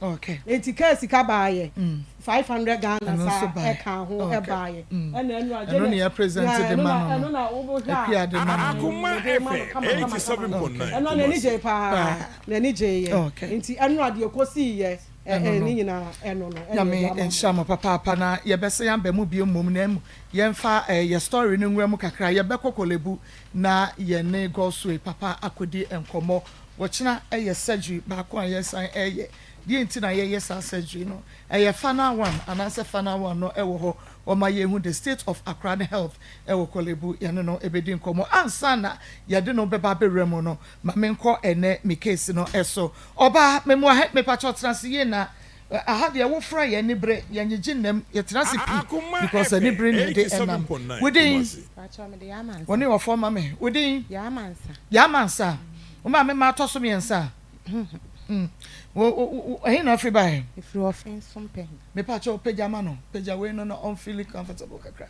Okay. Enti kaa sika baayɛ 500 Ghana Ɛno nso saa baeɛ. ɛka ho Okay. ɛbaayɛ. Ɛna ɛno a Ɛno ne Janet yɛ present yeah, de ɛno ma na no ɛno no. na wobɛhwɛ a Akua de ma no no. Akoma mede ma no FM kama kama kama. 87.9 Ɛno a n'ani Kumasi. gyee paa. Paa. N'ani gyee yɛ. Nti ɛno a deɛ kɔsii yɛ Ɛno ne no. nyinaa ɛno no ɛna Nyame yɛde ama nhyira mo. mo papaapa na yɛbɛsan aba mu bio mmom na mmom yɛmfa eh, yɛ story no nwura mu kakra. Yɛbɛkɔ Korle-Bu na yɛne Godsway papa akɔdi nkɔmmɔ. Wɔkyena ɛyɛ surgery baako a yɛsan ɛyɛ. Deɛ nti na yɛyɛ saa surgery no? Ɛyɛ final one anaasɛ final one no ɛwɔ hɔ. Wɔma yɛhu the state of akora ne health ɛwɔ Korle-Bu. Yɛne no ɛbɛdi nkɔmmɔ ansa na yɛde no bɛba abɛwura mu no. Ma menkɔ ɛnɛ me case no ɛso. Ɔbaa memoa mepakyɛ ɔtena ase yie na aha deɛ wofra yɛn ani bere yɛnyegye nnam yɛtena ase pii Akoma because ani FM bere ne yɛde ɛnam. 87.9 Wodin? Kumasi. Pakyɛ, mede yɛ amansa. Wɔne wɔfɔ ma me wodin? Yɛ amansa. Yɛ amansa. Wo maame ma atɔ so mmiɛnsa. Ɛhe na afiri baeɛ? Ɛfiri ɔfe nso mpɛ. Mepakyɛ pagya ma no, pagya wei no na ɔmfeel comfortable kakra.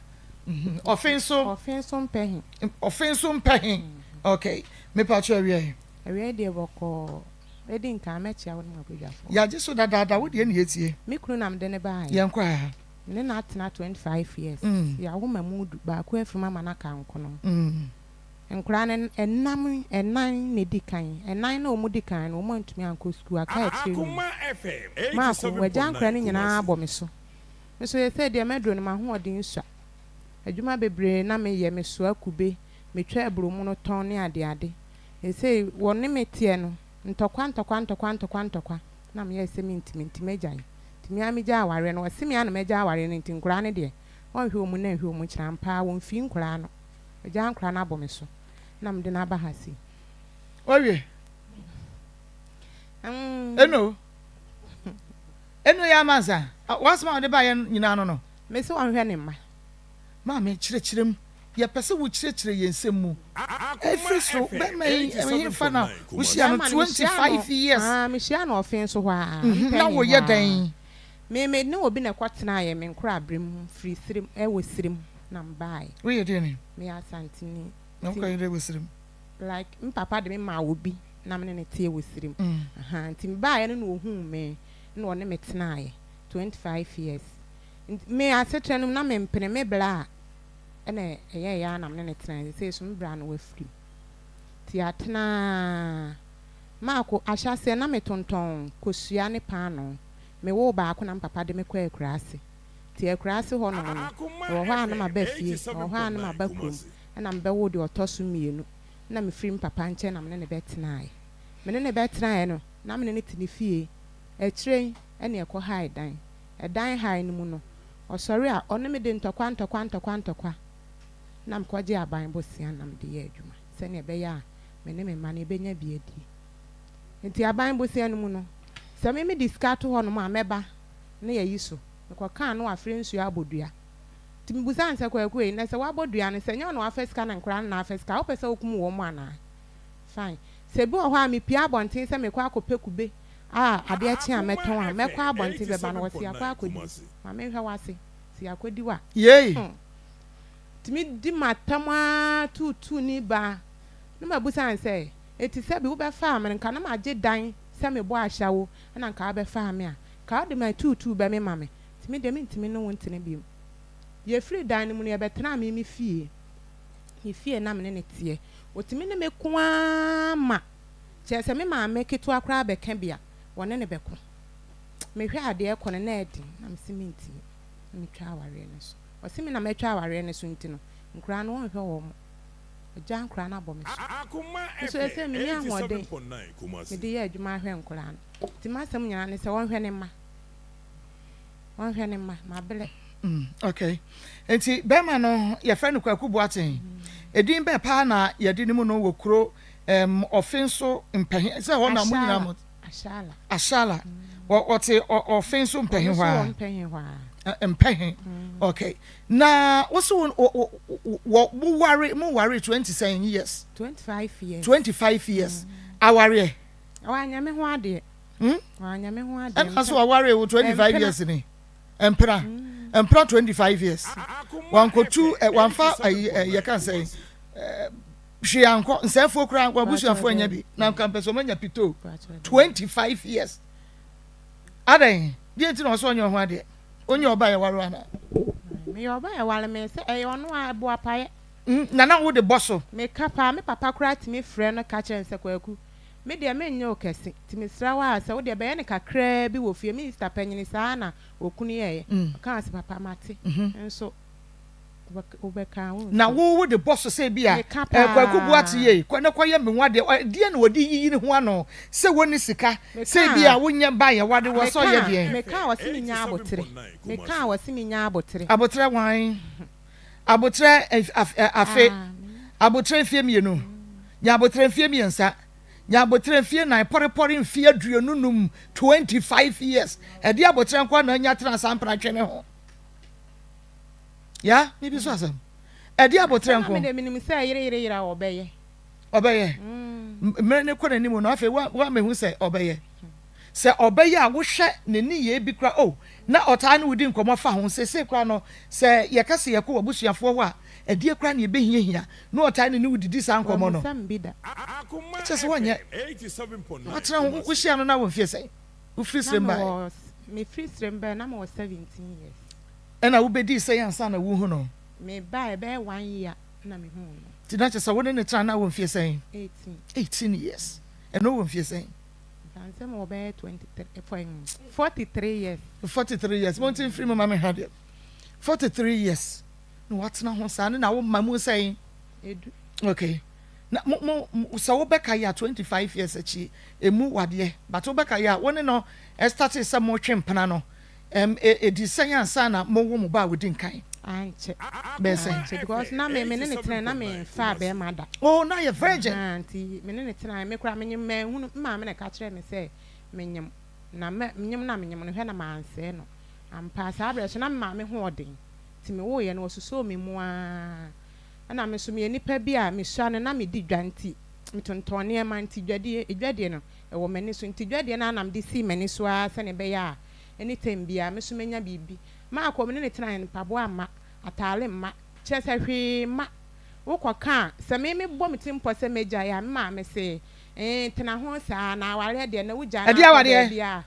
Ɔfe nso. Ɔfe nso mpɛ he. Ɔfe nso mpɛ he. Okay, mepakyɛ awie. Awie deɛ bɔkɔɔ. Bɛdi nkan mɛkyia wo ne mo abadwafoɔ. Yɛagye so dadaada, wo deɛ ne yɛtie. Me kunu na mede ne baeɛ. Yɛnkɔ ha. Ne na atena 25 years. Yɛawo ma mu du baako afiri mu ama no aka nkono. Nkwaraa no ɛnam ɛnan na edi kan. Ɛnan na wɔn di kan no, wɔn antumi ankɔ sukuu, aka akyire no. Akoma FM Maako wagya nkwaraa no 87.9 nyinaa Kumasi. bɔ me so. Me so yɛ sɛ deɛ mɛduro no, m'ahoɔden sua. Adwuma bebree na meyɛ, mesoa kube, metwa aburo no tɔn ne adeade. Ɛsɛ wɔne me teɛ no, ntɔkwa ntɔkwa ntɔkwa ntɔkwa ntɔkwa na meyɛ sɛ mentimi ntimi agyae. Nti mea megya awareɛ no, wɔse mea na mɛgya awareɛ no, nti nkwaraa no deɛ ɔnhwɛ wɔn mu na nhwɛ wɔn mu kyerɛ ampa wɔmfii nkwaraa no. Agya nkwaraa no abɔ me so na mede no aba ha sei. Wawie? Ɛno ɛno yɛ amansa wasɛm a wɔde baeɛ nyinaa no. Me sɛ ɔnhwɛ ne mma. Maame, kyerɛkyerɛ mu. Yɛpɛ sɛ wokyerɛkyerɛ yɛn nsɛm mu ɛfiri so. Bɛrima yi, ɛhefa na wohyia no? Bɛrima no, mehyia 25 years. Ah, mehyia no ɔfe nso hɔ a. Na woyɛ dɛn? Me ne obi na ɛkɔtenaeɛ me nkora abere mu firi Sirim, ɛwɔ Sirim na mbaeɛ. Woyɛ deɛ ne? Meyɛ Asanteni. Na wokɔyɛ dɛ wɔ Sirim? Like me papa de me maa obi na me ne ne teɛ wɔ Sirim. Aha, nti mebaeɛ no na ohuu me na ɔne me tenaeɛ 25 years. Nti me asetena no mu na mempene me bra a ɛna ɛyɛ ɛyɛ a na me ne ne tenaeɛ. Sɛ so me bra no wafiri mu. Nti atenaa maako ahyɛaseɛ na metontɔn kosua ne paanoo. Mewoo baako na me papa de me kɔ akuraase. Nti akuraase hɔ nom no, ɛwɔ hɔ a na maba fie, ɛwɔ hɔ a na maba kurom. Ɛna mebɛwo deɛ ɔtɔ so mmienu na mefiri me papa nkyɛn na me ne ne bɛtenaeɛ. Me ne ne bɛtenaeɛ no, na me ne ne te ne fie. Akyire yi ɛne ɛkɔ hae dan. Ɛdan hae no mu no, ɔsɔre a ɔne me de ntɔkwa ntɔkwa ntɔkwa ntɔkwa na mekɔgye aban bosea na mede yɛ adwuma sɛnea ɛbɛyɛ a me ne me mma no yɛbɛnya bi adi. Nti aban bosea no mu no, sɛ me mede sika to hɔnom a, mɛba na yɛyi so. Mekɔkaa no wafrɛ nsuo abɔ dua. Nti mebusa no sɛ, Kwaku ei, na sɛ woabɔ dua no, sɛ nyɛ wo na wafa sika na nkwaraa no na afa sika, wopɛ sɛ wokum wɔn mu anaa? Fine. Sɛ bi wɔ hɔ a mepie abɔnten sɛ mekɔ akɔpɛ kube a adeɛ kye a mɛtɔn a, mɛkɔ abɔnten bɛba no, wɔsi akɔ akɔdi. Ma menhwɛ w'ase. Si akɔdi wa. Yei. Tumi di m'atam a tuutuu ni baa na mabusa no sɛ, eti sɛ bi wobɛfaa me no, nka na magye dan sɛ mebɔ ahyɛwo ɛna nka wobɛfaa me a, nka wode ma tuutuu bɛ me ma me. Nti me deɛ mentumi ne wo ntena bio. Yɛfiri dan no mu no, yɛbɛtenaa me me fie. Me fie na me ne ne teɛ. Otumi ne me ko ara ma kyerɛ sɛ me maame ketewa koraa bɛka bi a, wɔne ne bɛko. Mehwɛ adeɛ kɔ no na ɛden na mesi mentumi na metwa awareɛ no so. Ɔsi me na mɛtwa awareɛ no so nti no, nkwaraa no wɔnhwɛ wɔn mo. Agya nkwaraa no abɔ me so. Akoma Nso ɛsɛ FM menni ahoɔden 87.9 Kumasi. mede yɛ adwuma ahwɛ nkwaraa no. Nti m'asɛm nyinaa ne sɛ wɔnhwɛ ne mma. Wɔnhwɛ ne mma, mabrɛ. Okay, nti bɛrima no yɛfrɛ no Kwaku Boaten. Edin bɛɛ paa na yɛde ne mu no wɔ kuro ɔfe nso mpɛhe sɛ hɔ na mo nyinaa mo? Ashala. Ashala. Wɔte ɔfe nso mpɛhe Ɔno hɔ nso a wɔ mpɛhe hɔ a. Mpɛhe. Okay, na wosi wo wɔ mo ware 20 sɛn years? 25 years. 25 years awareɛ. Wanyɛ me ho adeɛ. Wanyɛ me ho adeɛ. Ɛna so aware wo 25 Mpena. years ni mpena mpena 25 years wankotu ɛ wanfa ayi ɛ yɛka sɛ hwee ankɔ nsɛfoɔ koraa wabusuafoɔ anya bi na nka mpɛ sɛ ɔmanya pito 25 years. Adɛn? Deɛ nti na ɔsɛ ɔnyɛ ɔho adeɛ? Onyɛ ɔba a yɛware wo anaa? Meyɛ ɔba a yɛware me sɛ ɛyɛ ɔno a ɛboapayɛ. Na na wode bɔ so. Meka paa, me papa koraa tumi frɛ no ka kyerɛ no sɛ Kwaku, me deɛ menyɛ wo kɛse, nti mesrɛ wo ara sɛ wo deɛ bɛyɛ no kakraa bi wɔ fie. Me sister panyini saa ara na okunu yɛeɛ. Ɔkaa sɛ papa mate, nso wobɛka a wontie. Na wo wode bɔ so sɛ ebia Meka Kwaku Boakye paa. yei, kɔ na kɔyɛ me ho adeɛ. Ɛdeɛn na ɔde yiyi ne ho ano sɛ wɔnni sika, sɛ Meka ebia wonyɛ ba a yɛware wo a, sɛ ɔyɛ meka deɛn? meka a ɔse menya aboterɛ. Meka a ɔse menya aboterɛ. Aboterɛ hwan? Aboterɛ afe, aboterɛ mfeɛ mmienu, nya aboterɛ mfeɛ mmiɛnsa, nya aboterɛ mfeɛ nan, pɔrepɔre mfeɛ 25, 25 years. Ɛdeɛ aboterɛ nko ara na anya tena saa mpratwe ne ho. Ya, mebi so asɛm. Ɛdeɛ aboterɛ Sɛ na nko. me deɛ menim sɛ yere yere yere a ɔbɛyɛ. Ɔbɛyɛ. Mmerɛ no kɔ n'anim no, afei woamɛhu sɛ ɔbɛyɛ. Sɛ ɔbɛyɛ a wohwɛ ne nneyɛɛ bi koraa oh na ɔtaa ne wo di nkɔmmɔ fa ho. Seesei koraa no sɛ yɛka sɛ yɛkɔ w'abusuafoɔ hɔ a, ɛdeɛ koraa na yɛbɛhiahia na ɔtaa ne ne wo didi saa nkɔmmɔ no. Wammisa me bi da. Kyerɛ sɛ wonyɛ. Na watena ho. Wohyiaa no na wɔ mfeɛ sɛn? Wofiri Na Srem baeɛ? mewɔ, mefiri Srem baeɛ na mewɔ 17 years. Ɛna wobɛdii sɛn ansa na worehu no? Mebaeɛ bɛyɛ one year na mehuu no. Nti na kyerɛ sɛ wo ne no tena na wɔ mfeɛ sɛn? 18. 18 years. Ɛna ɔwɔ mfeɛ sɛn? Mfa nsɛ mewɔ bɛyɛ 23, 43 years. 43 years. Monte mfiri mu ma me ha deɛ. 43 years. Na watena ho saa ne na wo ma mu sɛn? Edu. Okay. Na mo mo sɛ wobɛka yɛ a 25 years akyi emu wadeɛ but wobɛka yɛ a wo ne no ɛstate sɛ motwe mpena no ɛm ɛdi sɛn ansa na mowo mo ba a odi nkan? Ankyɛ. Bɛyɛ sɛn? Ankyɛ because na me me ne ne tena na me nfaa bɛrima da. Oh na yɛ virgin. Ahaa nti me ne ne tenaeɛ me koraa menyem manhunu me maame na ɛka kyerɛɛ me sɛ menyem na mɛ menyem no a menyem no hwɛ na mansɛe no ampa saa berɛ so na me maame ho ɔden nti me woeɛ no wɔsosɔɔ me mu ara ɛna me nso meyɛ nipa bi a mesua no na medi dwa nti metontɔn nneɛma nti dwadie dwadie no ɛwɔ m'ani so nti dwadie no ara na mede sii m'ani so ara sɛdeɛ ɛbɛyɛ a anytime biara me nso mɛnya biribi Maakɔ me ne no tenaeɛ no mpaboa mma, ataare mma, kyerɛ sɛ hwee mma. Wokɔka a, sɛ me mebɔ me tirim pɔ sɛ mɛgyae a, me maame se, Ee, tena ho saa, na awareɛ deɛ, na wogyae na Ɛdeɛ akɔ awareɛ? baabi a,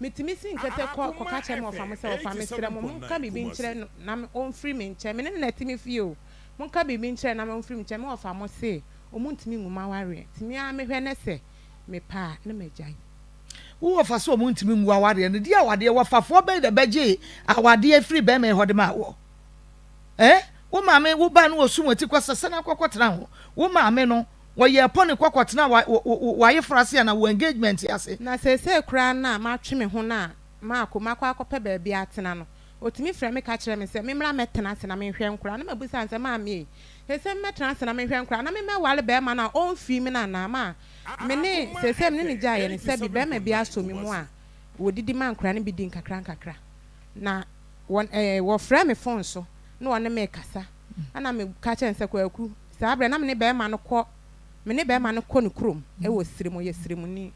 metumi si nkete kɔ kɔka kyerɛ me wɔfa mo sɛ, Wɔfa, mesrɛ mo, monka biribi nkyerɛ no na ɔmfiri me nkyɛn. Me ne no na ɛte me fie o. Monka biribi nkyerɛ no na ɔmfiri me nkyɛn. Me wɔfa mo se, wɔntumi ngu m'awareɛ, nti me ara mehwɛ na sɛ mepɛ a, na magyae. Wo wɔfa sɛ ɔmo ntumi ngu awareɛ no, deɛ awadeɛ wɔfafoɔ bɛn na ɛbɛgyee awadeɛ firi bɛɛma yi hɔ de maa woɔ? Eh? Wo maame, wo ba no ɔsum ati kɔ sɛ sɛne akɔ kɔtena ho. Wo maame no, wɔyɛɛ pɔne kɔ kɔtena wa, wo, wo, w'ayeforɔ ase anaa wo engagement ase. Na seesei koraa no a matwe me ho no a maakɔ mu akɔ akɔpɛ baabi atena no, ɔtumi frɛ me ka kyerɛ me sɛ memmra mmɛtena ase na menhwɛ nkwadaa. Na mabisa no sɛ, Maame ei, seesei memmɛtena ase na menhwɛ nkwadaa na memmɛware barima no a ɔmfii me no anaa? Ma Me ne, seesei me ne no gyaeɛ no, sɛbi barima bi asɔ me mu a wɔdidi ma nkwadaa no bi di nkakrankakra. Na wɔn, ɛɛ, wɔfrɛ me fon so na wɔne me rekasa. Ɛna meka kyerɛɛ no sɛ, Kwaku, saa berɛ na me ne barima no kɔ, me ne barima no kɔ ne kurom wɔ Sirem, ɔyɛ Siremuni.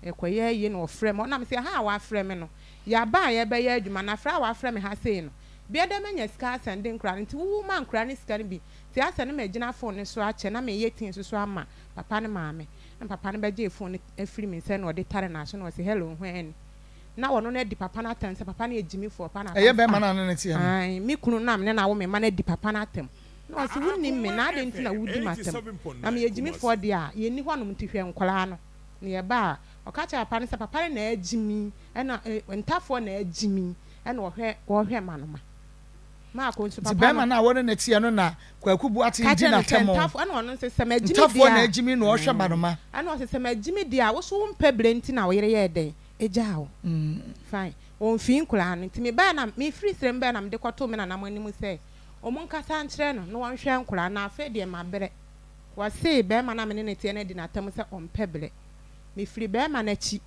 Yɛkɔyɛ ayie na ɔfrɛ me. Ɛna mese, ha a wɔafrɛ me no, yɛaba a yɛrebɛyɛ adwuma, na frɛ a wɔafrɛ me ha sei no, bia dɛ manya sika asɛnde nkwadaa no, nti wo ma nkwadaa no sika no bi. Nti asɛ na magyina fon no so akyɛ na mereyɛ tea nso so ama papa no maame na papa no bɛgyee phone no firii me nsa na ɔde tare n'aso na ɔse hello hwan ni na ɔno no adi papa no atɛm sɛ papa no yɛ gyimifoɔ papa na Ɛyɛ papa bɛrima no no a ne ne teɛ no. Ae me kunu no a me ne no awo me mma no adi papa no atɛm na ɔse wonim me na adɛn nti na wodi m'atɛm na meyɛ gyimifoɔ deɛ a yɛnni hɔnom nti hwɛ nkwadaa no na yɛba a ɔka kyerɛ papa no sɛ papa no na agyimi ɛna ntafoɔ na agyimi ɛna ɔhwɛ ɔhwɛ ma no ma Maako nso Nti papa bɛrima no. no a wo ne no teɛ no na Kwaku Boateng Ka di kyerɛ no sɛ n'atɛm o. Ntafo, ɛna ɔno nso sɛ magyimi Ntafoɔ deɛ na a, agyimi na ɔhwɛ Banoma. ɛna ɔse sɛ magyimi deɛ a, wo so wompɛ berɛ nti na wo yere yɛɛ dɛn gyaa wo. Fine. Ɔmfii nkwadaa no. Nti mebaeɛ na, mefiri serɛ mu baeɛ na mede kɔtoo me nananom anim sɛ wɔn nkasa nkyerɛ no na wɔnhwɛ nkwadaa no, na afei deɛ mabrɛ. Wɔse barima no a me ne no teɛ no adi n'atɛm sɛ ɔmpɛ berɛ. Mefiri barima no akyi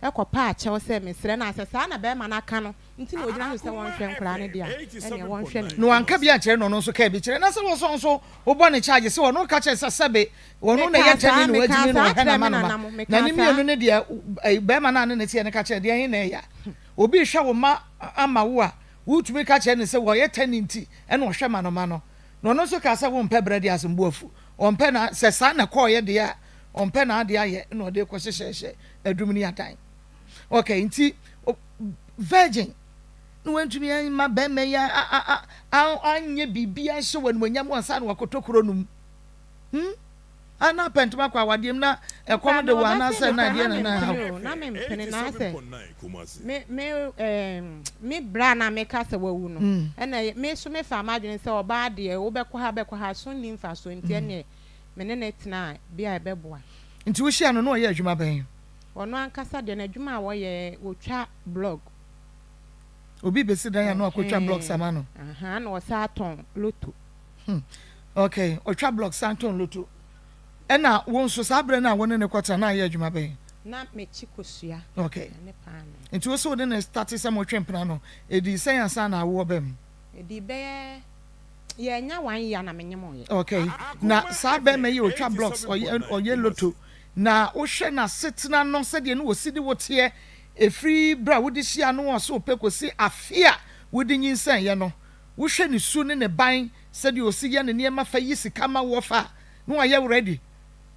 kɔpaa kyɛw sɛ mesrɛ no a, sɛ saa na barima no aka no, Nti na ogyina so sɛ wɔnhwɛ nkwadaa no deɛ a, ɛneɛ wɔnhwɛ ne Na wanka bi ankyerɛ no ɔno nso kaa bi kyerɛ na sɛ wɔsɔ nso wobɔ ne charge sɛ ɔno ka kyerɛ sɛ sɛbe ɔno na Mekaa ɛyɛ saa, tɛne na mekaa wagyimi na saa ɔhwɛ kyerɛɛ na me ma no ma nana mo, na mekaa ne saa. mmienu no deɛ bɛrima no a ne ne teɛ no ka kyerɛ deɛ he na ɛya obi rehwɛ wo ma ama wo a wotumi ka kyerɛ no sɛ wɔyɛ tɛne nti ɛna ɔhwɛ ma no ma no na ɔno nso kaa sɛ wompɛ brɛ deɛ asɛm bo afu ɔmpɛ na sɛ saa na ɛkɔɔyɛ deɛ a ɔmpɛ na adeɛ ayɛ na ɔde kɔ hyehyɛhyɛ adum ne adan. Okay, nti Virgin na wantumi amma bɛrima yi anyɛ biribi anhyɛ wɔ animuonyam ansa na wakɔtɔ kuro no mu. Hmm? A na apɛntoma kɔ awadeɛ mu na ɛkɔm de wɔ anaasɛ na adeɛ na na ɛhaw. Na mempene na asɛ me me ɛɛm me bra na meka sɛ wawu no ɛna me so mefa m'adwene sɛ ɔbaa deɛ wobɛkɔ ha bɛkɔ ha so nni mfasoɔ nti ɛneɛ me ne no tena bi a ɛbɛboa. Nti wohyia no na ɔyɛ adwuma bɛn? Ɔno ankasa deɛ n'adwuma a wɔyɛ, wɔtwa blog. Obi besi dan a na wakɔtwa blocks ama no. Ahaa, na ɔsan tɔn lotto. Hmm, okay, ɔtwa blocks san tɔn lotto. Ɛna wo nso saa berɛ no a wo ne no kɔtena na ayɛ adwuma bɛn? Na mekye kosua Okay. ne paanoo. Nti wo se wo ne no starte sɛ motwe mpena no, ɛdii sɛn ansa na awoɔ ba mu? Ɛdii bɛyɛ Yɛannya one year na menyemoeɛ. Okay na saa bɛɛma yi otwa blocks ɔyɛ ɔyɛ lotto na wohwɛ n'asetena no sɛdeɛ ne wɔsi de wo teɛ ɛfiri berɛ a wode hyia no ɔse ɔpɛ kɔsi afe a wode nyinsɛneeɛ no wohwɛ ne su ne ne ban sɛdeɛ ɔsi yɛ ne nneɛma fa yi sika ma woɔ fa a na wayɛ wo ready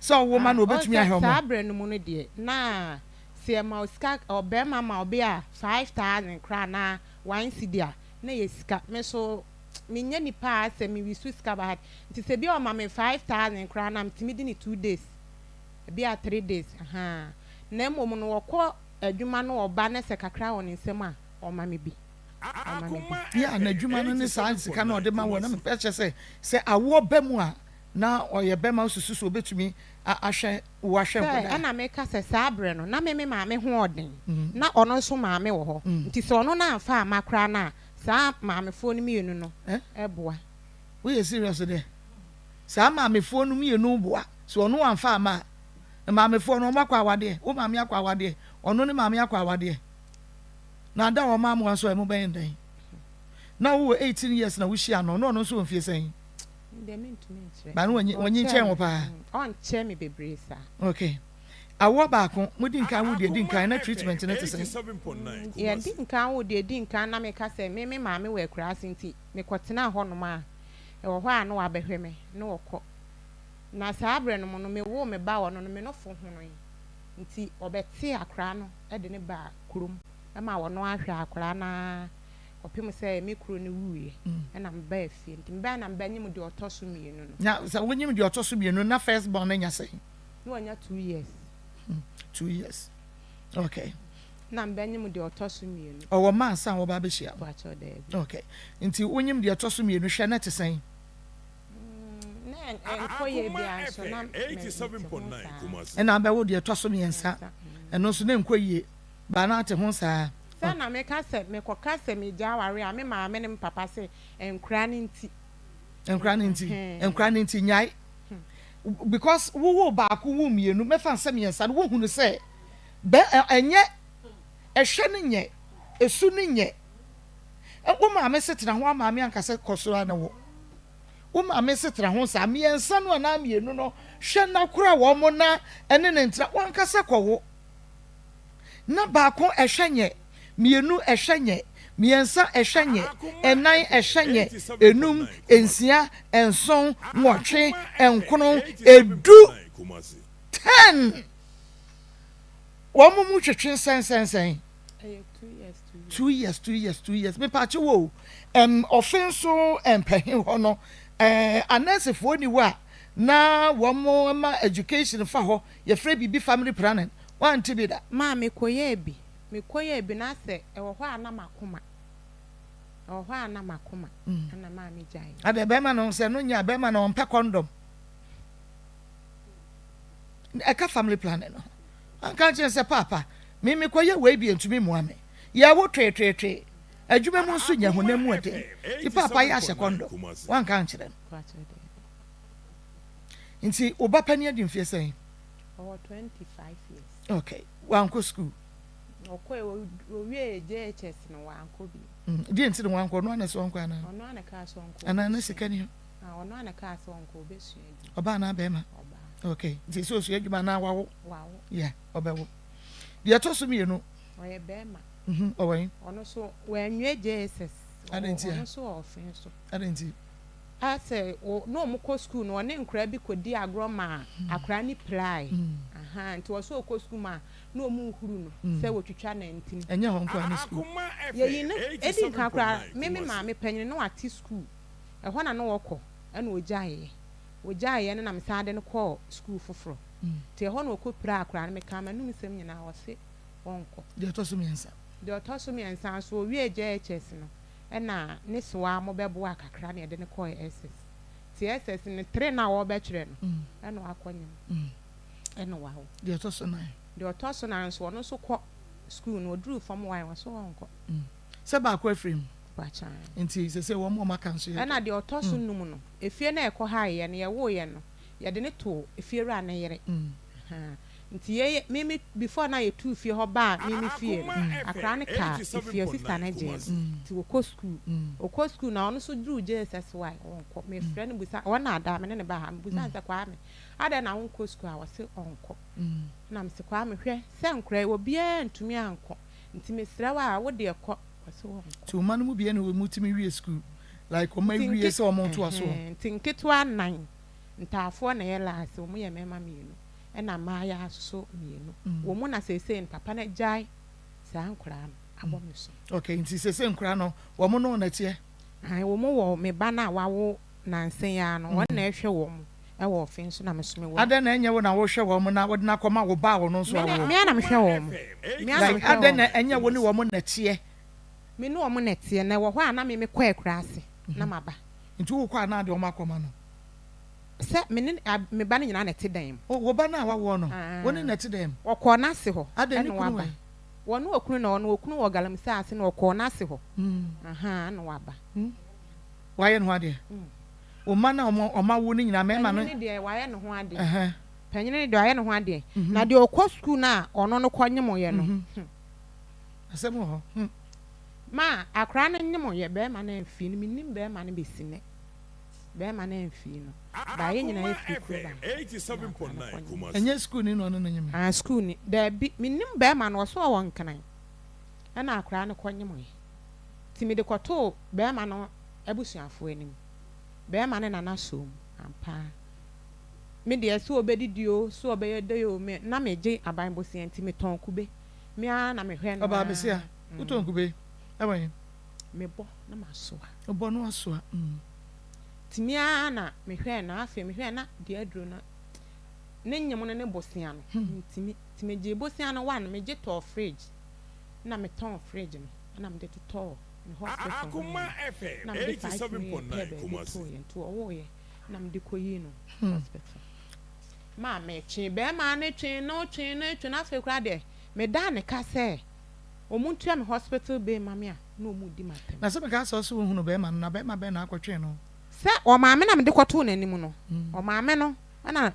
sɛ ɔwo ma Ah no ɔbɛtumi ɔnsɛ ahwɛ ɔmo. saa berɛ no mu no deɛ na sɛ yɛma wo sika ɔbɛɛma ma wo bia 5000 koraa anaa one cedi a na ɛyɛ sika me nso menyɛ nipa a asɛ me wisu sika by heart nti sɛ bia ɔma me 5000 koraa no a metumi di no 2 days bia 3 days, ahaa, na mmom no ɔkɔ adwuma no ɔba na sɛ kakra wɔ ne nsam a, ɔma me bi, ɔma me bi. Yeah, n'adwuma no ne saa sika no a ɔde ma wɔ na mepɛ kyerɛ sɛ sɛ awoɔ ba mu a na ɔyɛ bɛma wosusu sɛ obɛtumi ahwɛ wo ahwɛ Sɛ nkwadaa. ɛna meka sɛ saa berɛ no na me me maame ho ɔden na ɔno nso maame wɔ hɔ nti sɛ ɔno no amfa amma koraa no a saa maamefoɔ no mmienu no Eh? boa. Woyɛ serious dɛ? Saa maamefoɔ no mmienu boa sɛ ɔno amfa amma a maamefoɔ no ɔmo akɔ awadeɛ, wo maame akɔ awadeɛ, ɔno ne maame akɔ awadeɛ na ada wɔn amoa nso ɛmo bɛyɛ ndɛn? Na wowɔ 18 years na wohyia no na ɔno nso wɔ mfie sɛn? Deɛ mentumi nkyerɛ. Ba no wɔnyi wɔnyi Ɔnkyɛɛ nkyɛn me wo paa. Ɔnkyɛɛ me bebree saa. Okay. Awoɔ baako, modi nkan wo deɛ di nkan na treatment no te sɛn? Yɛdi nkan wo deɛ di nkan na meka sɛ me me maame wɔ akuraase nti mekɔtenaa hɔnom a ɛwɔ hɔ a na wabɛhwɛ me na ɔkɔ. Na saa berɛ no mu no mewoo me ba wɔ no no me nofo honoe nti ɔbɛtee akwaraa no de no baa kurom ma ɔno ahwɛ akwaraa no ara kɔpem sɛ me kuro no wuiɛ ɛna mebaa fie. Nti mebaeɛ na mebɛnyem deɛ ɔtɔ so mmienu no. Na sɛ wonyem deɛ ɔtɔ so mmienu no na first born no nya sɛn? Na wanya 2 years. 2 years. Okay. Na mebɛnyem deɛ ɔtɔ so mmienu. Ɔwɔ mma ansa a wɔba abɛhyia wo? Pakyɛw, daabi. Okay. Nti wonyem deɛ ɛtɔ so mmienu hwɛ na ɛte sɛn? Na ɛnkɔ yie biara nso na mete ho saa. Ɛna abɛwo deɛ ɛtɔ so mmiɛnsa. Ɛno nso na ɛnkɔ yie. Baa na ate ho saa. Sɛ na meka sɛ mekɔka sɛ megya aware a me maame ne me papa sɛ nkora no nti. Nkora no nti. Nkora no nti nyae. Because wowo baako wo mmienu mɛfa nsɛ mmiɛnsa no wohunu sɛ bɛ ɛnyɛ ɛhwɛ no nyɛ esu no nyɛ wo maame se tena ho a maame ankasa kɔ soro a na wo wo maame se tena ho saa mmiɛnsa no anaa mmienu no hwɛ na kora wɔn na ɛne ne ntena wankasa kɔ wo na baako ɛhwɛ nyɛ mmienu ɛhwɛ nyɛ mmiɛnsa ɛhwɛ nyɛ ɛnan ɛhwɛ nyɛ enum, nsia, nson, nwɔtwe, nkron, 10, 10 wɔn mu twetwe nsɛnsɛnsɛn. Ɛyɛ 2 years, 2 years. 2 years, 2 years, 2 years. Mepakye wo ɔfe nso mpɛhin hɔ no anɛnsefoɔ ni hɔ a na wɔn ma education fa hɔ yɛfrɛ biribi family planning wante bi da? Maa mekɔyɛɛ bi na sɛ ɛwɔ hɔ a na makoma ɛwɔ hɔ a na makoma ɛna maa megyae. Ade bɛrima no sɛ no nya bɛrima no ɔmpɛ condom ɛka family planning no anka kyerɛ sɛ paapa me mekɔyɛ wei bi ntumi mmoa me yɛwo tweetweetwee adwuma mu nso nya honam mu ɛden nti paapa yɛ ahyɛ condom wanka nkyerɛ no. Pakyɛ deɛ. Nti wo ba pani adi mfeɛ sɛn? Ɔwɔ 25 years. Okay, wankɔ school? Ɔkɔ owie JHS no wankɔ bi. Deɛ nti ne wankɔ ɔno ana sɛ ɔnkɔ anaa? Ɔno ana kaa sɛ ɔnkɔ. Anaa ne ɔbɛsua. Sika ni hɔ? Ah, ɔno ana kaa sɛ ɔnkɔ ɔbɛsua adwuma. Ɔbaa anaa bɛrima? Ɔbaa. Okay, nti sɛ osua adwuma anaa wawo? Wawo. Yeah, ɔbɛwo. Deɛ ɛtɔ so mmienu? Ɔyɛ bɛrima. Ɔwɔ yi? Ɔno so wanwie JSS. Adɛn nti a? Ɔno so wɔ ɔfen so. Adɛn nti? Asɛ wɔ na wɔn kɔ sukuu no ɔne nkwadaa bi kɔ di agorɔ maa akwadaa no piraae ahaa nti ɔsɛ ɔkɔ sukuu mu a na wɔn rehuru no sɛ wɔtwitwa nantin. Ɛnyɛ hɔ nkoa ne sukuu. Yɛyi no edi nkan koraa me me maame panyin no na wate sukuu ɛhɔ na na ɔkɔ ɛna ɔgyaeɛ ɔgyaeɛ no na me san de no kɔɔ sukuu foforɔ nti ɛhɔ na ɔkɔ piraa akwadaa no mekaa m'anum nsɛm nyinaa ɔse ɔnkɔ. Deɛ ɔtɔ so mmiɛnsa. Deɛ ɔtɔ so mmiɛnsa nso ɔwiee JHS no ɛna ne soa mo bɛboaa kakra na yɛde no kɔɔ SS. Nti SS no tre no a wɔbɛtwerɛ no ɛna wakɔ nyem ɛna wawo. Deɛ ɔtɔ so nan. Deɛ ɔtɔ so nan nso ɔno nso kɔ school no ɔduruu form one ɔso ɔnkɔ. Sɛ baako afiri mu. Mpakyɛw. Nti sese wɔn a wɔaka nso yɛ dɛn? Ɛna deɛ ɔtɔ so num no efie no a ɛkɔ haeɛ no yɛwoeɛ no yɛde no too efiewura no yere. Ahaa nti yɛ me me before na yɛtuu fie hɔ baa me me fie no akwadaa no kaa efie hɔ sister no gyee no nti ɔkɔ school ɔkɔ school na ɔno nso duruu JSSY ɔnkɔ me frɛ no busa ɔno na adaa me ne no baa ha me busa no sɛ Kwame adɛn na wonkɔ school a ɔse ɔnkɔ na me se Kwame hwɛ sɛ nkwadaa yi obiara ntumi ankɔ nti mesrɛ wo a wo deɛ kɔ ɔse ɔnkɔ. Nti wo mma no mu biara ni hɔ wɔn tumi wie school like wɔn awie sɛ wɔn toa soɔ? Nti nketewa nan Ntaafoɔ na ɛyɛ last, wɔn yɛ mmarima mmienu ɛna mmaayaa nso mmienu. Wɔn mu na seesei no papa no agyae saa nkwadaa no abɔ me so. Okay, nti seesei nkwadaa no wɔn ne wo na ɛteɛ? Ae, wɔn wɔ me ba no a wawo nansa yi ara no, wɔn na ɛhwɛ wɔn wɔ ɔfe nso na me nso mewɔ. Adɛn na ɛnyɛ wo na wohwɛ wɔn na wode no akɔma wo ba a ɔno nso awoɔ? Me ara na mehwɛ wɔn. Me ara na Like mehwɛ adɛn na wɔn. ɛnyɛ wo ne wɔn na ɛteɛ? Me ne wɔn na ɛteɛ, na ɛwɔ hɔ a na me mekɔ akuraase na maba. Nti wokɔ a na ade wɔn akɔma no? Sɛ me ne me ba no nyinaa na ɛte dan mu. O, wo ba no a woawoɔ no, wo ne no na ɛte dan mu? Ɔkɔɔ n'ase hɔ Adɛn, ne ɛna kunu waba. wɔ he? Wɔne okunu na ɔno okunu wɔ galamsey ase na ɔkɔɔ n'ase hɔ ahaa ɛna waba. Wayɛ ne ho adeɛ? Wo mma no a wɔn awo no nyinaa, mmarima no? Panyini no deɛ wayɛ ne ho adeɛ. Ɛhɛn. Panyini no deɛ wayɛ ne ho adeɛ. Na deɛ ɔkɔ sukuu no a ɔno no kɔ nyemoeɛ no, hmm. Asɛm wɔ hɔ, hmm. Ma akwadaa no nyemoeɛ, barima no amfii no, mennim barima no bɛsi nnɛ. Bɛɛma no amfii no. Baa yɛn nyinaa yɛfiri kuro baako na akwadaa no kɔ nyem. Ɛnyɛ sukuuni na ɔne no nyem? Ah sukuuni, daabi, mennim bɛɛma no, ɔse ɔwɔ Nkran ɛna akwadaa no kɔ nyemoeɛ. Nti mede kɔtoo bɛɛma no abusuafoɔ anim. Bɛɛma no nana sɔɔ mu, ampa ara. Me deɛ sɛ ɔbɛdidi oo, sɛ ɔbɛyɛ dɛn oo, me na megye aban bosea nti metɔn kube. Me ara na mehwɛ no Ɔbaa besia, ara. wotɔn kube? Ɛwɔ he? Mebɔ na masoa. Wobɔ na wasoa mm. Nti me ara na mehwɛɛ no, afei mehwɛɛ na deɛ aduro no ne nyem no ne bosea no mentumi. Nti megyee bosea no one, megye tɔɔ fridge na metɔn fridge no na mede totɔɔ ne hospital ho nneɛma na mede 5 million pɛɛ baabi tooeɛ nti ɔwooeɛ na mede kɔyii no hospital. Maa metwee bɛɛma no twee no twee no twee no afei koraa deɛ medaa ne ka sɛ Ɔmo ntua me hospital bill ma me a na ɔmo redi m'atɛm. Na sɛ mekaa sɛ ɔse wohunu bɛɛma no na bɛɛma bɛn na akɔtwee no? Sɛ ɔmaame na mede kɔtoo n'anim no, ɔmaame no na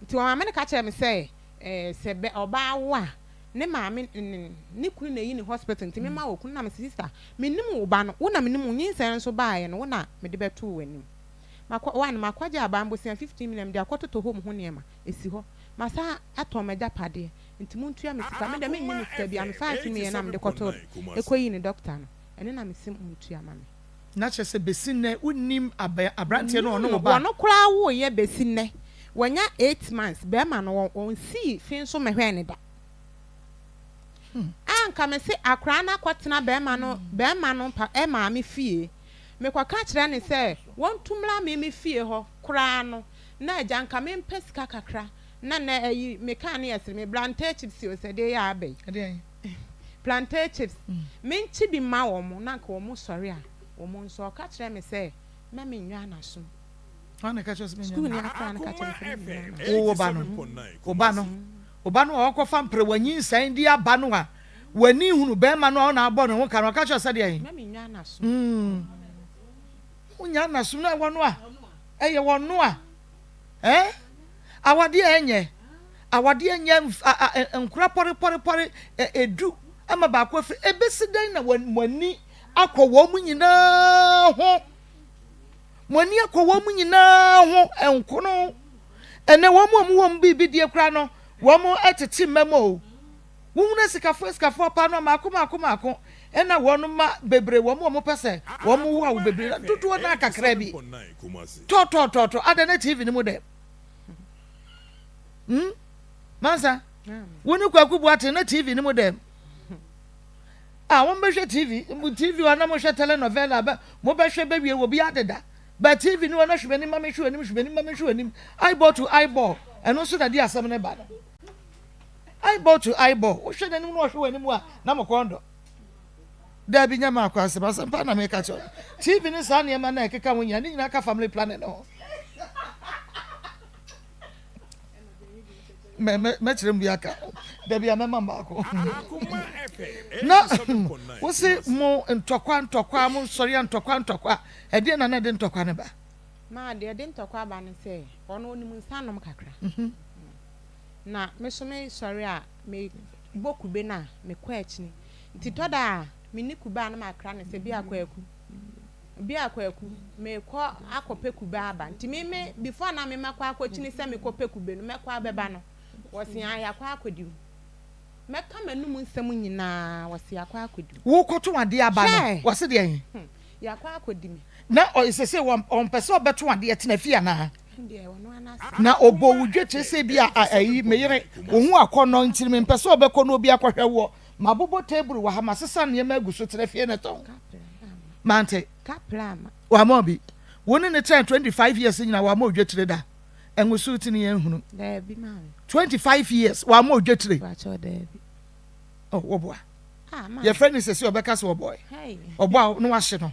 nti ɔmaame no ka kyerɛɛ me sɛ ɛɛ sɛ bɛ ɔbaa wo a ne maame ne ne kunu na eyi ne hospital nti mema wɔ kunu na mese sister menim wo ba no wo na menim wo nyinsɛn nso baeɛ no wo na mede bɛtoo w'anim makɔ one makɔgye aban bosea 15 million mede akɔtotɔ home ho nneɛma esi hɔ masan atɔn m'agyapadeɛ Nti montua me sika. Me deɛ mennye mo sika biara. Me five million a mede kɔtoo kɔyii ne doctor no, ɛno na mese montua ma me. Na kyerɛ sɛ bɛsi nnɛ wonnim aberanteɛ no a Mennim ɔne no. wo baa? Wɔno koraa woeɛ bɛsi nnɛ wanya eight months. Barima no ɔnsii fi nso mmɛhwɛɛ no da. A nka mese akwadaa no akɔtena barima no barima no pa maame fie. Mekɔka kyerɛ no sɛ wɔntu mmra me me fie hɔ koraa no na agya nka mempɛ sika kakra Na na ayi me kaa no yɛ sere me plantain chips o sɛ deɛ yɛ aba yi. Ɛdeɛn? Plantain chips. Me nkye bi mma wɔn na nka wɔn sɔre a wɔn nso ɔka kyerɛ me sɛ mɛ me nwaa n'asom. Hwan na ɛka kyerɛ wo sɛ me nwaa Sukuu ni n'asom? akora no ka kyerɛ me sɛ mɛ me nwaa n'asom. Wo wo ba no, wo ba no, wo ba no a ɔkɔfa mperewa nyinsɛn de aba no a w'ani hunu bɛrima no a ɔna abɔ ne ho ka no ɔka kyerɛ wo sɛ deɛn? Mɛ me nwaa n'asom. Wo nyaa n'asom na ɛwɔ no a ɛyɛ wɔn no a. Eh? Awadeɛ ɛnyɛ. Awadeɛ nyɛ nkora pɔrepɔrepɔre edu ama baako afiri. Ebesi dɛn na mo ani akɔ wɔn mu nyinaa ho? Mo ani akɔ wɔn mu nyinaa ho nkono. Ɛnɛ wɔn mu a wɔwɔ mu biribi die koraa no, wɔn tete mma mu o. Wohunu asikafoɔ asikafoɔ paa no a maako maako maako. Ɛna wɔn mma bebree, wɔn a wɔpɛ sɛ wɔn wo awo bebree na dodoɔ no ara kakra bi. Tɔɔtɔɔtɔɔtɔ, adɛn na TV no mu dɛ? Hmm? Mansa, wo ne Kwaku Boateng na TV no mu dɛ? A wɔn bɛhwɛ TV, TV hɔ na mohwɛ telenovela, bɛ mobɛhwɛ bɛwie wɔ bi adeda. Ba TV no hɔ na hwɛ m'anim ma menhwɛ w'anim, hwɛ m'anim ma menhwɛ w'anim, eyeball to eyeball, ɛno nso na de asɛm no ba no. Eyeball to eyeball, wohwɛ n'anim na ɔhwɛ w'anim a, na mo kɔn dɔ. Daabi, nyɛ maako asɛm, asɛmpa na meka kyerɛ wo. TV ne saa nneɛma no a ɛkeka ho nyinaa, ne nyinaa ka family planning no ho. Mɛkyerɛ mu bi aka. Dabi a mɛma baako. Na wose mo ntɔkwa ntɔkwa, mo nsɔre a ntɔkwa ntɔkwa, ɛdeɛ na na ɛde ntɔkwa no ba? Ma deɛ ɛde ntɔkwa ba ne sɛ, ɔno ɔnim nsa nom kakra. Na me nso me sɔre a me bɔ kube no a me kɔ akyini nti tɔ da a me ni kube a na ma kra no sɛ bia kwaku bia kwaku me kɔ akɔ pɛ kube aba nti me me before na me mɛkɔ akɔ kyini sɛ me kɔ pɛ kube no mɛkɔ abɛba no wɔsi a yakɔ akɔdi mu mɛka m'anum nsɛm nyinaa wɔsi yakɔ akɔdi mu. Wo kɔto adeɛ aba no wɔsi deɛ hmm yakɔ akɔdi mi. Na ɔsese wɔn ɔmpɛ sɛ ɔbɛto adeɛ tena fie anaa. Na ɔbɔ wo dwetire sɛ bi a ayi me yere wo ho akɔnnɔ nti mempɛ sɛ ɔbɛkɔ na obi akɔhwɛ woɔ. Mabobɔ table wɔ ha, masesa nneɛma agu so, tena fie na tɔn. Mante. Wama obi. Wo ne ne tena 25 years nyina wama odwetire da. Ɛnwosow ti ne yɛn hunu. 25 years wama odwetire. Oh, wɔboa. Yɛfrɛ ne sɛsi ɔbɛka sɛ ɔbɔe. Ɔbɔ a na wahye no.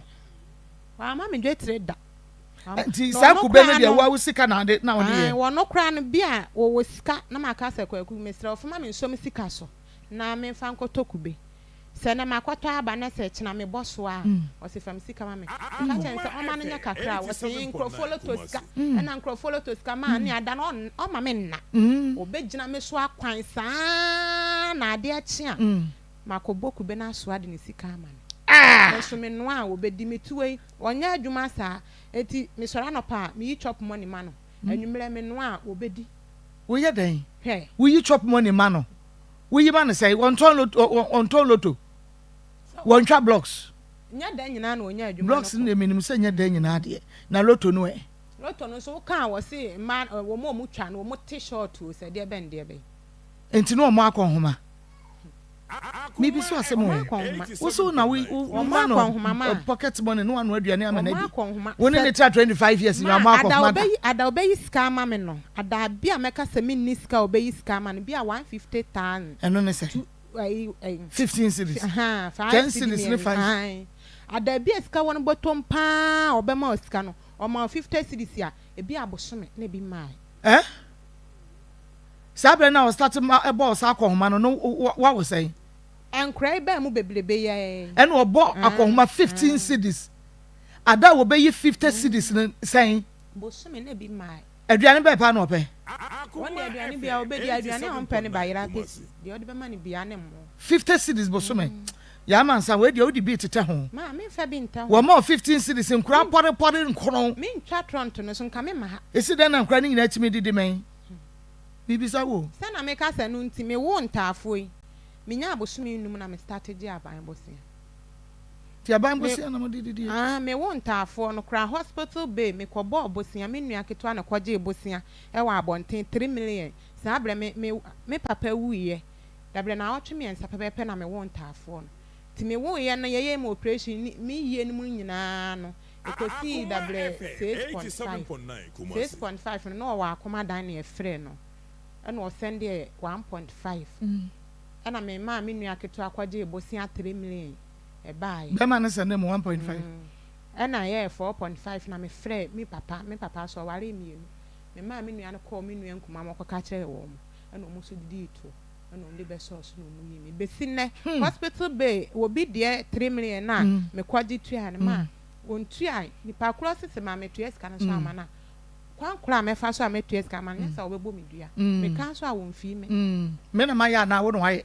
Wama me dwetire da. Nti saa kube no deɛ woa wo sika na ade na wode yɛ. Wɔno koraa no bi a wɔwɔ sika na maka sɛ Kwaku mesrɛ wo fa ma me nsɔ me sika so na memfa nkɔtɔ kube. Sɛ nɛ makɔtɔ aba na sɛ kyena mebɔ so a ɔse fa me sika ma me. Meka kyerɛ no sɛ ɔma no nyɛ kakra a ɔse ee nkurɔfoɔ lotto sika ɛna nkurɔfoɔ lotto sika maa ne ada no ɔmma me nna. Ɔbɛgyina me so akwan saa na adeɛ kye a makɔbɔ kube no asoa de ne sika ama no. Me nso menoa a ɔbɛdi. Metuo yi Ɔnyɛ adwuma saa. Enti mesɔre anɔpa a, meyi chop money ma no. Anwummerɛ menoa a, ɔbɛdi. Woyɛ dɛn? Hwɛ. Woyi chop money ma no? Woyi ma no sɛn? Wɔntɔn lotto, wɔntɔn lotto? Wɔntwa blocks? Nyɛ da nyinaa na ɔnya adwuma no kɔ. Blocks no deɛ menim sɛ nyɛ da nyinaa deɛ. Na lotto no ɛ? Lotto no nso woka a wɔse mmaa, wɔn a wɔtwa no, wɔte short o, sɛ deɛ bɛn deɛ bɛn. Enti na wɔn akɔ nhoma? Mebisa asɛm o. Wo so na wo wo ma no pocket money no ano aduane ama no adi. Wo ne ne tra 25 years nyina mo akɔ nhoma da. Ada obeyi sika ama me no. Ada bi a mɛka sɛ menni sika a obeyi sika ama no bi a 150,000. Ɛno ne sɛ 15 cedis. 10 cedis ne 5. Ada bi a sika wɔ no bɔtɔm paa ɔbɛma wo sika no. Ɔma wo 50 cedis a ebi abosome na ebi mmae. Eh? Saa berɛ no a ɔstarte ma ɛbɔɔ saa akɔnhoma no, no wawo sɛn? Nkora yi baa mu bebrebe yɛɛ. Ɛna ɔbɔ akɔnhoma 15 cedis. Ada a wɔbɛyi 50 cedis no sɛn? Bosome na bi mmae. Aduane bɛn paa na ɔpɛ? Wɔn deɛ aduane biara ɔbɛdi, aduane a ɔmpɛ ne bayerɛ apɛsi. Deɛ ɔde bɛma no biara ne mmo. 50 cedis bosome. Yaa Mansa, wei deɛ wode bi tetɛ ho. Ma, memfa bi ntɛ ho. Wɔma wo 15 cedis, nkora pɔrepɔre nkron. Mentwa trɔnto no so, nka memma ha. Esi dɛn na nkora no nyinaa tumi didi mɛn? Mebisa wo o. Sɛ na meka sɛ no nti me woo ntaafoɔ yi, me nyaa bosome num na me starte gyee aban bosea. Nti aban bosea na mo de didie? Aah me woo ntaafoɔ no koraa hospital bay me kɔ bɔɔ bosea, me nua ketewa na kɔ gyee bosea ɛwɔ abɔnten three million, saa berɛ me me me papa wuiɛ dabrɛ naawɔtwe miɛnsa pɛpɛpɛ na me woo ntaafoɔ no, nti me wooiɛ no yɛyɛɛ me operation ne me yie no mu nyinaa no Ɛkɔsii dabrɛ 6.5, 6.5 no na ɔwɔ akoma dan na yɛfrɛɛ no ɛna ɔsɛndeɛ 1.5 ɛna me maa me nua ketewa kɔgyee bosea 3 million ɛbaeɛ. Bɛrima no sɛndee mo 1.5? Ɛna ɛyɛɛ 4.5 na me frɛɛ me papa, me papa nso ɔwaree mmienu, me maa me nua no kɔɔ me nua nkumaa ma ɔkɔka kyerɛɛ wɔn ɛna wɔn nso didii toɔ. Ɛna wɔn de bɛsɔɔ so na wɔn yii me. Besi nnɛ, hospital bill obi deɛ 3 million na mekɔgye tua no ma wɔntuae. Nipa korɔ se sɛ ma metua sika no so ama no a, kwan korɔ a mɛfa so a mɛtua sika ama no nyɛ sɛ wɔbɛbɔ me dua. Meka nso a wɔmfii me. Me na mayɛ anaa wo na wayɛ?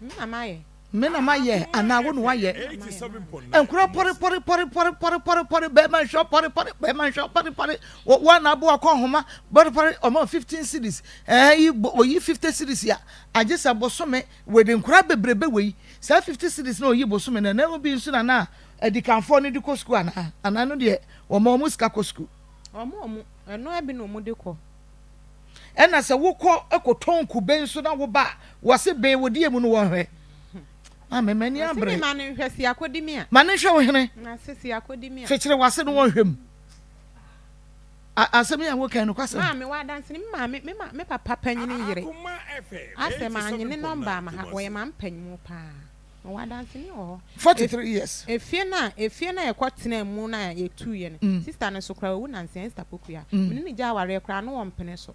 Me na mayɛ. Me na mayɛ anaa wo na wayɛ? Nkora pɔre pɔre pɔre pɔre pɔre pɔre pɔre bɛrima nhwɛ pɔre pɔre bɛrima nhwɛ pɔre pɔre wɔn na abo akɔ nhoma pɔre pɔre ɔma 15 cedis ɛɛ yi oyi 50 cedis a agye sɛ bosome wɔde nkora bebrebe wei. Saa 50 cedis na oyi bosome no, ɛna bi nso na na adikanfoɔ no de kɔ sukuu anaa? Anaa ɛno deɛ wɔma wɔn sika kɔ sukuu? Wɔn wɔn, ɛno bi na wɔn de kɔ. Ɛna sɛ wokɔ kɔtɔn kube nso na woba a, wɔse bee wo deɛ mu no wɔnhwɛ. Maame, m'ani Wɔse abere. me ma no nhwɛ si akɔdi me a. Ma no nhwɛ wo hene. Nase si akɔdi me a. Fekyere w'ase no wɔnhwɛ mu. A asɛm yi a woka yi nokwasɛm. Maame, wɔ adanseni, me maame, me ma, me papa panyini yere. Asɛ manye ne nɔmba ama ha, wɔyɛ maame panyimu paa. Mewɔ adanseni wɔ hɔ. 43 years. Efie no a, efie no a yɛkɔ tenaa mu no a yɛtuiɛ no, sister no nso koraa wawu nansa yi, Esther Pokuya. Me ne no gyaa awareɛ koraa na ɔmpene so.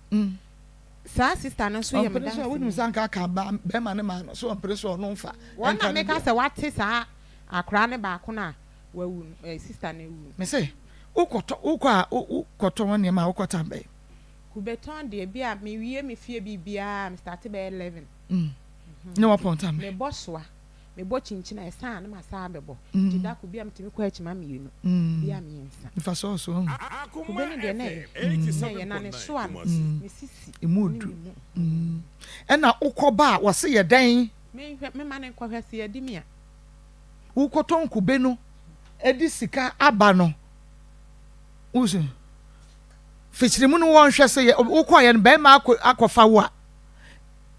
Saa sister no nso yɛ me Ɔmpene so a, wonim danseni. sɛ anka aka ba, bɛrima no maa no, so ɔmpene so a ɔno mfa Wɔn na nka ne meka deɛ. sɛ wate saa akwadaa no baako no a wawu no, eh, sister no awu no. Me se, wokɔtɔ, wokɔ a, wo, wokɔtɔ wɔn nneɛma a, wokɔ tan bɛn? Kubetɔn deɛ, bi a mewie me fie biribiara a, me starte bɛyɛ 11. Ne wapɔn tan bɛn? Mebɔ soa, mebɔ kyinkyin a, ɛsa a na masan abɛbɔ. Nti da koro bi a metumi kɔ akyima mmienu, bi a mmiɛnsa. Mfasoɔ wɔ so, wahu. Kube no deɛ na ɛyɛ, na ɛyɛ, na ne soa no, me sisi Emu ne odu. me mu. Ɛna wokɔ ba a, wɔse yɛ dɛn? Menhwɛ, mema no nkɔhwɛ sɛ yɛadi me a. Wokɔtɔn kube no de sika aba no, wosu fikyiri mu no wɔnhwɛ sɛ yɛ wokɔeɛ no bɛrima akɔ akɔfa wo a.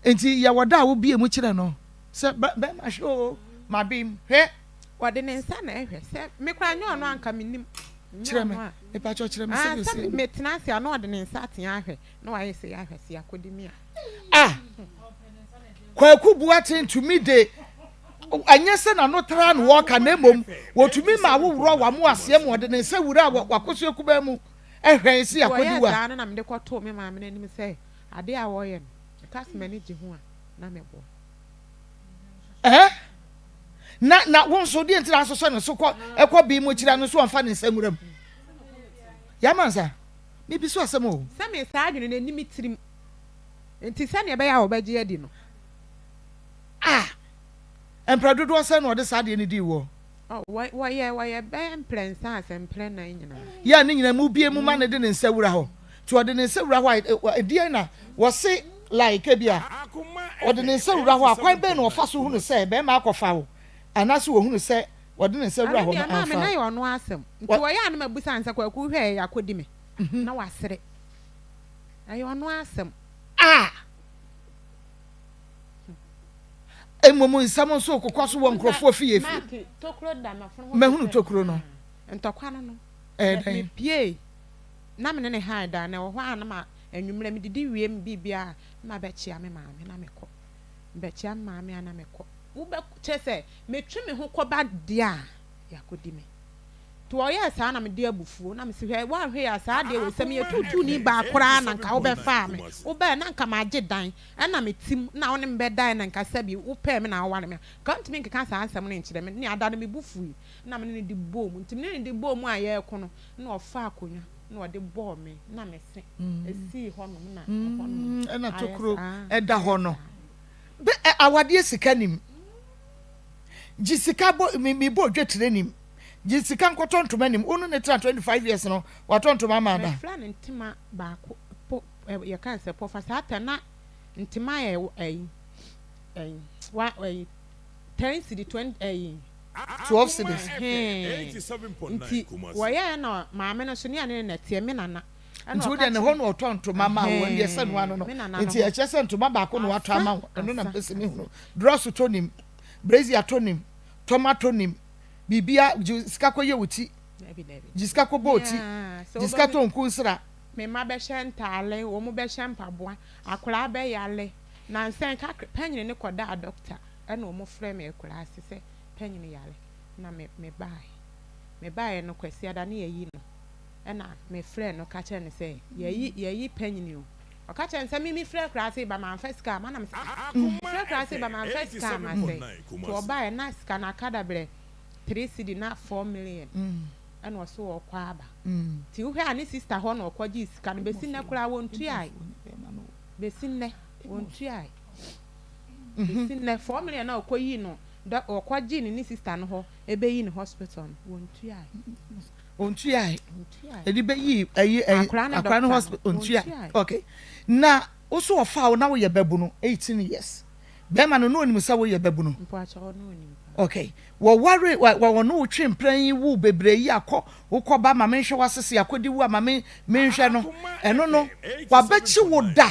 Nti yɛwɔ da a wobie mu kyerɛ no sɛ bɛrima hwɛ o, mabem hwɛ. Ɔde ne nsa na ɛhwɛ sɛ me koraa nyɛ ɔno anka mennim. Nyɛ Kyerɛ me, ɔno a. mepakyɛw kyerɛ me Ah, sɛdeɛ sɛ ɛsi. metena ase a na ɔde ne nsa atea ahwɛ na wayɛ sɛ yɛahwɛ sɛ yɛakɔdi me a. Ah! Kwaku Boateng tumi de, ɛnyɛ sɛ n'ano tra na ɔreka na mmom wɔtumi ma awoworɔ wamo aseɛ ma ɔde ne nsa wura w'akosua kumaa mu hwɛn se akɔdi Wɔyɛɛ wo a. saa no na mede kɔtoo me maame no anim sɛ adeɛ a wɔreyɛ no, meka sɛ m'ani gye ho a, na meboa. Ɛhɛ? Na, na wo nso, deɛ nti na asosɔ ne so kɔ, ɛkɔ bi mu kyerɛ no nso ɔmfa ne nsa nwura mu. Yɛama nsa. Mebi so asɛm o. Sɛ me saa adwene no ɛnni me tirim. Enti sɛnea ɛbɛyɛ a wɔbɛgye adi no. A! Mprɛ dodoɔ sɛn na ɔde saa adeɛ no dii woɔ? Oh, wɔ, wɔyɛ, wɔyɛ bɛyɛ mprɛnsa a sɛ mprɛnan nyinaa. Yɛ a ne nyinaa mu bue mu ma no de ne nsa wura hɔ. Nti ɔde ne nsa wura hɔ a, ɛ, ɛdeɛn na wɔse, like ebia, ɔde ne nsa wura hɔ a, kwan bɛn na ɔfa so hunu sɛ barima akɔfa wo, anaasɛ wɔhunu sɛ ɔde ne nsa wura Ɛno hɔ deɛ, no maame, amfa na wo? ɛyɛ ɔno ara asɛm. Nti Wɔ. wɔyɛ a na mabisa no sɛ, Kwaku, hwɛ ɛ, akɔdi me? Na wasere. Ɛyɛ ɔno ara asɛm. A Mmom nsɛm nso rekokɔ so wɔ nkurɔfoɔ fie fie. Mahunu tokuro no. Ntɔkwa no no. Ɛyɛ dɛn? Mepiee na me ne ne hae daa na ɛwɔ hɔ a na ma anwummerɛ medidi wie me biribiara na mabɛkyea me maame na mekɔ. Mebɛkyea me maame a na mekɔ. Wobɛ kyerɛ sɛ metwe me ho kɔba deɛ a yɛakɔdi me. Nti ɔyɛɛ saa na mede abufuo na mese hwɛ woanhwɛ yie a saa adeɛ wei sɛ meyɛ tuutuuni baa koraa na nka wobɛfaa me wobaɛ na nka magye dan ɛna me tim na wo ne me bɛdaɛ na nka sɛbi wopɛɛ me na woware me a nka wontumi nkeka saa nsɛm no nkyerɛ me ne ada no me bo fui na me ne no de bɔɔ mu nti me ne no de bɔɔ mu a yɛreko no na ɔfaa akonnwa na ɔde bɔɔ me na me se ɛsii hɔ nom na ɛhɔ nom Ɛna ayɛ tokuro saa ɛda ayɛ hɔ no saa. Bɛ ɛ awadeɛ sika nim Gye sika bɔ me me bɔ dwetire nim Gye sika nkɔtɔ ntoma nim Wo ne no tena 25 years no watɔ ntoma ama da. Mefra no ntoma baako po ɛ yɛka no sɛ pɔfa saa ta na ntoma yɛ ɛyi ɛyi wa ɛyi ten cedi twenty ɛyi. 12 cedis. Ɛhɛn nti wɔyɛɛ na maame no so ne ɛne ne na teɛ me nana. Ɛna Nti wo ɔka deɛ ne kyerɛ hɔ na ɔtɔ ntoma ma wo ɛndeɛ sɛ noa no no ɛhɛn me nana no nti hɔ ɛkyerɛ sɛ ntoma baako na watɔ asa ama wo ɛno na asa mpɛ sɛ asa. mehunu drɔs tɔ nim brazier tɔ nim tɔma tɔ nim biribia gye sika kɔ yɛ wo ti Dabi dabi gye sika kɔ bɔ wo ti Meaa sɛ gye sika wobɛhu tɔ nku nsra. Me mma bɛhyɛ ntaale wɔn bɛhyɛ mpaboa akwadaa bɛyale nansa yi kakra panyini no kɔdaa doctor ɛna wɔn frɛ me akuraase sɛ panyini yare na me me baeɛ me baeɛ no kwasiada ne yɛyi no Ɛna me frɛɛ no ka kyerɛɛ no sɛ yɛayi yɛayi panyini o. Ɔka kyerɛɛ me sɛ me me firi akuraase ba manfa sika amma na me sɛ ah me firi akuraase ba manfa sika amma sɛ nti ɔbaeɛ na sika no aka dabrɛ three cedi na 4 million ɛna ɔse ɔɔkɔ aba nti wohwɛ a ne sister hɔ na ɔkɔ gyee sika no bɛsi nnɛ koraa wɔntuae bɛsi nnɛ wɔntuae bɛsi nnɛ 4 million na ɔkɔ yii no dɔ ɔkɔ gyee no ne sister no hɔ ɛbɛyi no hospital no wɔntuae. Ontuae. Ɛde bɛyi ɛyi ɛyi akora no hospital ontua. Okay. Na woso ɔfa wo na woyɛ babunu 18 years. Bɛrima no na onim sɛ woyɛ babunu? Mpakyɛw na onim paa. Okay. Wɔware wɔ wɔne wo twe mpena yi wo bebree yi akɔ wokɔ ba ma menhwɛ w'asese akɔdi wo a ma me menhwɛ no ɛno no wabɛkye wo da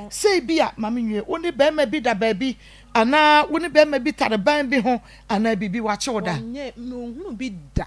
sɛ ebi a ma menwie wo ne bɛrima bi da baabi anaa wo ne bɛrima bi tare ban bi ho anaa biribi wakye wo da. Wɔnyɛ menhunu bi da.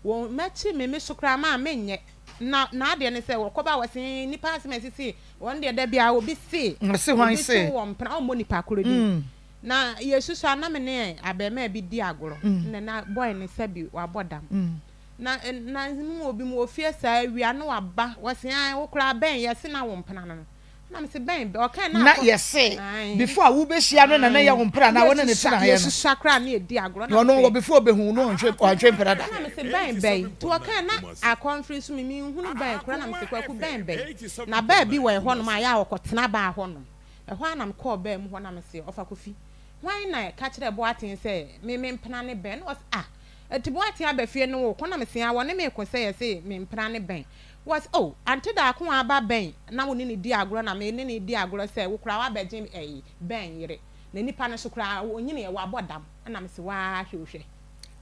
Wɔn mɛkye me me so koraa maa menyɛ na n'adeɛ ne sɛ wɔkɔba wɔse nnipa asɛm a ɛsisi wɔn deɛ da biara obi se Ɔse hwan obi se? to wɔn mpena ɔmmɔ nipa koro din. Na yɛsusua na me ne abarimaa bi di agorɔ na na boy no sɛbi wabɔ dam na na mu obi mu wɔ fie saa awia na waba wɔse ae wo koraa bɛn yɛse na wo mpena no no na mese bɛn bɛ ɔkae na Na akɔ yɛse ae before a wobɛhyia no na na ɛyɛ wo mpena anaa wo ne no yɛsusua tenaeɛ no. yɛsusua koraa na yɛdi agorɔ Na na ɔno mese wɔ before ɔbɛhu wo no ɔntwe ɔntwe mpena da. na mese bɛn bɛn nti ɔkae na akɔmfiri so me menhunu bɛn koraa na mese Kwaku bɛn bɛn na baa bi wɔ ɛhɔnom a yɛ a ɔkɔtena baa hɔnom. Ɛhɔ ara na mekɔɔ baa mu hɔ na mese, Ɔfa Kofi, hwan na ɛka kyerɛɛ Boateng sɛ me me mpena ne bɛn? Na ɔse, Ah, ɛnti Boateng aba fie ne wo reko? Na mese, Aa, wɔne me reko sɛ yɛse me mpena ne bɛn. Wɔse, Oh, Ante Daako aba bɛn na wo ne no di agorɔ na me ne no redi agorɔ sɛ wo koraa woabɛgye ɛyi, bɛn yere. Na nipa no nso koraa ɔnyiniiɛ, wabɔ dam. Ɛna mese, Waa, hwɛ o hwɛ.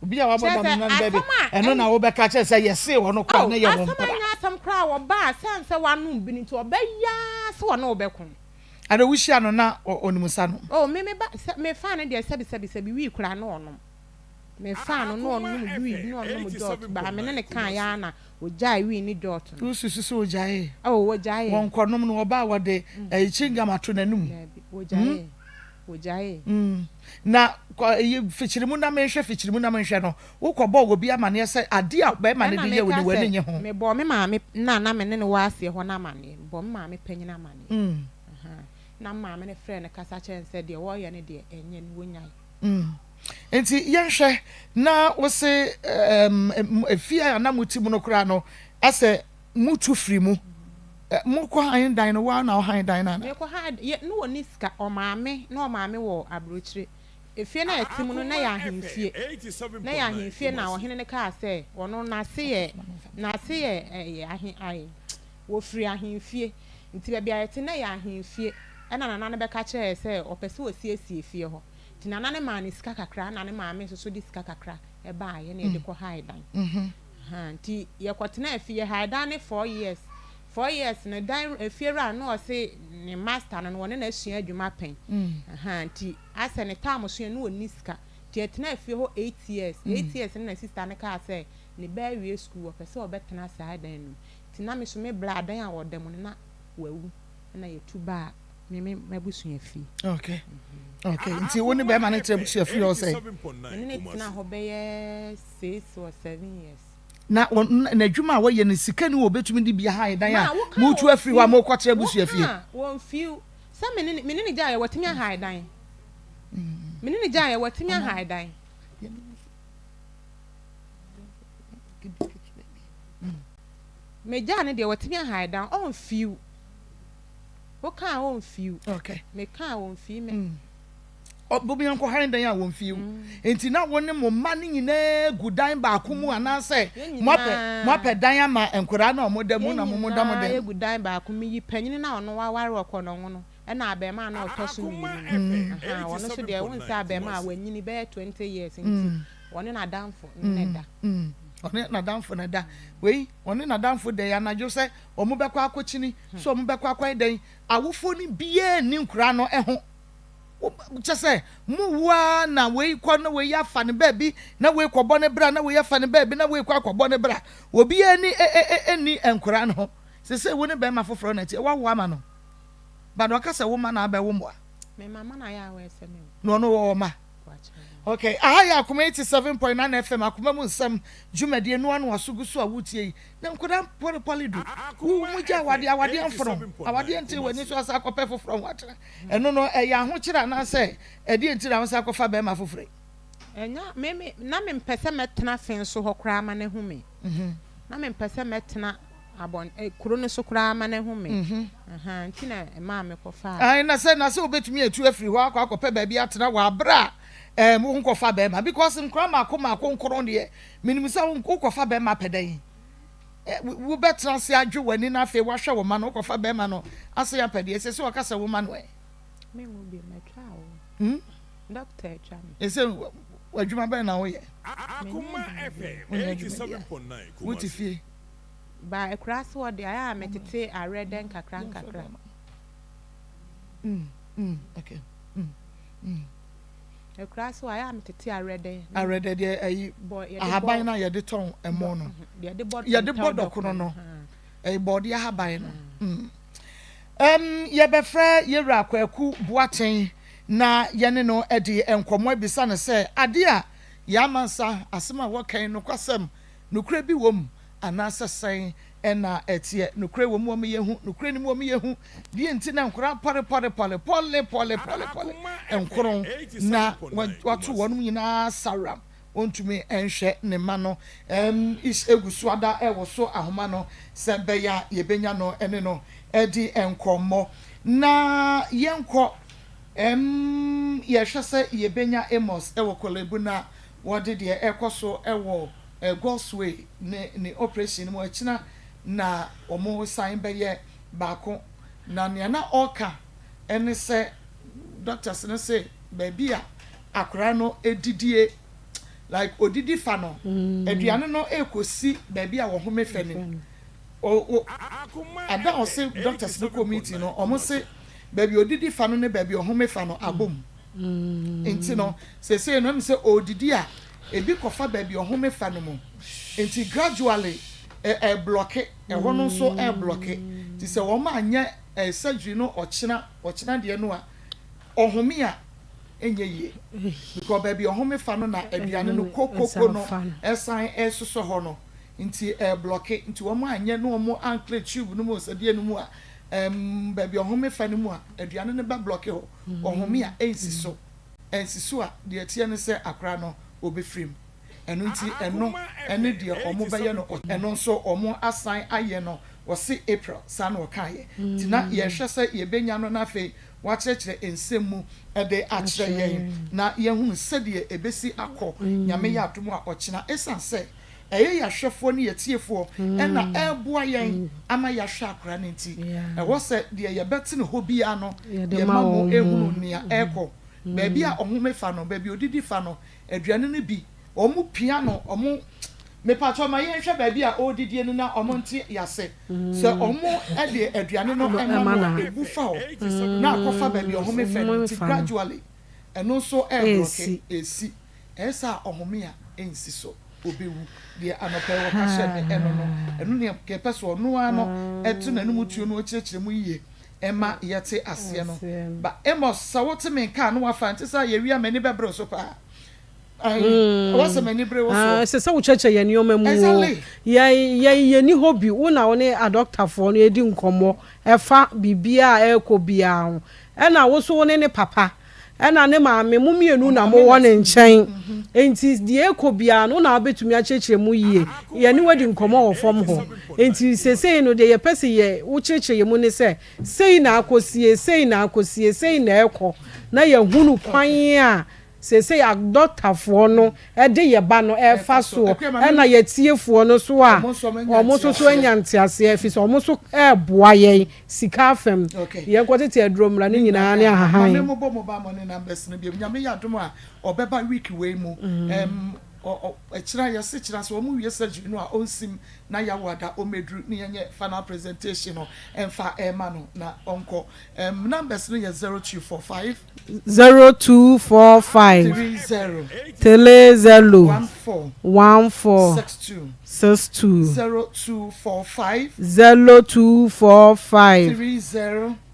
Obi a wabɔ Kyerɛ dam sɛ, no no bɛbi, asɛm a ɛno ɛn na wobɛka kyerɛ sɛ yɛsee ɔno koraa Oh, na ɛyɛ wo asɛm mpena. anyɛ asɛm koraa a ɔbaa sɛn sɛ wanom bi no nti ɔbɛyɛ ara sɛ ɔne wo bɛko. Ada wohyia no na ɔnim nsa nom? Oh, me me ba, sɛ me faa no deɛ sɛbi sɛbi sɛbi wii koraa na ɔnom. Me faa no na ɔnom wii na ɔnom jɔt baa me ne no kaa yɛ ara na ɔgyae wii ne jɔt no. Wosusu sɛ ɔgyaee? Oh, ɔgyaee. Wɔnkɔnom no ɔbaa wɔde ɛyi chewing-gum ato n'anum. Daabi, ɔgyaee. Wogyaee. Mm. Na kɔ eyi fikyiri mu na menhwɛ fikyiri mu na menhwɛ no, wokɔbɔɔ obi amaneɛ sɛ adeɛ a barima no Ɛna de yɛ wo meka no w'ani sɛ, nnye ho. mebɔɔ me maame no a na me ne no wɔ aseɛ hɔ no amaneɛ. Mebɔɔ me maame panin amaneɛ. Mm. Ahaa. Na me maame no frɛɛ no kasa kyerɛɛ no sɛ deɛ wɔreyɛ no deɛ, ɛnyɛ no, wɔnnyae. Mm. Nti yɛnhwɛ, na wose ɛɛm, efie a na mote mu no koraa no, asɛ Mo tu firi mu. Mo kɔ han dan no, wo ara na wo han dan no anaa? Me kɔ han, yɛ, na wɔnni sika, ɔmaame, na ɔmaame wɔ aburokyire. Efie no a yɛte mu no, na ɛyɛ ahemfie. Na ɛyɛ ahemfie na ɔhene no kaa sɛ, ɔno n'ase yɛ, n'ase yɛ ɛyɛ ahe, ae, wɔfiri ahemfie. Nti baabi a yɛte no, na ɛyɛ ahemfie. Ɛna nana no bɛka kyerɛɛ yɛ sɛ ɔpɛ sɛ ɔsiesie fie hɔ. Nti nana no maa no sika kakra, ɛna ne maame nso so de sika kakra baeɛ na yɛde kɔ hae dan. Ahaa nti yɛkɔtenaa fie yɛhae dan no four years four years no dan efiewura no na ɔse ne master no no wɔne no asua adwuma pɛn ahaa nti asɛ ne term so yɛ no ɔnni sika nti yɛtenaa fie hɔ eight years eight years no na sister no kaa sɛ ne ba awie school ɔpɛ sɛ ɔbɛtena saa dan no mu nti na me so me bra dan a ɔda mu no na wawu ɛna yɛtu baa me me m'abusua fie. Okay. Okay. Nti wo ne bɛrima no tena abusua fie hɔ sɛ? Me ne no tena hɔ bɛyɛ 6 or 7 years. Na n'adwuma a wɔyɛ no sika ni wɔ obetumi de bi aha dan a motu afiri hɔ a mokɔtena abusua fie. Wɔn fiw sɛ me ne me ne ne gyaeɛ wɔatumi aha dan. Me ne ne gyaeɛ wɔatumi aha dan. Megyaa no deɛ watumi ahae dan ɔnfiw. Wokaa ɔnfiw. Okay. Mekaa ɔnfii me. Mm. Obi nkɔ han dan a wɔnfiw. Mm. Nti na wo ne mo mma no nyinaa gu dan baako mu mm. anaasɛ moapɛ moapɛ dan ama nkwadaa na wɔn da mu na mo mo da mo dan. Yɛn nyinaa gu dan baako mu yi panyin na ɔno waware ɔkɔ na ɔno ɛna abɛɛmaa na ɔtɔ so mmienu no. Mm. Ɔno nso deɛ wɔn sɛ abɛɛmaa wanyini bɛyɛ 20 years nti. Mm. Ɔne n'adamfo no na ɛda. Ɔne n'adamfo na ɛda. Wei, ɔne n'adamfo da yi anadwo sɛ wɔbɛkɔ akɔkyini, sɛ wɔbɛkɔ akɔyɛ dɛn. Awofoɔ no biara nni nkoraa no ho. Kyɛ sɛ, mowu ara na wei kɔ na wei afa ne baabi, na wei kɔbɔ ne bra, na wei afa ne baabi, na wei kɔ akɔbɔ ne bra. Obiara ani nni nkoraa no ho. Seesei wo ne barima foforɔ na ɛte, woawo ama no. But ɔka sɛ wo mma na abɛwo mmoa. Me mma na ayɛ a wɔyɛ sɛ me o. Na ɔno ɔwɔ mma. Ok, aha yɛ Akoma 87.9 FM, Akoma mu nsɛm dwumadie no ano aso gu so a wotie yi. Na nkwadaa pɔlepɔle du, wo mu gya awadeɛ, awadeɛ mfono, awadeɛ nte w'ani so asa akɔpɛ foforɔ ho atena. Ɛno no, ɛyɛ ahokyere anaasɛ ɛdeɛ nti na wo nsa akɔfa bɛrima foforɔ yi? Ɛnyɛ, me, me, na mempɛ sɛ mɛtena fe so hɔ koraa ma no ahu me. Na mempɛ sɛ mɛtena abɔn eh, kuro no so koraa ma no ahu me. Ahaa, nti na ɛmaa me kɔfaa. Ae, na sɛ, na sɛ wobɛtumi atu afiri hɔ akɔ akɔpɛ baabi atena wɔ aberɛ a ɛɛm wonkɔfa bɛrima, because nkora mmaako mmaako nkron deɛ, menim sɛ wo, wokɔfa bɛrima pɛ dɛn? Ɛ, wobɛtena ase adwe w'ani na afei woahwɛ wo mma no, wokɔfa bɛrima no ase apɛ deɛ, ɛsɛ sɛ ɔka sɛ wo mma no ɛ? Menwo bio, matwa awoɔ. Hmm? Doctor atwa me. Ɛsɛ adwuma bɛn na woyɛ? Menyɛ adwuma biara. Wonyɛ adwuma biara. Wote fie? Ba akuraase hɔ deɛ ayɛ a metete awerɛdɛ nkakra nkakra. Mm, mm, okay. Mm, mm. Akuraase hɔ ayɛ a metete awerɛdɛ. Awerɛdɛ deɛ ayi ahaban no a yɛde tɔn ɛmo no. Yɛde bɔ dɔkono no. Ɛyɛ bɔɔde ahaban no. Mm. Um, yɛbɛfrɛ Yɛwura Kwaku Boateng na yɛne no adi nkɔmmɔ abisa no sɛ adeɛ a Yaa Mansa asɛm a wɔka yi nokwasɛm, nokorɛ bi wɔ mu anaasɛ sɛn na ɛteɛ? Nokorɛ wɔ mu wɔn yɛhu, nokorɛ nni mu wɔn yɛhu. Deɛ nti na nkwadaa pɔre pɔre pɔre pɔle pɔle pɔle pɔle nkron na wɔato wɔn nyinaa saram Ɔntumi nhwɛ ne mma no. Ish gu so ada rewoso ahoma no sɛ ɛbɛyɛ a yɛbɛnya no ne no adi nkɔmmɔ. Na yɛnkɔ yɛhwɛ sɛ yɛbɛnya Amos wɔ Korle-Bu na wɔde deɛ ɛrekɔ so wɔ God's Way ne ne operation no mu akyina na wɔsan bɛyɛ baako. Na nea na ɔreka ne sɛ doctors no se baabi a akwadaa no didie like odidi fa no aduane no rekɔsi baabi a wɔhome fɛ no o ada a ɔse doctors no kɔ meeting no wɔn se baabi odidi fa no ne baabi ɔhome fa no abom nti no sesei no ɛmu sɛ ɔredidi a ebi kɔfa baabi ɔhome fa no mu nti gradually ɛɛblɔke ɛhɔ no nso ɛɛblɔke nti sɛ wɔn anyɛ surgery no ɔkyena ɔkyena deɛ no a ɔhome a ɛnyɛ yie because baabi a ɔhome fa no na aduane no kokoko no ɛsan ɛsosɔ hɔ no nti ɛblɔke nti wɔn anyɛ na wɔn anclear tube no mu sɛdeɛ no mu a ɛm baabi a ɔhome fa no mu a aduane no bɛ blɔke hɔ ɔhome a ɛnsi so ɛnsi so a deɛ ɛteɛ ne sɛ akora no ɔbɛfiri mu ɛno nti ɛno ɛne deɛ wɔn bɛyɛ no ɛno nso wɔn asan ayɛ no wɔse April saa na ɔkaeɛ nti na yɛhwɛ sɛ yɛbɛnya no na afei Wakyerɛkyerɛ nsɛm mu de akyerɛ yɛn na yɛahunu sɛdeɛ ɛbɛsi akɔ, Nyame yɛ adom a ɔkyena. Ɛsiane sɛ ɛyɛ yɛn ahwɛfoɔ ne yɛn atiefoɔ na ɛreboa yɛn ama yɛahwɛ akwadaa no nti, ɛwɔ sɛ deɛ yɛbɛte ne hɔ biara no, yɛma mo hunu nea ɛrekɔ. Baabi a ɔhome fa no, baabi a ɔdidi fa no, aduane no bi, wɔn pia no, wɔn, mepakyɛw ma yɛnhwɛ baabi a ɔredidie no na wɔn nte yase, sɛ wɔn de aduane no ma no a, ɛbu fa hɔ na akɔfa baabi a ɔhome fɛ no, nti gradually ɛno nso ɛreblɔke, ɛresi, ɛyɛ saa a ɔhome a ɛnsi so, ɔbɛwu, deɛ anɔpa yi wɔka kyerɛɛ me ɛno no, ɛno ne yɛpɛ sɛ ɔno ara no ɛto n'anum tuo na ɔkyerɛkyerɛ mu yie ɛma yɛte aseɛ no, ba Amos sɛ wote me nka a na wafa, nte saa a yɛwie a m'ani bɛbere wo so paa. Ah, ɛsɛ sɛ wokyerɛkyerɛ yɛn nneɛma mu o. Yɛn, yɛn, yɛnni hɔ bi. Wo na wo ne adɔktafoɔ no redi nkɔmmɔ ɛfa biribiara a ɛrekɔ biara ho. Ɛna wo nso wo ne ne papa, ɛna ne maame, mo mmienu na mowɔ ne nkyɛn. Enti deɛ ɛrekɔ biara no, wo na wobɛtumi akyerɛkyerɛ mu yie. Yɛne wo adi nkɔmmɔ wɔ fam hɔ. Enti seesei no, deɛ yɛpɛ sɛ yɛ, wokyerɛkyerɛ yɛn mu ne sɛ, sei na akɔsie, sei na akɔsie, sei na ɛrekɔ, na yɛahunu kwan a Seesei adɔktafoɔ no de yɛ ba no refa soɔ, ɛna yɛ atiefoɔ no nso a wɔn nso so anya nteaseɛ, ɛfiri sɛ wɔn nso reboa yɛn sika afam. Yɛnkɔtete aduro mmra ne nyinaa ne ahahan. Maame mobɔ mobile money numbers no biom. Nyame yɛ adom a ɔbɛba week wei mu. Ɛkyena yɛse kyena sɛ wɔn wie surgery no a ɔnsim na Yawoada ɔmmɛduru ne yɛnyɛ final presentation no mfa ɛma no na ɔnkɔ. Numbers no yɛ 0245. 0245 30. 30 14. 14 62. 62 0245. 0245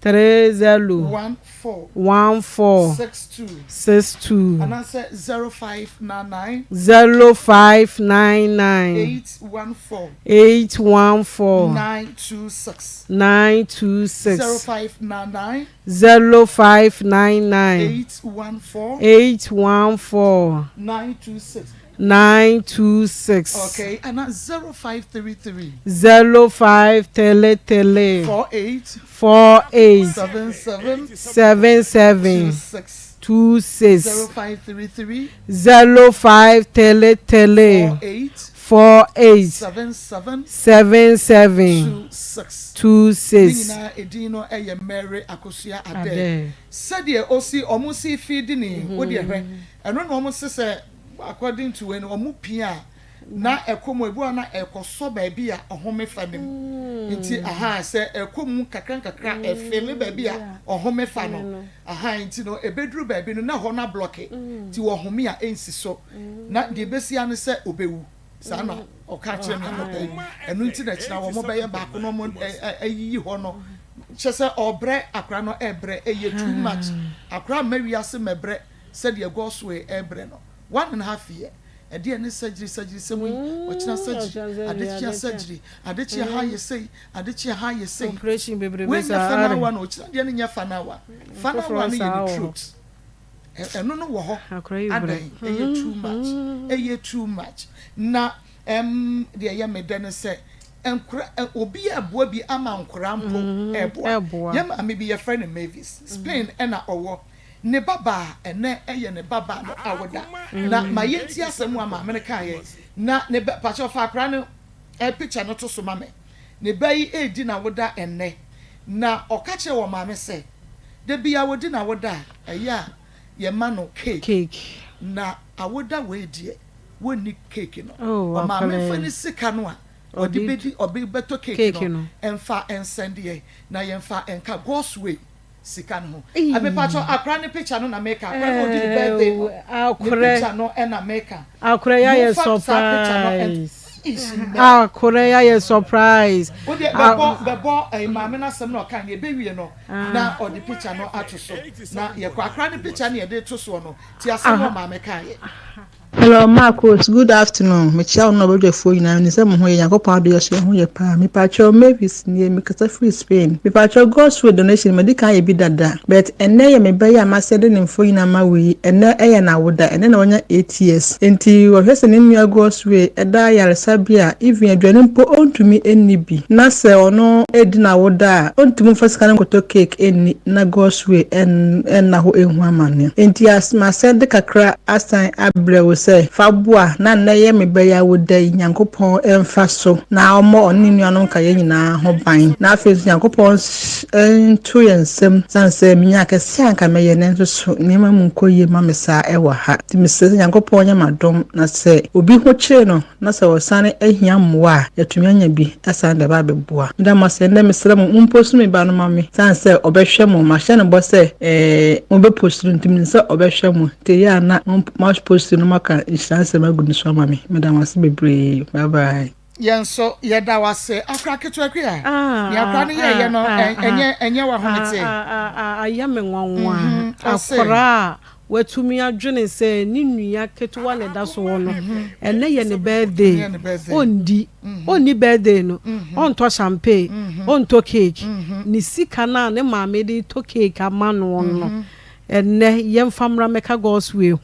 30. 30 14. 14 62. 62 Anaasɛ 0599. 0599 814. 814 926. 926 0599. 0599 814. 814 926. 926 Okay, and 0533. 0533 48. 48 77. 77 26. 26 0533. 0533 48. 48. 77. 77. 26. 26. Ne nyinaa edin no yɛ Mary Akosua Adair. Adair. Sɛdeɛ ɔsi ɔmo si feed ne wo deɛ hwɛ ɛno na ɔmo se sɛ according to wei no ɔmo pia a na ɛkɔ mu ebi wɔ hɔ na ɛkɔsɔ baabi a ɔhome fa no mu nti aha sɛ ɛkɔ mu kakra nkakra ɛfele baabi a ɔhome fa no aha nti no ebeduru baabi no na hɔ no ablɔke nti wɔhome a ɛnsi so na deɛ ebesia ne sɛ obewu saa na ɔka kyerɛ me anɔpa yi ɛno nti na kyerɛ wɔn bɛyɛ baako na wɔn ɛyiyi hɔ no kyɛ sɛ ɔbrɛ akora no ɛbrɛ ɛyɛ too much akora mma wiase mɛbrɛ sɛdeɛ Godswill ɛbrɛ no 1½ year ɛdeɛ ne surgery surgery sɛm yi ɔkyena surgery adekyea surgery adekyea ha yɛ sei adekyea ha yɛ sei Operation bebrebe wei nyɛ saa final are. one ɔkyena deɛ no nyɛ final one final Foforɔ one no yɛ saa ne wɔ hɔ. throat ɛno no wɔ hɔ Akora yi brɛ. adan ɛyɛ too much ɛyɛ too much na deɛ ɛyɛ me dɛ ne sɛ nkora obi ɛboa bi ama nkora mpo ɛboa ɛboa. yɛ maame bi yɛfrɛ no Mavis Spain ɛna ɔwɔ ne babaa ɛnɛ ɛyɛ ne babaa no awoda na ma yɛnti asɛm a maame no kaeɛ na ne ba pakyɛ ɔfa akora no picture no to so ma me ne ba yi edi n'awoda ɛnɛ na ɔka kyerɛ wɔ maame sɛ debi a wodi n'awoda a ɛyɛ a yɛma no cake Cake. Na awoda wei deɛ wɔnni cake no Oh, ɔmaame akwadaa nfa yi. ne sika no a ɔde Ɔde bɛdi ɔde bɛtɔ cake cake no no. ɛnfa ɛnsɛndeɛ na yɛnfa ɛnka God's way sika no ho Eii. abepatɔ akora ne picture no na meka akora no odi ne birthday no ne Akorɛ. picture no ɛna meka Akorɛ yɛ ayɛ Momfa saa picture no ɛn- surprise. Ish, nnɛ. Akorɛ yɛ ayɛ surprise. Wo deɛ bɛbɔ bɛbɔ ɛyi maame n'asɛm na ɔka no yɛbɛwie no na ɔde picture no ato so na yɛkɔ akora ne picture no yɛde to soɔ no ti asɛm na maame ka yɛ. Hello Marcos, good afternoon. Mekyia wo na ɔbadwafoɔ nyinaa. Menim sɛ mo ho yɛ. Nyankopɔn adom yɛ so yɛn ho yɛ paa. Mepakyɛw Mavis nie, mekasa firi Spain. Mepakyɛw God's Way donation madi kan ayɛ bi dada but ɛnnɛ yɛ me ba yi a masɛnde ne mfonyin ama wo yi, ɛnnɛ ɛyɛ n'awoda, ɛnnɛ na wanya 8 years. Enti wɔhwɛ sɛ ne nua God's Way ɛda ayaresabea a even aduane mpo ɔntumi nni bi na sɛ ɔno redi n'awoda a ɔntumi mfa sika no nkɔtɔ cake nni na God's Way nna hɔ nhu amane. Enti masɛnde kakra asan abrɛ wo sɛ fa boa na nnɛ yɛ me ba yi awoda yi Nyankopɔn mfa so na ɔmmɔ ɔne ne nuanom nkaeɛ nyinaa ho ban na afei nso Nyankopɔn nto yɛn nsam sane sɛ menya akɛseɛ a anka mɛyɛ nanso so nneɛma mu nkɔ yie ma me saa ɛwɔ ha nti mesrɛ sɛ Nyankopɔn nyɛ m'adom na sɛ obi ho kyere no na sɛ ɔsane ahia mmoa a, yɛatumi anya bi asane de aba abɛboa. Meda mo ase. Ɛnnɛ mesrɛ mo, mompost me ba no ma me, sane sɛ ɔbɛhwɛ mo. Mahyɛ no bɔ sɛ eh, mobɛpost no, nti menim sɛ ɔbɛhwɛ mo. Nti ɛyɛ a na moapost no moaka nhyira nsɛm agu ne so ama me. Meda mo ase bebree. Bye bye. Yɛn nso yɛda wo ase. Akora ketewa Akua, nea akora no yɛeɛ no ɛnyɛ ɛnyɛ w'ahomete? Ayɛ me nwanwa. Ɔse. Akora a watumi adwene sɛ ne nua ketewa na ɛda soɔ no, ɛnnɛ yɛ ne birthday, ɔndi, ɔnni birthday no, ɔntɔ champagne, ɔntɔ cake, ne sika no a ne maame de retɔ cake ama no no, Ɛnnɛ, yɛmfa mmra mmɛka God's way ho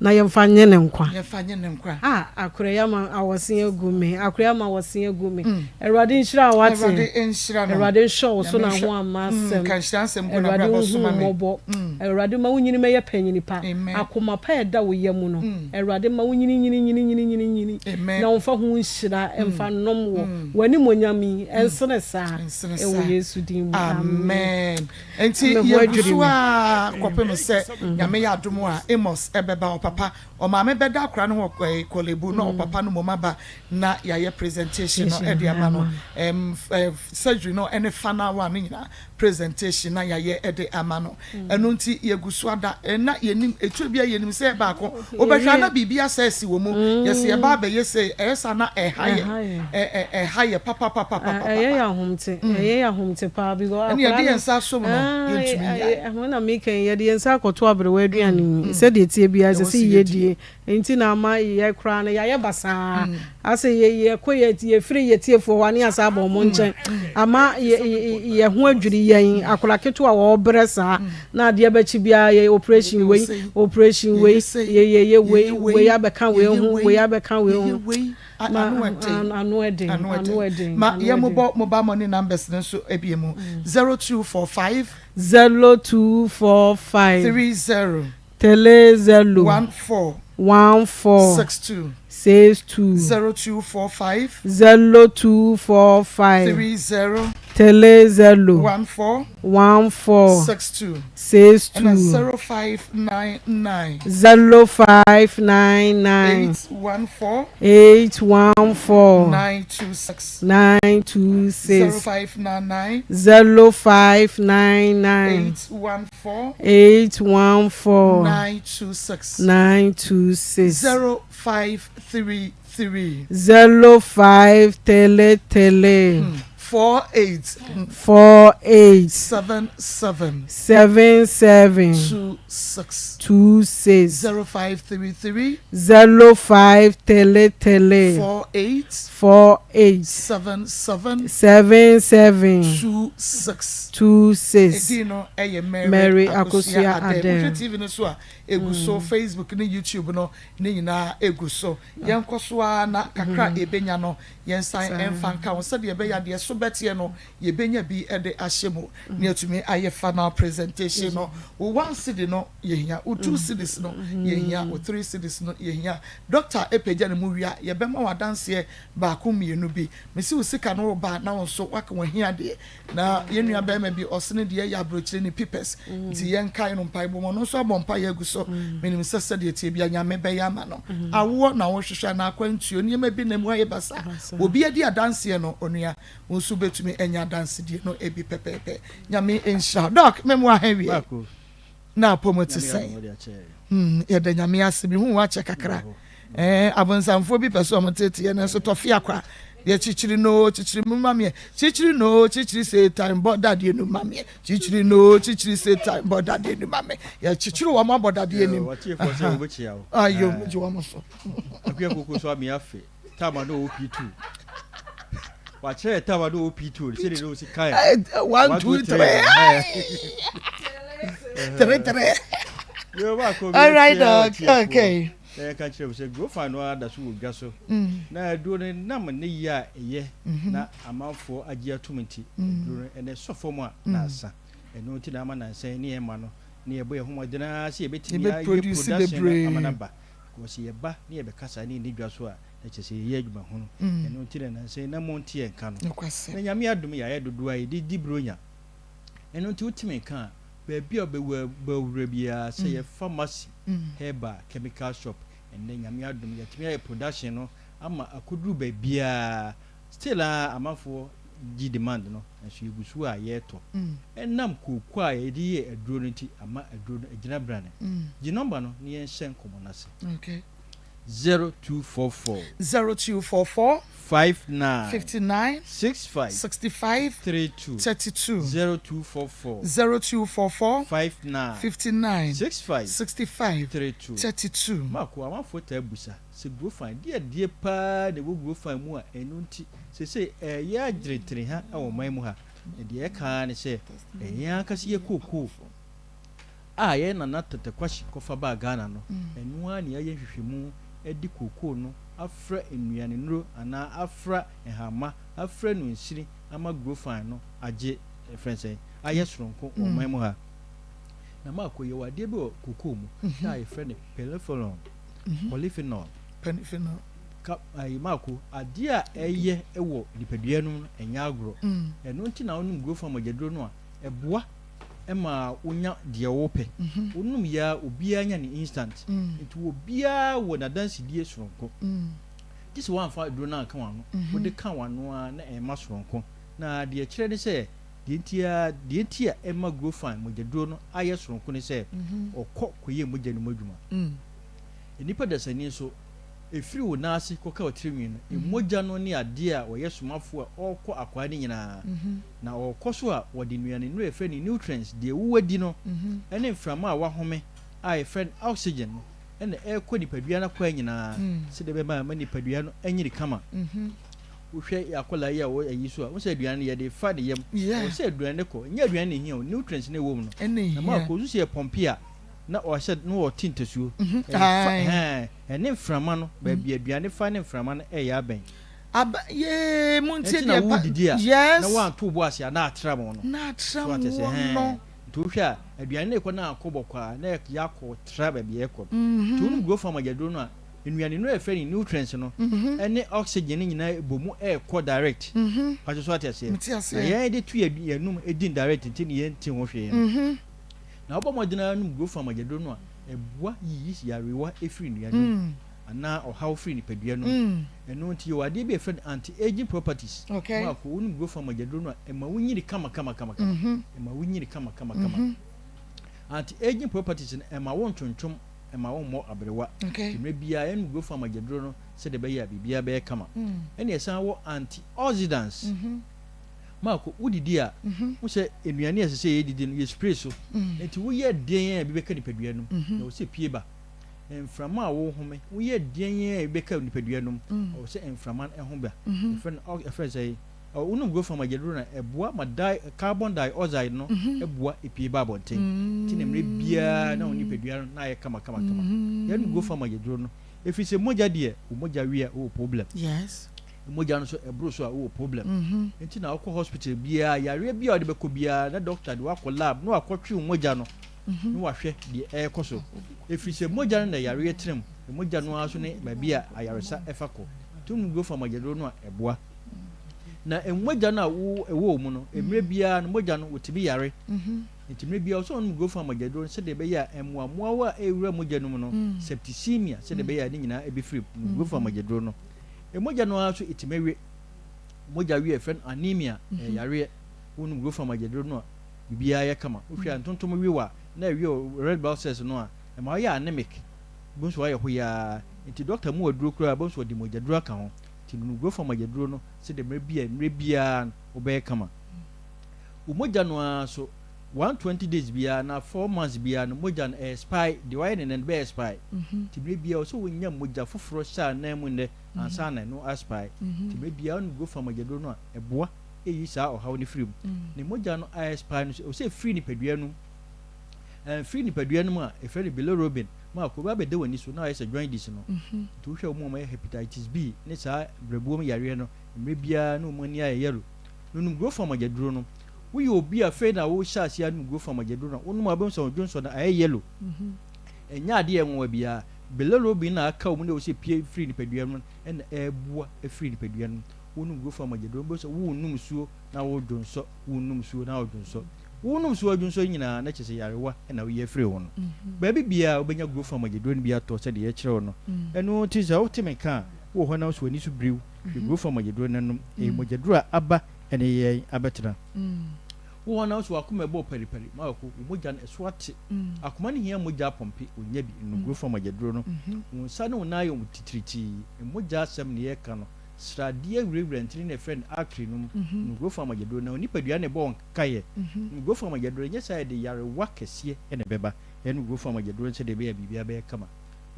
na yɛmfa nye ne nkwa. Yɛmfa nye ne nkwa. Ah, akora yi ama awɔse agu me. Akora yi ama awɔse agu me. Awurade nhyira wo wate. Awurade nhyira no. Awurade nhyɛ wo so Nyame na nhyira ho amma asɛm. Ka nhyira nsɛm gu Awurade n'abrabɔ so nhu ma wo me. mmɔbɔ. Awurade ma wo nyini mɛyɛ panyini pa. Amen. Akoma pa a ɛda wo yam no, Awurade ma wo nyini nyini nyini nyini nyini nyini Amen. na ɔmfa ho nhyira mfa nnom wo. W'animuonyam yi, ɛnsene saa. Ɛnsene Ɛwɔ saa. Yesu din mu. Amen. Amen. Enti Me ho yɛgu adwiri so me. ara kɔpem sɛ Nyame yɛ adom a Amos bɛba, ɔpapa, ɔmaame bɛda akora no ho wɔ Korle-Bu na ɔpapa no mmom aba na yɛayɛ presentation no de ama no, ɛm, surgery no ne final one no nyinaa presentation na yɛayɛ de ama no. Ɛno nti yɛgu so ada, na yɛnim, ɛturo bi a yɛnim sɛ baako, wobɛhwɛ a na biribi asɛ asi wɔ mu, yɛsɛ yɛba abɛyɛ sei, ɛyɛ saa na ɛha yɛ, ɛha yɛ papapapapapa. Ɛyɛ yɛ ahomte, ɛyɛ yɛ ahomte paa because Ɛne yɛde akwadaa yɛn no nsa asom no, yɛntumi nnyae. Ɛho na meka yi, yɛde yɛn nsa akɔto aberewa aduane mu, sɛdeɛ ɛteɛ biara ɛsɛ Ɛwɔ sɛ sɛ yɛdie. yɛdie, nti na ama yɛ koraa no yɛayɛ basaa, asɛ yɛ yɛkɔ yɛ yɛfiri yɛ tiefoɔ hɔ a ne yɛasan aba wɔn nkyɛn, ama yɛ yɛ ho adwiri yɛn, akwadaa ketewa a ɔrebrɛ saa, na adeɛ bɛkye biara yɛ operation wei, operation wei, yɛ yɛyɛ wei, wei abɛka wei ho, wei abɛka wei ho. Ma ano ɛden. Ano ɛden. Ano Ano ɛden. ɛden. Ma Ano yɛ ɛden. mobɔ mobile money numbers no nso ebie mu. 0245. 0245. 30. 30. 14. 14 62. 62. 0245. 0245. 30. 30. 14. 14. 62. 62. Ɛna 0599. 0599. 814. 814. 926. 926. 0599. 0599. 814. 814. 926. 926. 0533. 0533. 48. 48. 77. 77. 26. 26. 0533. 0533. 48. 48. 77. 77. 26. 26. Edin no ɛyɛ Mary, Mary Akosua Akosua Adem. Adem. Wohwɛ TV no so a egu so, Facebook ne YouTube no ne nyinaa egu so. Yɛnkɔ so ara na kakra a yɛbɛnya no yɛnsan ɛmfa nka ho sɛdeɛ ɛbɛyɛ adeɛ so bɛteɛ no yɛbɛnya bi ɛde ahyɛ mu na yɛatumi ayɛ final presentation no. Wo one cedi no yɛhia, wo two cedis no yɛhia, wo three cedis no yɛhia. Doctor epagya ne mu wia yɛbɛma wo adanseɛ baako mmienu bi. Mesi wo sika no wo ba na wo nso waka wɔn hia deɛ na yɛn nua bɛrima bi ɔsene deɛ yɛ aburokyire ne pipɛs nti yɛn kae no mpaebɔ mu, ɔno nso abɔ mpaeɛ agu so. Menim sɛ sɛdeɛ tie bia Nyame bɛyɛ ama no. Awoɔ na wɔhwehwɛ na akwantuo nneɛma bi na mu ayɛ basa, obi adi adanseɛ no, onua wo nso bɛtumi anya adansedie no ebi pɛpɛɛpɛ. Nyame nhyira. Doc, memu aha wie. Baako. Na apɔmu te Nyame sɛn? adom wɔde akyɛ. Yɛda Nyame ase. Mehu wakyɛ kakra. Abonsamfoɔ bi pɛ sɛ ɔmo teteɛ no nso tɔfe akwa deɛ kyikyiri no kyikyiri mu ma meɛ, kyikyiri no kyikyiri Satan bɔ dadeɛ no ma meɛ, kyikyiri no kyikyiri Satan bɔ dadeɛ no ma me, yɛkyikyiri wɔn abɔ dadeɛ nim. Watiefoɔ sɛ wobɛkyia wo. Ayo, megye wɔn so. Akua koko so ame afe tama no wɔ P2 wakyerɛ tama no wɔ P2 sɛdeɛ ne wɔsi kae. One, two, three, three, three. Yo, baako. All right, doc, okay. Na yɛka kyerɛ wo sɛ Grofan no ara da so wɔ dwa so na aduro no nam ne yie a ɛyɛ na amanfoɔ agye atom nti aduro no ɛnɛ sɔ fam a na asa. Ɛno nti na ama nansan ne yɛn ma no ne yɛbɔ yɛn ho mmɔden ara sɛ yɛbɛtumi ayɛ Yɛbɛproduce production no bebree. ama no aba, because yɛba ne yɛbɛkasa ne yɛni dwa so a na kyerɛ sɛ yɛyɛ adwuma hono. Ɛno nti na nansan na monte yɛn ka no. Nokwasɛm. Na Nyame adom yɛayɛ dodoɔ a yɛde di buronya. Ɛno nti wotumi ka a baabi a wobɛwura biara sɛ yɛ pharmacy, herbal, chemical shop. Ɛnnɛ Nyame adom yɛatumi ayɛ production no ama akɔduru baabiara. Still a amanfoɔ gye demand no nso yɛgu so a yɛretɔ. Ɛnam kooko a yɛde yɛ aduro no nti ama aduro no agyina brane. Gye number no na yɛnhyɛ nkɔmmɔ no ase. 0244. 0244. 59. 59. 65. 65. 32. 32. 0244. 0244. 59. 59. 65. 65. 32. 32. Maako amanfoɔ taa busa sɛ Grofan deɛ deɛ paa na ɛwɔ Grofan mu a ɛno nti sese ɛyɛ agyerɛtire ha ɛwɔ ɔman mu ha. Na deɛ ɛka ne sɛ ɛyɛ ankasa yɛ kookoo a yɛn nana Tetteh Quarshie kɔfa baa Ghana no, ɛno ara ne yɛayɛ nhwehwɛmu de kookoo no afra nnuane nnuro anaa afra nhama afra no nsini ama Grofan no agye frɛ sɛn ayɛ soronko wɔ ɔman mu ha. Na maako yɛwɔ adeɛ bi wɔ kookoo mu a yɛfrɛ no polyphenol, polyphenol. Polyphenol. Ka ayi maako adeɛ a ɛyɛ wɔ nipadua no mu no ɛnyɛ agorɔ. Ɛno nti na wonom Grofan mogyaduro no a ɛboa ma wonya deɛ wopɛ. Wonom yɛ a obiara nya ne instant. Nti obiara wɔ n'adansedie soronko. Gye sɛ woamfa aduro no anka w'ano, wode ka w'ano a na ɛma soronko. Na deɛ ɛkyerɛ ne sɛ deɛ nti a deɛ nti a ɛma Grofan mogyaduro no ayɛ soronko ne sɛ ɔkɔ kɔyɛ mogya no mu adwuma. Nnipa dasani nso ɛfiri wo nan ase kɔka wo tirinwi no, mogya no ne adeɛ a ɔyɛ somafoɔ a ɔrekɔ akwaa no nyinaa. Na ɔrekɔ so a wɔde nnuane nnuro a yɛfrɛ no nutrients, deɛ wowadi no ne mframa a wahome a yɛfrɛ no oxygen no ɛna ɛrekɔ nipadua no akwaa nyinaa sɛdeɛ ɛbɛma ama nipadua no anyini kama. Wohwɛ yɛ akwadaa yi a wɔ ayi so a, wo sɛ aduane no yɛde fa ne yam. Ɛwɔ sɛ aduane no kɔ, nyɛ aduane na ehia o, nutrients no ɛwɔ mu no. Ɛna Na ma ehia. akɔ nso sɛ yɛ pɔmpe a na ɔhyɛ na ɔte ntasuo. Ɛfa Ae. ɛhɛn ɛne mframa no baabi aduane fa ne mframa no ɛyɛ abɛn. Aba yee mu ntie Ɛnti na deɛ pa wodidi a yes. na woanto wo bo ase a na atra mo no. Na atra So ate sɛ mo ɛhɛn no. Nti wohwɛ a, aduane no rekɔ na akɔ bɔkɔ a, na ɛyɛ akɔ tra baabi a ɛrekɔ no. Nti wonom growth farm agyaduro no a, nnuane no a yɛfrɛ no nutrients no ne oxygen no nyinaa bɔ mu rekɔ direct. Pakyɛ so ate aseɛ? Mete Na aseɛ. yɛn de to yɛn yɛnum di no direct nti na yɛnte ho hwee no. Na wobɔ mmɔden ara nom growth farm agyaduro no a, ɛboa yiyi yarewa firi nnuane mu anaa ɔhaw firi nipadua no mu. Ɛno nti yɛwɔ adeɛ bi a yɛfrɛ no anti-aging properties. Maako, wonom growth farm agyaduro no a, ɛma wonyini kama kama kama kama. Ɛma wonyini kama kama kama. Anti-aging properties no, ɛma wontwontwom, ɛma wommɔ aberewa. Nti mmerɛ biara yɛnom growth farm agyaduro no sɛdeɛ ɛbɛyɛ a biribiara bɛyɛ kama. Ɛna ɛsan wɔ antioxidants. Maako, wodidi a, wo sɛ nnuane a ɛsɛ sɛ yɛdidi no, yɛ spray so. Nti woyɛ deɛn a ebi bɛka nipadua no mu, na ɛwɔ sɛ pie ba. Mframa a wohome, woyɛ deɛn a ebi bɛka nipadua no mu, ɛwɔ sɛ mframa no ho ba. Yɛfrɛ no, yɛfrɛ no sɛ, wonom growth farm agyaduro no a, ɛboa ma di, carbon dioxide no boa epie ba abɔnten. Nti na mmerɛ biara na wo nipadua no na ayɛ kama kama kama. Yɛnom growth farm agyaduro no, ɛfiri sɛ mogya deɛ, wo mogya we a, wowɔ problem. Mogya no nso ɛboro so a, wowɔ problem. Nti na wokɔ hospital biara, yareɛ biara a wode bɛkɔ biara, na doctor de wakɔ lab na wakɔtwe wo mogya no na wahwɛ deɛ ɛrekɔ so. Ɛfiri sɛ mogya no na yareɛ tena mu, na mogya no ara nso ne baabi a ayaresa ɛfa kɔ. Nti wonom growth farm agyaduro no a, ɛboa. Na mogya no a wo ɛwɔ wo mu no, mmerɛ biara no mogya no wɔtumi yare. Nti mmerɛ biara wɔsɛ wɔnom growth farm agyaduro no sɛdeɛ ɛbɛyɛ a mmoammoawa a ɛrewura mogya no mu no, septicemia, sɛdeɛ ɛbɛyɛ a ne nyinaa ɛbɛfiri mu. Nom growth farm agyaduro no. Mogya no ara nso ɛtumi we. Mogya we a yɛfrɛ no anemia, ɛyɛ yareɛ. Wonom growth farm agyaduro no a, biribiara yɛ kama. Wohwɛ a ntontom we wo a, na ɛwe wo red blood cells no a, ɛma woyɛ anemic. Wobɛhu sɛ woayɛ hoyaa. Nti dɔkta mu aduro koraa, wobɛhu sɛ ɔde mogyaduro aka ho. Nti nom growth farm agyaduro no sɛdeɛ mmerɛ bi a mmerɛ biara no wobɛyɛ kama. Wo mogya no ara nso, 120 days biara anaa 4 months biara no mogya no ɛexpire, deɛ woayɛ no nnɛ no bɛ expire. Nti mmerɛ biara ɛwɔ sɛ wonya mogya foforɔ hyɛ anan mu nnɛ ansa na ɛno aexpire. Nti mmerɛ biara wonom growth farm agyaduro no a, ɛboa ɛyi saa ɔhaw no firi mu. Ne mogya no aexpire no nso, ɛwɔ sɛ ɛfiri nipadua no mu. Ɛmfiri nipadua no mu a, yɛfrɛ no bilirubin, ma akɔ bi abɛda w'ani so na ayɛ sɛ jaundice no. Nti wohwɛ wɔn a wɔyɛ hepatitis B ne saa berɛboɔ mu yareɛ no, mmerɛ biara na wɔn ani ayɛ yellow. Nonom growth hormone agyaduro no. Woyɛ obi a afei na wohyɛ aseɛ anom growth hormone agyaduro no a, wonom a wobɛhu sɛ wo dwonsɔ no ayɛ yellow. Ɛnyɛ adeɛ a ɛnwanwa biara. Bilirubin a aka wo mu na ɛwɔ sɛ ɛpue firi nipadua no mu no na ɛreboa afiri nipadua no mu. Wonom growth hormone agyaduro no, wobɛhu sɛ worenom nsuo na woredwonsɔ, worenom nsuo na woredwonsɔ. Wonom nsuo adwonsɔ yi nyinaa na kyerɛ sɛ yarewa na woyi afiri wo ho no. Baabi biara wobɛnya growth hormone agyaduro no bi atɔ sɛdeɛ yɛkyerɛ wo no. Ɛno nti sɛ wote me nka a, wowɔ hɔ na wo sɛ w'ani so biriw, hwɛ growth hormone agyaduro no nom. Ɛyɛ mogyaduro a aba ne yɛn abɛtena. Wowɔ hɔ na wo sɛ w'akoma ɛbɔ paripari, ma wako, wo mogya no ɛso ate. Akoma no hia mogya apɔmpe, ɔnya bi, nom growth hormone agyaduro no. Wo nsa ne wo nan ayɛ wo titiritii, mogya asɛm na yɛreka no. Sradeɛ wurawura ntini na yɛfrɛ no artery no mu, nom growth hormone agyaduro no. Na wo nipadua na ɛbɔ wo nkaeɛ, nom growth hormone agyaduro no, ɛnyɛ saa a ɛde yarewa kɛseɛ na ɛbɛba. Ɛnom growth hormone agyaduro no sɛdeɛ ɛbɛyɛ a biribiara bɛyɛ kama.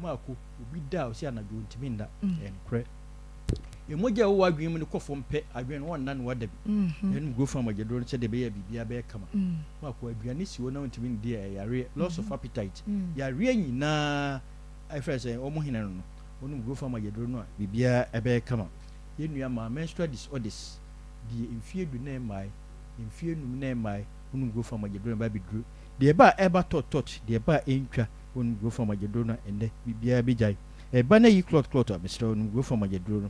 Maako, obi da a ɔse anadwo ɔntumi nna, ɛyɛ nokorɛ. Mogya a ɛwɔ w'adwene mu no kɔ fam pɛ, adwene no wɔnna no wada bi. Ɛnom growth hormone agyaduro no sɛdeɛ ɛbɛyɛ a biribiara bɛyɛ kama. Maako, aduane si hɔ na wontumi nni a, ɛyɛ yareɛ, loss of appetite. Yareɛ nyinaa ɛfrɛ sɛ wɔn hene no no, wonom growth hormone agyaduro no a, biribiara ɛbɛyɛ kama. Yɛn nua maa menstrual disorders, deɛ mfie du na ɛmmae, mfie num na ɛmmae, wonom growth hormone agyaduro no ɛba abɛduru. Deɛ ɛba a ɛba tɔt tɔt, deɛ ɛba a ɛntwa, wonom growth hormone agyaduro no a, ɛnnɛ biribiara bɛgyae. Ɛba na yi clot clot a, mesrɛ wo nom growth hormone agyaduro no.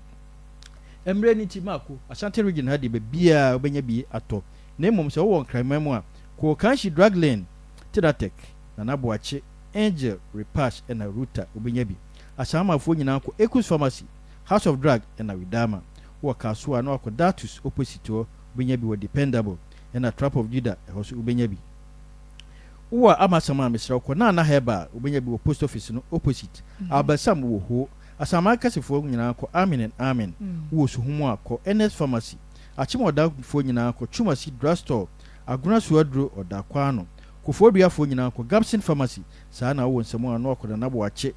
Mmerɛ no nti, Maako, Ashanti region ha deɛ baabiara wobɛnya bi atɔ. Na mmom sɛ wowɔ Nkraman mu a, kɔ Okanshi Drug Lane, Tedatec, Nana Boakye, Angel, Repash ɛna Ruta wobɛnya bi. Asaamafoɔ nyinaa kɔ Ekus Pharmacy, House of Drug ɛna Widama. Wowɔ Kasoa a na wakɔ Datus opposite hɔ wobɛnya bi wɔ Dependable ɛna Trap of Judah ɛhɔ nso wobɛnya bi. Wowɔ Amasam a mesrɛ wo kɔ Nana Herbal wobɛnya bi wɔ Post Office no opposite. Albasam wɔ Ho. Asaman Kɛsefoɔ nyinaa kɔ Amen and Amen. Wowɔ Suhum a kɔ Ernest Pharmacy. Akyem Ɔdafoɔ nyinaa kɔ Chumasi Drug Store. Agona Suaduro Ɔdakwano. Kofoɔduafoɔ nyinaa kɔ Gabson Pharmacy. Saa na wowɔ Nsamu a na wakɔ Nana Boakye.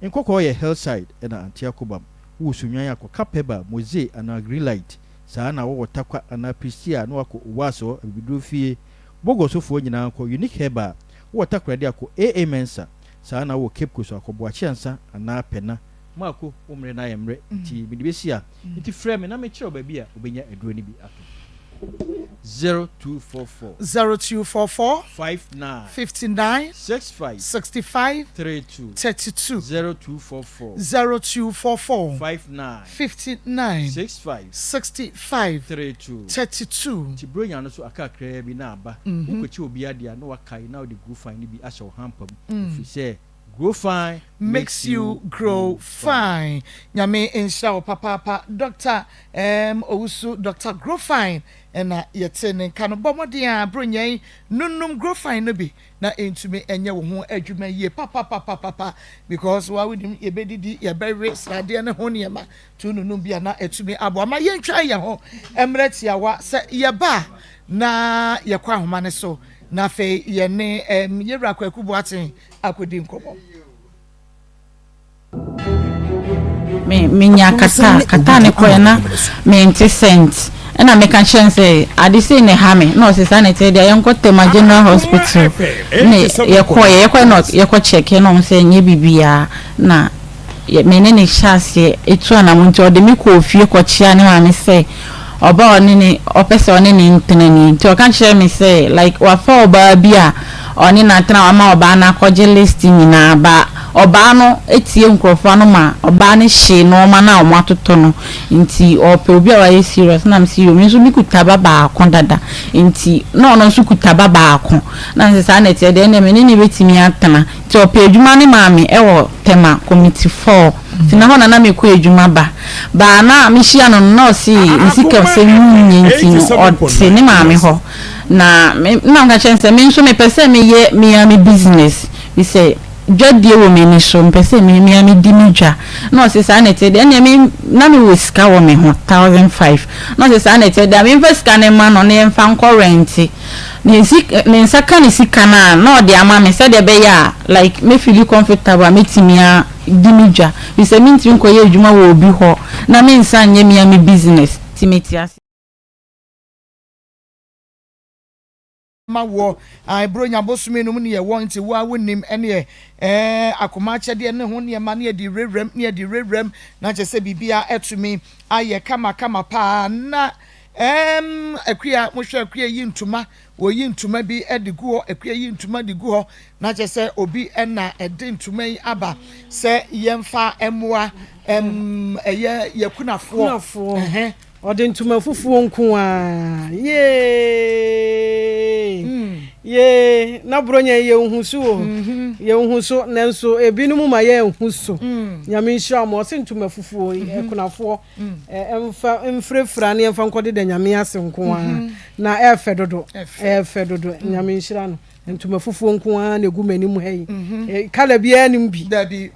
Nkɔkɔɔ yɛ Hillside ɛna Antiakobam. Wowɔ Sunnwan a kɔ Kapeba, Moze anaa Greenlight. Saa na wowɔ Tarkwa anaa Prestea a na wakɔ Owass hɔ, Abibiduro fie. Bogosofoɔ nyinaa kɔ Unique Herbal. Wowɔ Takoradi a kɔ AA Mensa. Saa na wowɔ Cape Coast a kɔ Boakye Ansa anaa Pɛna. Marko, wo mmerɛ no ayɛ mmerɛ nti mede bɛsi ha. Nti frɛ me na menkyerɛ wo baabi a wobɛnya aduro no bi atɔ. 0244. 0244. 59. 59. 65. 65. 32. 32. 0244. 0244. 59. 59. 65. 65. 32. 32. Nti Buronya no so aka kakraa bi na aba. Wokɔkyɛ obi adeɛ a na wakae na wode Grofine no bi ahyɛ wo hamper mu ɛfiri sɛ Grofine makes you grow fine. Nyame nhyira wo papaapa Doctor um Owusu Doctor Grofine ɛna yɛte ne nka no. Bɔ mmɔden a Buronya yi nunum Grofine no bi na ɛntumi nyɛ wo ho adwuma yie papapapapapa because wa wonim yɛbɛdidi yɛbɛwe sradeɛ ne ho nneɛma to nunum bi a na ɛtumi aboa ma yɛntwa yɛn ho mmerɛ tiawa sɛ yɛba a na yɛkɔ ahoma no so na afei yɛne um, yɛwura Kwaku Boateng akɔdi nkɔmmɔ. Me menya kata kata ne kɔɛ na mente cent ɛna meka kyerɛ no sɛ ade sei na ɛha me na ɔse saa na ɛteɛ deɛ yɛnkɔ Tema General Hospital ne yɛkɔɛ yɛkɔɛ na yɛkɔ kyɛkɛ na ɔmo sɛ ɛnyɛ biribiara na me ne no hyɛɛ aseɛ tu anamɔ nti ɔde me kɔɔ fie kɔkyeaa ne maame sɛ ɔba a ɔne ne ɔpɛ sɛ ɔne ne ntena nie nti ɔka kyerɛɛ me sɛ like wafa ɔbaa bi a ɔne no atena wama ɔbaa no akɔgye list nyinaa ba ɔbaa no tie nkurɔfoɔ ano ma ɔbaa no hyee nnoɔma no a wɔn atotɔ no nti ɔpɛ obi a wayɛ serious na mese yoo me nso me kuta ba baako dada nti na ɔno nso kuta ba baako na mese saa na ɛteɛ deɛ ɛnneɛ me ne no bɛtumi atena Nti ɔpɛ adwuma no maa me wɔ Tema committee four nti na hɔ na na mekɔ adwuma ba. Baa na mehyia no no na ɔse ne sikasɛm mu nyɛ nti no ɔte ne maame hɔ na me na meka kyerɛ no sɛ me nso mepɛ sɛ meyɛ me ara me business bi sɛ dwadie wɔ m'ani so mepɛ sɛ me me ara medi me dwa na ɔse saa na ɛteɛ deɛ ɛnneɛ me na mewɔ sika wɔ me ho 1005 na ɔse saa na ɛteɛ deɛ memfa sika no mma no na yɛmfa nkɔ rɛnte Ne sik ne nsa ka ne sika no a na ɔde ama me sɛdeɛ ɛbɛyɛ a like mɛ feeli comfortable a mɛtumi a di me dwa firi sɛ mentumi nkɔyɛ adwuma wɔ obi hɔ na me nsa nyɛ me ara me business nti mete ase. Ma woɔ ae bronya bosome no mu ne yɛwɔ nti wo a wonim ɛneɛ ɛɛ akoma akyɛdeɛ ne ho nneɛma ne yɛde wurawuram ne yɛde wurawuram na kyerɛ sɛ biribiara atumi ayɛ kama kama paa na Ɛɛm Akua, mohwɛ Akua yi ntoma, wɔyi ntoma bi de gu hɔ, Akua yi ntoma de gu hɔ, na kyerɛ sɛ obi na ɛde ntoma yi aba sɛ yɛmfa mmoa ɛm ɛyɛ yɛkunafoɔ. Kunafoɔ, ɔde ntoma fufuo nko ara, yee, yee, na Buronya yi yɛnhu so o, yɛnhu so, nanso ebinom ma yɛnhu so. Nyame nhyira mo, ɔse ntoma fufuo, akunafoɔ. Ɛmfa mfirafira ne ɛmfa nkɔdeda Nyame ase nko ara mhm. Na ɛɛfɛ dodo ɛɛfɛ dodo mm. Nyame nhyira no ntoma fufuo nko ara na egu m'anim ha yi mhm. eh, kala biara nim bi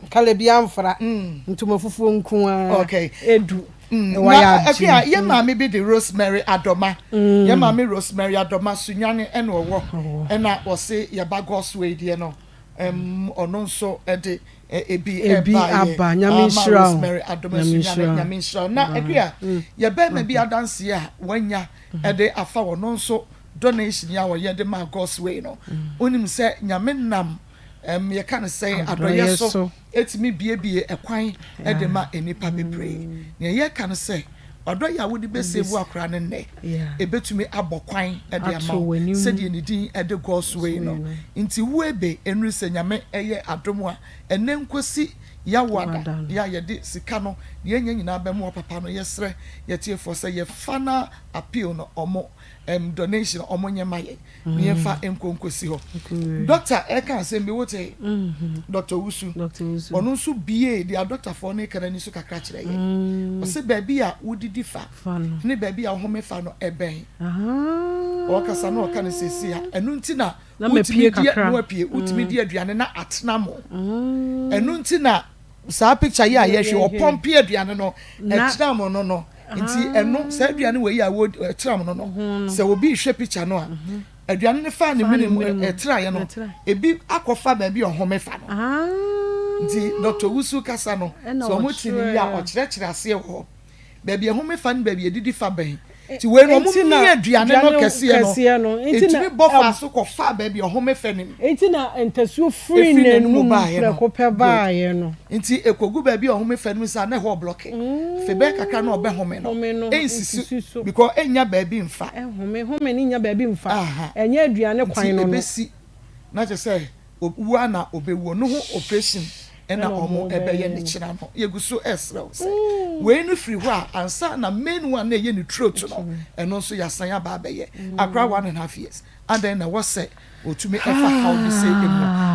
kala biara mfra mm. Ntoma fufuo nko ara edu. Mm. Na afia yɛ maame bi de Rosemary Adoma yɛ maame Rosemary Adoma Sunyani ɛna ɔwɔ ɛna ɔse yɛba Godsway deɛ no ɔno nso de ebi Ebi baeɛ aba. Nyame ama nhyira wo. Rosemary Adom Nyame Asunyane nhyira wo. Nyame nhyira wo. Na Akua, yɛ bɛrima bi adanseɛ a wanya de afa ɔno nso donation yi a ɔyɛ de maa God's Way no. Wonim sɛ Nyame nam ɛm yɛka no sɛn adɔyɛ Adɔyɛ so so. tumi biebie ɛkwan de ma nnipa bebree. Nea yɛka no sɛ w'adɔyɛ a wode bɛsave akwadaa no nnɛ, ɛbɛtumi abɔ kwan de ama wo sɛdeɛ ne din de God's Way no. Nti wo ebe ɛnuru sɛ Nyame yɛ adom a, ɛnnɛ nkɔsi Yawoada yɛ a yɛde sika no deɛ yɛnya nyinaa bɛmoa papa no, yɛsrɛ yɛtiefoɔ sɛ yɛ final appeal no ɔmo donation ɔmo nyɛ ma yɛn. Ne yɛmfa nkɔ nkɔsi hɔ. Dɔkta ɛka asɛm bi wote? Dɔkta Owusu. Ɔno nso biee deɛ adɔktafoɔ no reka no ani so kakra kyerɛ yɛn. Ɔse baabi a wodidi fa ne baabi a wohome fa no ɛbɛn. Ɔkasa na ɔka no seesei a ɛno nti na wotumi di na wapue wotumi di aduane na atena mo. Ɛno nti na saa picture yi a yɛhwɛ ɔpɔmpe aduane no ɛtena mo no no. Nti ɛno saa aduane wei a wɔ ɛtram no no sɛ obi rehwɛ picture no a aduane no fa ne mene mu ɛtraeɛ no ebi akɔfa baabi a ɔhome fa no nti Dr. Wusu kasa no sɛ ɔmo te ne yie a ɔkyerɛkyerɛ aseɛ wɔ hɔ baabi ɛhome fa ne baabi ɛdidi fa bɛn. Nti wei no ɔmo mia aduane no kɛseɛ no, ɛtumi bɔ faa so kɔ fa baabi ɔhome fɛ no mu. Nti na ntasuo firi n'anum prɛko pɛ baeɛ no. Nti ɛkɔgu baabi a ɔhome fɛ no mu saa na ɛhɔ ɔblɔke. Afei bɛyɛ kakra na ɔbɛhome no, ɛnsisi so because ɛnnya baabi mfa. Home no nnya baabi mfa. Ɛnyɛ aduane kwan no no. Nti ɛbɛsi na kyerɛ sɛ wu ara na ɔbɛwu. Ɔno ho operation na wɔn ɛbɛyɛ ne kyena no. Yɛgu so ɛresrɛ wo sɛ wei no firi hɔ a ansa na main one na ɛyɛ ne throat no ɛno nso yɛasan aba abɛyɛ. Akora 1½ years adɛn na ɛwɔ sɛ ɔtumi ɛfa haw bi sei mu?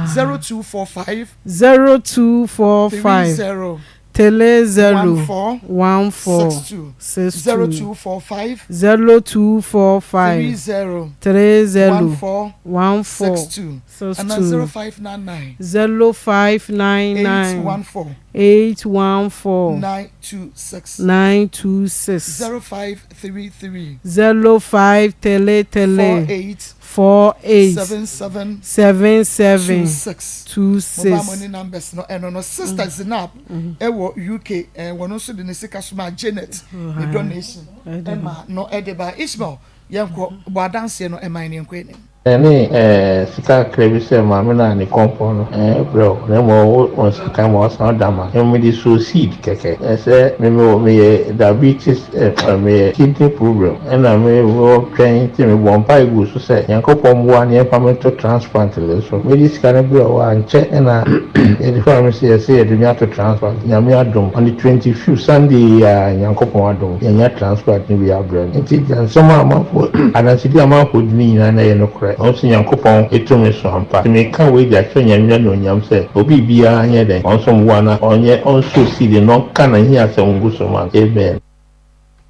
0245 0245 30 30 14 14 62 62 0245 0245 30 30 14 14 62 anaa 62 0599 0599 814 814 926 926 0533 0533 48 48 77 77 26 26. Mobile money numbers no ɛno no Sister Zinab ɛwɔ UK ɛɛ wɔn nso de ne sika soma Janet ne donation ɛma no ɛde ba Ishmael yɛnkɔ bɔ adanseɛ no ɛma yɛn yɛnkɔ anim. Ɛne ɛɛ sika kakra bi sɛ maame no a ne kɔmpɔn no ɛɛ brɛ wo na mmom wo wo nsa kan ma ɔsan da ma mmom mede sow seed kɛkɛ ɛsɛ me mewɔ meyɛ diabetes ɛɛ meyɛ kidney problem ɛna me wɔ twɛn nti me bɔ mpae guu so sɛ Nyankopɔn mmoa ne yɛmfa me nto transplant le so mede sika no brɛ wo a nkyɛ ɛna yɛde faa me sɛ yɛsɛ yɛde me ato transplant Nyame adom on the 25th Sunday yi a Nyankopɔn adom yɛanya transplant no bi abrɛ me nti nsɛm a amanfoɔ adansedi a amanfoɔ di no nyinaa na ɛyɛ nokorɛ na nso Nyankopɔn tumi so ampa nti meka wei de akyerɛ Nyame anuonyam sɛ obi biara nyɛ dɛn ɔnsom boa na ɔnyɛ ɔnsow seed na ɔnka n'ahiasɛm ngu so ma no amen.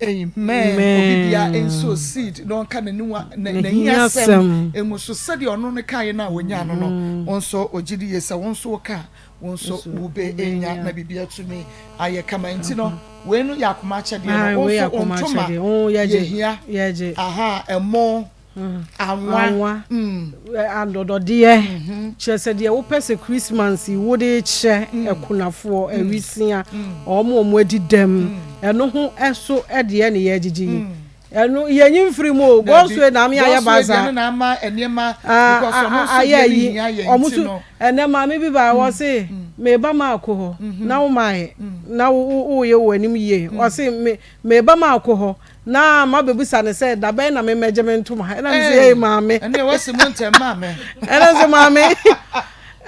Amen obi biara nsow seed na ɔnka n'aniwa n'ahiasɛm ngu so sɛdeɛ ɔno no kaeɛ no a ɔnyaa no no wo nso ɔgye di yie sɛ wo nso woka a wo nso wobɛnya na biribi atumi ayɛ kama nti no wei no yɛ akoma akyɛdeɛ no wo nso wo ntoma yɛhia aha ɛmo anwa adɔdɔdeɛ kyerɛ sɛ deɛ wopɛ sɛ Christmas yi wode kyɛ akunafoɔ awisia wɔn a wɔn adi dɛm ɛno ho ɛso ɛdeɛ ne yɛgyegye yi ɛno yɛnyi mfiri mu o God's way na ame ayɛ baza ayɛ yi wɔn so ɛnɛ maame bi baa wɔ se meba maako hɔ na wo maayɛ na wo woyɛ wɔ anim yie ɔse me meba maako hɔ Na mabɛbisa no sɛ, Da bɛn na memmɛgye me ntoma? Ɛna me sɛ, Ei, maame. Ɛnna wasi mu ntɛm, maame. Ɛna sɛ, maame.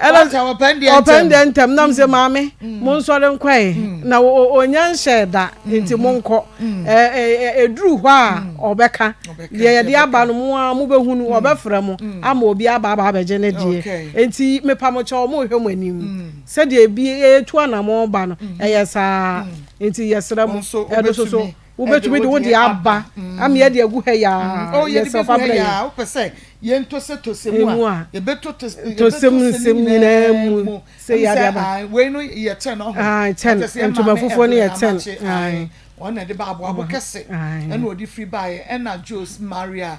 Ɛna ɔpɛn deɛ ntɛm. Ɔpɛn deɛ ntɛm. Nam sɛ, maame, mm. monsɔre nkɔe. Mm. Na onya nhyɛ da, mm. nti monkɔ. Ɛduru hɔ a, ɔbɛka. Deɛ yɛde aba no, mo ara mobɛhunu, ɔbɛfrɛ mo ama obi aba aba abɛgye ne deɛ. Nti mepa mo kyɛw, mohwɛ mo anim. Sɛdeɛ ebi etu anamɔn ba no, ɛyɛ saa. Nti yɛsrɛ mo, ɛno nso so. Wobɛtumi de wo deɛ aba ama yɛde agu ha yi ara. Oh, yɛde Yɛsrɛ bɛgu fa ha brɛ yi yɛn. ara. Wopɛ sɛ yɛntosɛtosɛ mu Mu a, a, yɛbɛtotosɛ tosɛ mu ne nsɛm nyinaa nyinaa mu mu. sɛ Ɛne yɛade sɛ, aba. ae, wei no yɛ kyɛn ɔho. Ae, kyɛn. Ɛkyɛ sɛ yɛn Ntoma maame fufuo no yɛ Evelyn kyɛn. Amakye, Ae. ae, wɔn na ɛde ba aboabo kɛse Ae. ɛna ɔde firi baeɛ, ɛna Jose Maria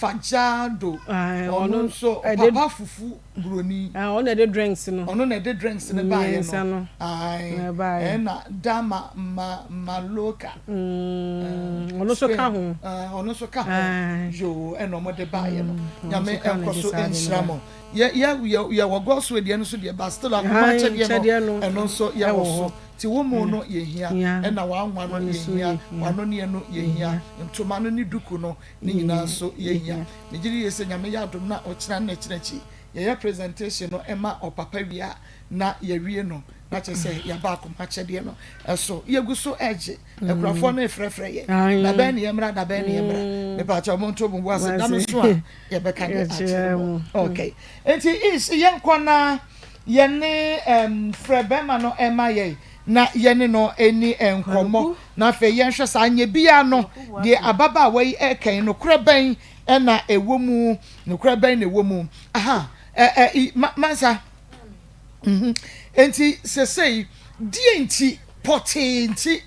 Fajardo, Ae, ɔno ɔno nso ɛde papa fufu buroni. Ae, ɔno na ɛde drinks no. Ɔno na ɛde drinks no baeɛ Mmiɛnsa no. no Ae, na ɛbaeɛ. ɛna Dama Ma Maloka. Mm, ɔno nso ka Spain, ho. eh, ɔno nso ka ho. Ae. Yoo, ɛna ɔmo de baeɛ no. Mm, ɔno Nyame nso ka na nkɔ ɛde so saa ade no nhyira ba. mo. Yɛ yɛ yɛ yɛwɔ God's way deɛ no nso deɛ, but still akoma Ae, akyɛdeɛ no, kyɛdeɛ no ɛno nso yɛwɔ ɛwɔ so. hɔ. Nti wo mo no yɛhia, Hia. ɛna w'anwa no W'ano nso yɛhia, yɛhia. w'anonneɛ no yɛhia, ntoma no ne duku no Ne nyinaa nso yɛhia. Megye di yie sɛ Nyame yɛ adom na ɔkyena ne n'akyina akyi yɛyɛ presentation no ma ɔpapa wie a na yɛawie no na kyerɛ sɛ yɛaba akoma akyɛdeɛ no so. Yɛgu so regye. Akurafoɔ no refrɛfrɛ yɛn. Dabɛn ne yɛmmra, dabɛn ne yɛmmra. Mepaakyɛw monto mo bo ase da no so a yɛbɛka de akyerɛ mo. Okay. Nti Ish yɛnkɔ na yɛne um, frɛ bɛrima no ɛma yɛn. na yɛne no nni nkɔmmɔ, na afei yɛnhwɛ sɛ anyɛ biara no, deɛ ababaawa yi reka yi, nokorɛ bɛn na ɛwɔ mu? Nokorɛ bɛn na ɛwɔ mu? Aha, ɛ, ɛ, ma, mansa. Mhm. Enti, sesei, deɛ nti, pɔtee nti,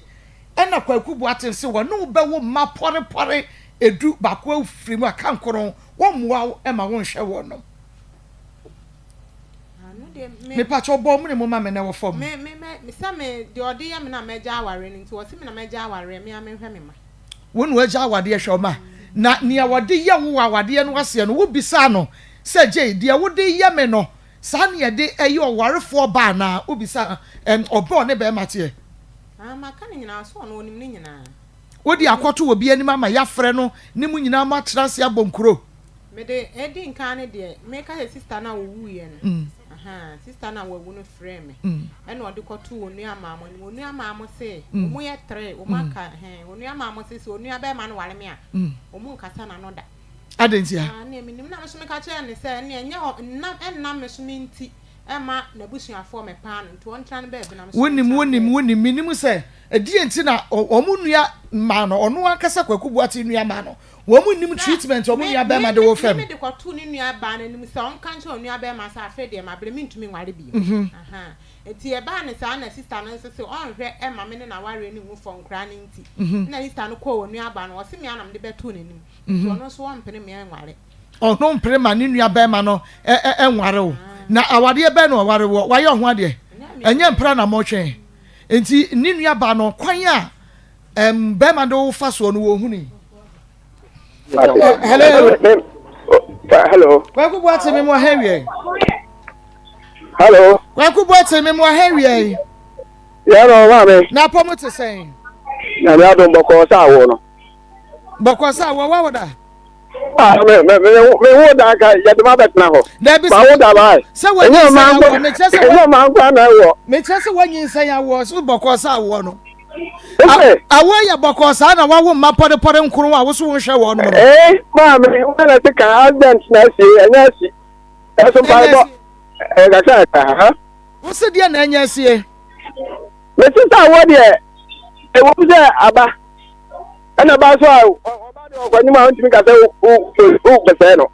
ɛna Kwaku Boateng se wɔne wo bɛwo mma pɔrepɔre edu, baako afiri mu aka nkron, wɔmmoa wo ma wonhwɛ wɔn no. Mepakyɛw bɔ ɔmene mu ma me na ɛwɔ fam. Me me me sɛ me deɛ ɔde yɛ me na mɛgya awareɛ no nti ɔse me na mɛgya awareɛ me a menhwɛ me ma. Wo na wagya awadeɛ hwɛ ɔma. Na nea wɔde yɛ wo wɔ awadeɛ no aseɛ no, wobisaa no sɛ, Gyei, deɛ wode reyɛ me no, saa na yɛde yɛ ɔwarefoɔ ba anaa? Wobisaa ɛm, ɔbɛ ɔne barima teɛ. Ah, maka ne nyinaa, so ɔno ɔnim ne nyinaa. Wode akɔto obi anim ama yɛafrɛ no ne mo nyinaa moatena ase abɔ nkuro. Mede edi nkan no deɛ, meka sɛ sista no a ɔwuiɛ no, ahaa, sista no a wawu no frɛɛ me, ɛna ɔde kɔtoo onua maa mo anim. Onua maa mo se, wɔn yɛ tre, wɔn aka, ɛhɛn, onua maa mo se, sɛ onua bɛrima no ware me a, wɔn nkasa n'ano da. Adɛn ntia? Ah, ɛnneɛ menim. Na me nso meka kyerɛɛ no sɛ, ɛnneɛ ɛnyɛ ɔ, nnam, ɛnnam me so me nti ɛmma n'abusuafoɔ mmɛpaa no, nti ɔntena ne baabi na me nso Wonim, mentena me wonim, baabi. wonim, menim sɛ, ɛdeɛn nti na ɔ, wɔn nua maa no, ɔno ankasa Kwaku Boakye nua maa no, Wɔn nnim Na treatment wɔn me, nua me, bɛrima de me, wo me, fam. mede kɔtoo ne nua baa no anim sɛ ɔnka nkyerɛ onua bɛrima sɛ afei deɛ mabrɛ mentumi nware bio. Ahaa. Nti ɛbaa no saa na sista no nso se ɔnhwɛ mma me ne n'awareɛ no ngu fam koraa no nti, ɛna sista no kɔɔ onua baa no, ɔse me ara na mede bɛtoo n'anim, nti ɔno nso ɔmpene me nware. Ɔno mpere ma ne nua bɛrima no nware wo. Na awareɛ bɛn na ɔware woɔ? Wayɛ ɔho adeɛ? Ɛnyɛ mpra na motwe. Nti ne nua baa no kwan a ɛm bɛrima de wo fa soɔ no wɔhunui. Hello. Hello. Kwaku Boate me mu ahɛ wiɛ. Hello. Kwaku Boate me mu ahɛ wiɛ. Yɛ no maame. Na apɔ mu te sɛn? Nyame adom bɔkɔɔ sɛ awoɔ no. Bɔkɔɔ sɛ awoɔ wawo da? Ah, me me me me wo da ka yɛde ma bɛtena hɔ. Dabi Ma wo da baa. Sɛ wɔnyinsɛn awoɔ mekyerɛ sɛ ɛnyɛ ɔman nkwa na ɛwɔ. Mekyerɛ sɛ wɔnyinsɛn awoɔ so bɔkɔɔ sɛ awoɔ no. Awoɔ yɛ bɔkɔɔ saa na wawo mma pɔrepɔre nkron a woso wonhwɛ wɔn no. Ee maame wɔn na ti kan accident na asi ɛnyɛ asi. Ɛso mpaebɔ ɛyɛ kakra kakra ha. Wosi deɛ na ɛnyɛ asie. Mesi sɛ awoɔ deɛ ɛwɔ mu sɛ aba ɛna ba so a ɔba deɛ ɔkɔ anim a ɔntumi ka sɛ wobɛsɛe no.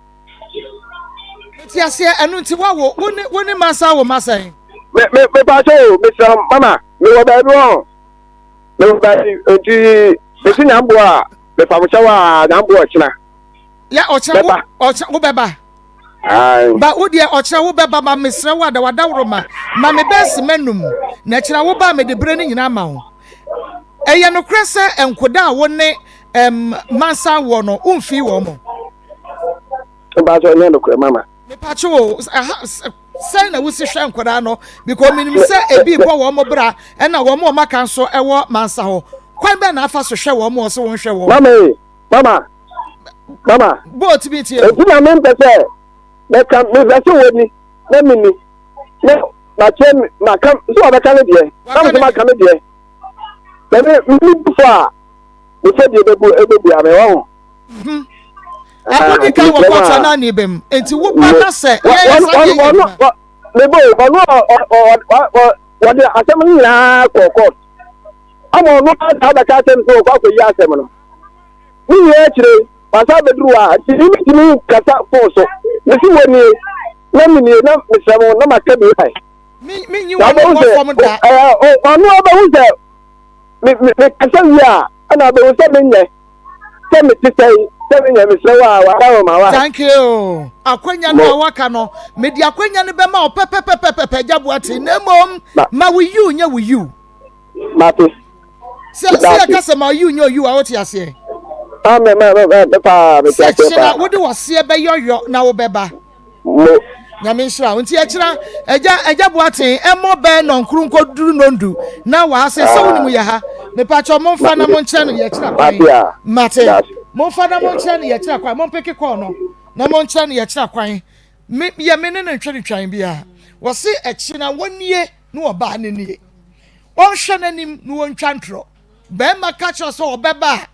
Mete aseɛ ɛno nti wawo wo ne wo ne masa wo ma sɛn. Me me me pa so mesrɛ mama mewɔ baabi wɔ mewɔ baabi nti mesi nyamboa a mefa mo kyɛw a nyamboa ɔkyena. Yɛ ɔkyena wo ɔkyena wo bɛba. Ba wo deɛ ɔkyena wo bɛba ma mesrɛ wo ada wadaworo ma ma me bɛsi m'anum na ɛkyena wo ba mede bere no nyinaa ma wo. Ɛyɛ nokorɛ sɛ nkoda a wo ne ɛm mansa wɔ no womfii wɔn mo. Mpatsɔ ɛnyɛ nokorɛ mama. Mepatwo o ɛha sɛn na wosi hwɛ nkwadaa no because menim sɛ ebi bɔ wɔn mo bra ɛna wɔn wɔn aka nso ɛwɔ mansa hɔ kwan bɛn na afa so hwɛ wɔn mo ɔsɛ wɔn hwɛ wɔn. Mama yi mama mama. Bɔɔl ti bi tie. Eti na mi mpɛ sɛ mɛka mepɛ sɛ wɔ ni na mi ni na makyɛ maka sɛ ɔbɛka ne deɛ na mi nso maka me deɛ na mi mi bu fɔ a mi fɛ deɛ bɛbu ɛbɛbua mi wɔ ho. Wodi kan wɔ kɔɔto anaa ne bɛm nti wo ba na sɛ yɛyɛ sa yɛ yɛ adwuma. Mebo ɔno wɔde asɛm no nyinaa kɔɔ kɔɔto ama ɔno asa abɛka asɛm sɛ ɔkɔ akɔyi asɛm no ne nyinaa akyire wasa abɛduru hɔ a nti metumi kasa fon so mesi wɔ nie na menie na mesrɛ mo na maka bi ae menyi wɔn wɔ fam da ɔno abɛhu sɛ mekasa wie a ɛna abɛhu sɛ menyɛ sɛ mete sɛ yi sɛ menyɛ mesrɛ wo a wada wo ma wa. Thank you. Akwanya no a waka no, mede akwanya no bɛma wo pɛpɛpɛpɛpɛ agya Boate na mmom ma wo yiw nyɛ wo yiw. Mate. Sɛ sɛ yɛka sɛ ma yiw nyɛ yiw a wote aseɛ. Ah, me me me me paa mete Sɛ aseɛ kyena paa. wode waseɛ bɛyɔyɔ na wobɛba. Mo. Nyame nhyira wo. Nti ɛkyena agya agya Boateng ɛmmɔ bɛɛ nɔnkoro nkɔduru nondu na waase sɛ wonim yɛ ha. Mepakyɛ momfa na monkyerɛ no yɛkyerɛ kwan. Mate. Momfa na monkyerɛ no yɛkyerɛ kwan. Mompeke kɔɔ no na monkyerɛ no yɛkyerɛ kwan. Me yɛ me ne no ntwentwɛn bia. Wɔse ɛkyena wɔnie na ɔbaa no nie. Ɔnhwɛ n'anim na wɔntwa ntorɔ. Bɛrima ka kyerɛ sɛ ɔbɛba a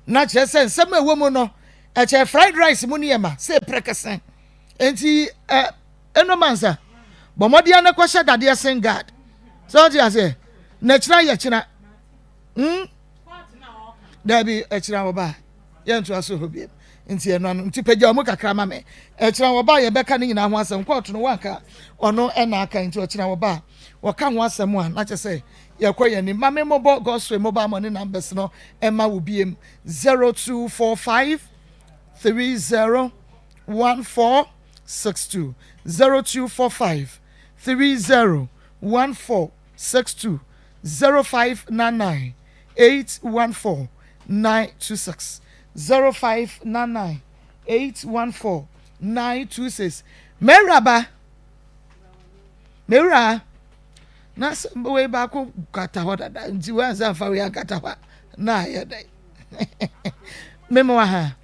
na kyerɛ sɛ nsɛm a ɛwɔ mu no ɛkyɛ fried rice mu nneɛma sɛ prɛkɛsɛ nti ɛ ɛnum ansa bɔ mmɔden na kɔhyɛ dadeɛ sen guard sɛ ɔte aseɛ na kyerɛ yɛ kyena hmm daabi ɛkyerɛ wɔba yɛntoa so hɔ biem nti ɛno ano nti pagya ɔmo kakra ma me ɛkyerɛ wɔba yɛbɛka ne nyinaa ho asɛm kɔɔto no wanka ɔno ɛna aka nti ɔkyerɛ wɔba wɔka ho asɛm a na kyɛ sɛ yɛkɔ yɛn anim ma me mobɔ God's mobile money numbers no ɛma wo biem 0245 30 1462 0245 30 1462 0599 814. 926. 0599 814 926. Mɛwuraba. Mɛwura. Na sɛ wei baako kata hɔ dada nti wansa nfa wei ankata hɔ a na ayɛ dɛ. Mema wa ha.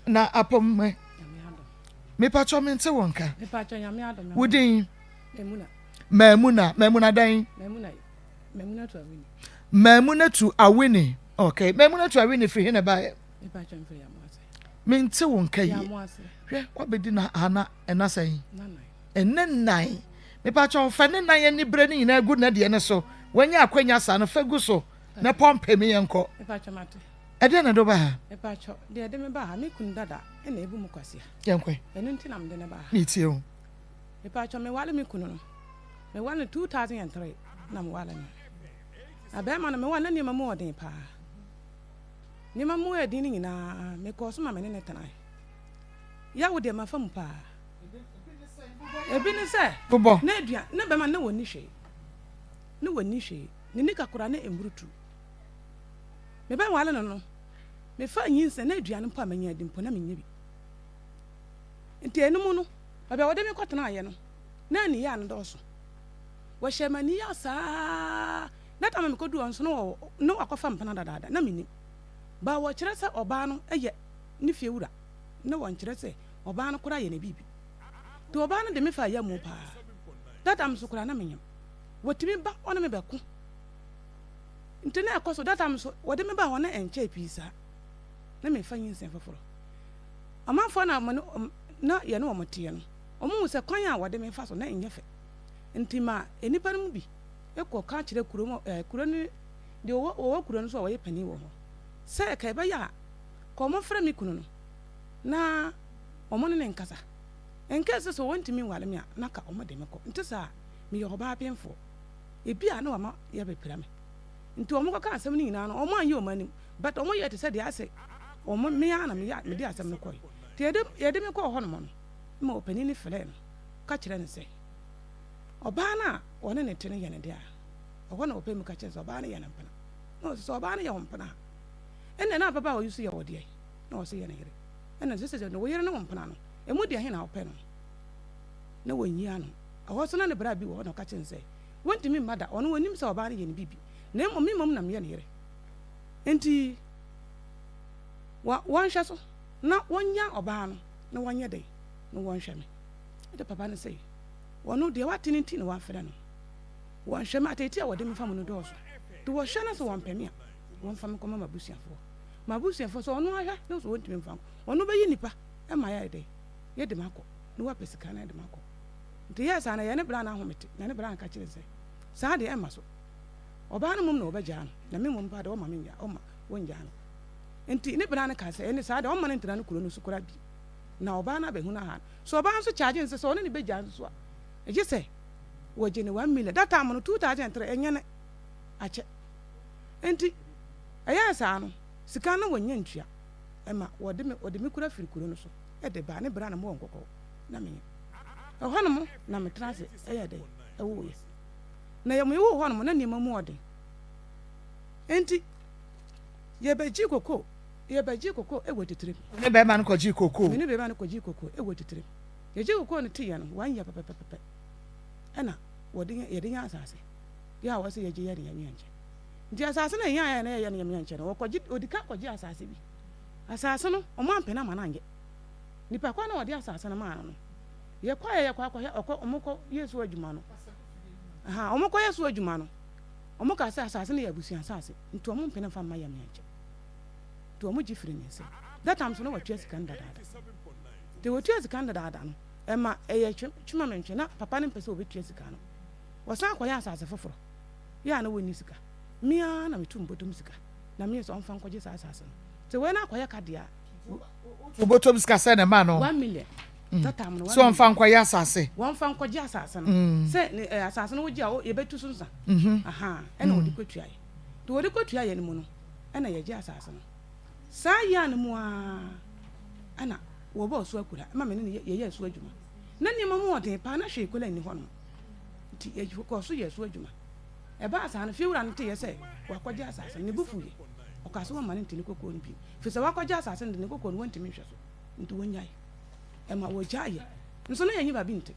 Na apɔm mɛ. Mepatwɔ mente wo nka. Wo din? Maimuna. Maimuna dɛn? Maimuna tu Awini. Okay. Maimuna tu Awini firi he na ɛbaeɛ? Mente wo nka yie. Hwɛ, wabɛdi na ana ɛna sɛn? Ɛne nan. Mepakyɛw fa ne nan anibere no nyinaa gu nɛdeɛ no so. Wanya akwanya saa no, fa gu so na pɔmpe me yɛnkɔ. Mepakyɛw mate. Ɛdeɛn na ɛde wo ba ha? Mepakyɛw, deɛ ɛde me ba ha, me kunu dada na ebu mu kwasia. Yɛnkɔ ɛ. Ɛno nti na mede no ba ha. Metie wo. Mepakyɛw, meware me kunu no, meware no 2003 na meware no. Na bɛrima no meware no na nneɛma mu wɔ den paa. Nneɛma mu yɛ den no nyinaa, mekɔɔ so ma me ne no tenae. Yaw deɛ mafa mu paa. Ebi ne sɛ, na aduan, na bɛrima no na wɔnni hwee. Na wɔnni hwee. Ne nika koraa na ɛmmurutu. Mebɛware no no, mefaa nyinsɛn, na aduan mpo a manya adi mpo na mennya bi. Nti ɛno mu no, baabi a wɔde me kɔtenaeɛ no, na aniyaa no dɔɔso. Wɔhyɛɛ me aniyaa saa. That time a mekɔduu hɔ nso, na wɔwɔ, na wɔakɔfa mpena dadaada, na mennim. But wɔkyerɛ sɛ ɔbaa no yɛ ne fiewura, na wɔnkyerɛ sɛ ɔbaa no koraa yɛ ne biribi. Nti ɔbaa no de me faa yamu paa. That time nso koraa na menyem. Wɔtumi ba ɔne me bɛko. Nti na ɛkɔ so, that time nso wɔde me baa hɔ na ɛnkyɛe pii saa. Na mefa nyinsɛn foforɔ. Ɔmanfoɔ na wɔne na yɛne wɔn teɛ no, wɔhu sɛ kwan a wɔde me fa so na ɛnyɛ fɛ. Nti ma nnipa no mu bi kɔ ka kyerɛ kuro mu ɛɛ kuro no deɛ ɔwɔ ɔwɔ kuro no so a ɔyɛ panin wɔ hɔ sɛ ka ɛbɛyɛ a ka wɔmfrɛ me kunu no na wɔn ne no nkasa. Nka ɛsɛ sɛ wɔntumi nware me a na ka wɔde me kɔ. Nte saa a, meyɛ ɔbaa pemfoɔ. Ebia na wama yɛabɛpira me. Nti wɔkɔka asɛm no nyinaa no, wɔanyɛ wɔn anim but wɔyɛɛ te sɛ deɛ asɛ wɔn me ara na meyɛ mede asɛm no kɔe. Nti yɛde yɛde me kɔɔ hɔnom no, ma ɔpanin no frɛɛ no ka kyerɛɛ no sɛ ɔbaa no a ɔne no te no yɛ ne dea. Ɛhɔ na ɔpae mu ka kyerɛɛ no sɛ ɔbaa no yɛ ne mpena. Na ɔse sɛ ɔbaa no yɛ wo mpena a, ɛnna na ababaawa yi nso yɛ wo deɛn? Na ɔse yɛ ne yere. Ɛnna ɔse sɛ wo yere ne wo mpena no, emu deɛ he na wopɛ no? Na wɔnyi ano. Ɛhɔ nso na ne bra bi wɔ hɔ na ɔka kyerɛɛ no sɛ, Wontumi mma da, ɔno ɔnnim sɛ ɔbaa no yɛ ne biribi, na mmom me mmom na meyɛ ne yere. Enti wɔnhwɛ so na wɔnnya ɔbaa no na wɔnyɛ dɛn na wɔnhwɛ me. Ɛnna papa no se, Ɔno deɛ wate no nti na wafrɛ no. Wɔnhwɛ me, ateetee a wɔde me fa mu no dɔɔso. Nti wɔhwɛ na sɛ wɔmpɛ me a, wɔmfa me nkɔma m'abusuafoɔ. M'abusuafoɔ, sɛ ɔno ahwɛ na sɛ wɔntumi mfa nkɔ, ɔno bɛyi nnipa ma yɛayɛ dɛn? Yɛde me akɔ, na wapɛ sika na yɛde me akɔ. Nti yɛɛ saa na yɛne bra no ahomete, na ne bra no ka kyerɛɛ no sɛ, Saa deɛ ɛmma so. Ɔbaa no mmom na wɔbɛgyaa no, na me mmom paa deɛ wɔmma mennyaa, ɔmma wɔnnyaa no. Nti ne bra no kaa sɛ, Ɛnne saa deɛ ɔmma no ntena ne kuro no so koraa bio, na ɔbaa no abɛhunu aha no. So ɔbaa no nso charge no sɛ, sɛ ɔne no bɛgyaa nso so a, gye sɛ wɔgye no 1 million. That time no, 2003, ɛnyɛ nnɛ, akyɛ. Nti ɛyɛɛ saa no, sika no na wɔnnya ntua. Ɛma wɔde me, wɔde me kura firi kuro no so de baa ne bra na mowɔ nkɔkɔɔ na menyɛ. Ɛhɔnom na metena ase yɛɛ dɛn? Ɛwoeɛ. Na yɛwoo hɔnom na nneɛma mu ɔden. Enti yɛbɛgyee koko, yɛbɛgyee koko wɔ titirim. Wo ne bɛrima no kɔgyee koko? Me ne bɛrima no kɔgyee koko wɔ titirim. Yɛgyee koko no teeɛ no, one year pɛpɛpɛpɛ ɛna wɔde yɛde nya asase. Yɛ a wɔsɛ yɛgye yɛ ne yɛn nkyɛn. Nti asase no a yɛnyaeɛ na yɛyɛ no yɛn nkyɛn no, wɔkɔgye, wɔdi kan kɔgye asase bi. Asase no, wɔn ampene ama no anyɛ. Nipa ko a na ɔde asase no maa no no, yɛkɔeɛ yɛkɔ akɔhwɛ ɔkɔ wɔn kɔ yɛ so adwuma no. Aha, wɔn kɔ yɛ so adwuma no, wɔn kaa sɛ asase no yɛ abusua asase, nti wɔn mpene mfa mma yɛn nkyɛ. Nti wɔn gye firi ne nsam. That time so na watua sika no dadaada. Nti wɔtua sika no dadaada no, ɛma ɛyɛ twe twema mentwe na papa no mpɛ sɛ ɔbɛtua sika no. Wɔsan kɔyɛ asase foforɔ. Yɛ a na wɔnni sika. Me ara na metu mbɔtɔm sika na meyɛ sɛ ɔmfa nkɔgye saa asase no. Sɛ wei no akɔyɛ ka deɛ a, Wobɔtɔm sika sɛ na ɛma no. 1 million. That time no, Sɛ ɔmfa nkɔyɛ asase. Wɔmfa nkɔgye asase no. Sɛ ne ɛ asase no wogye a yɛbɛtu so nsa. Aha, ɛna wɔde kɔtuaeɛ. Nti wɔde kɔtuaeɛ no mu no, ɛna yɛgye asase no. Saa year no mu ara ɛna wɔbɔɔ so akura ma me ne no yɛyɛɛ so adwuma. Na nneɛma mu ɔden paa, na hwee koraa nni hɔnom. Nti yɛkɔɔ so yɛɛ so adwuma. Ɛbaa saa no, fiewura no teeɛ sɛ wɔakɔgye asase no, ne bo fuiɛ. Ɔkaa sɛ wɔmma no nte ne kokoɔ no bio, ɛfiri sɛ wakɔgye asase no de, ne kokoɔ no wɔntumi nhwɛ so, nti wɔnnyae. Ɛma wɔgyaeɛ. Nso na yɛnyi baabi nte.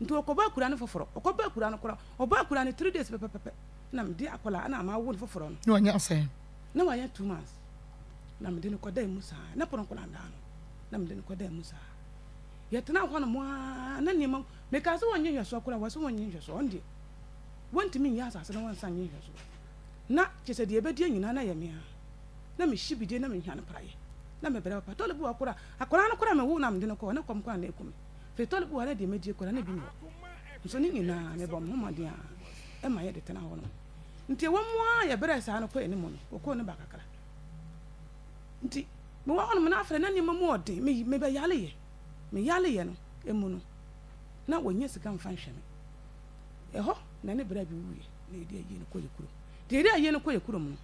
Nti ɔkɔbɔ akura no foforɔ. Ɔkɔbɔ akura no koraa, ɔbɔ akura no three days pɛpɛpɛpɛ na mede akwadaa na mawo no foforɔ no. Na wanya sɛn? Na wayɛ 2 months. Na mede no kɔdaa mu saa. Na pono koraa ndaa no. Na mede no kɔdaa mu saa. Yɛtenaa hɔ nom ara na nneɛma mekaa sɛ wɔnyɛ nhwɛsoɔ koraa, wɔse wɔnyɛ nhwɛsoɔ. Ɔno deɛ wɔntumi nyɛ asase na wɔnsan nyɛ nhwɛsoɔ. Na kyerɛ sɛ deɛ ɛbɛdie nyinaa na ɛyɛ me ara. Na mehye bidie na mehwane praeɛ. Na mebrɛ papa. Tɔle bi wɔ hɔ koraa, akwadaa no koraa mewoo no a mede no kɔɔ, ne kɔm koraa na ɛku me. Afei tɔle bi wɔ hɔ a na deɛ mɛdie koraa na ebi nni hɔ. Nso ne nyinaa mebɔɔ me ho mmɔden ara ma yɛde tenaa hɔ nom. Nti ɛwɔ mu ara yɛbrɛɛ saa no kɔɔ anim no, kokoo no ba kakra. Nti mewɔ hɔ nom na afei na nneɛma mu ɔden, me mebɛyaleyɛ. Meyaleyɛ no emu no, na wɔnnya sika mfa nhwɛ me. Ɛhɔ na ne bra bi wuiɛ na yɛde ayie no kɔɔ yɛ kurom. Nti yɛde ayie no kɔɔ yɛ kurom no,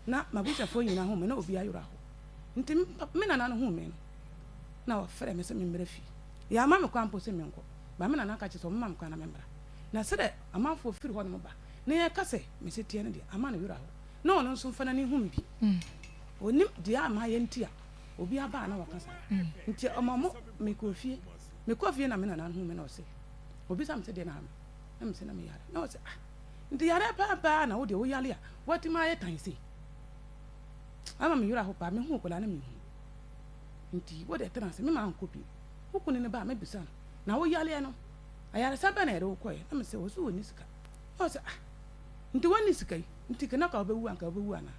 na m'abusuafoɔ nyinaa hu me, na obiara werɛ aho. Nti me nana no huu me no, na ɔfrɛɛ me sɛ memmra fie. Yɛamma me kwan mpo sɛ menkɔ, but me nana ka kyerɛ sɛ ɔmma me kwan na memmra. Na sɛdeɛ amanfoɔ firi hɔnom ba na yɛka sɛ me se teɛ no deɛ, ama no werɛ aho. Na ɔno nso mfa n'ani nhu me bi. Ɔnnim deɛ a mayɛ nti a obi aba a na waka saa. Nti ɔma mo mekɔɔ fie. Mekɔɔ fie na me nana no huu me na ɔse, ɔbisa me sɛ deɛ na ha me. Na mese na meyare. Na ɔse ah, nti yareɛ paa paa na wo deɛ woyare a woatumi ayɛ tan sei. Ama me werɛ aho paa, mehu akwadaa na mehu. Nti wo deɛ tena ase, me maa nkɔ bio. Wo kunu no ba a mɛbisa no, na wo yareɛ no, ayaresa bɛn na yɛde wo kɔeɛ? Na mese ɔse ɔnni sika. Na ɔse ah, nti wɔnni sika yi, nti na ka wobɛwu anka wobɛwu anaa?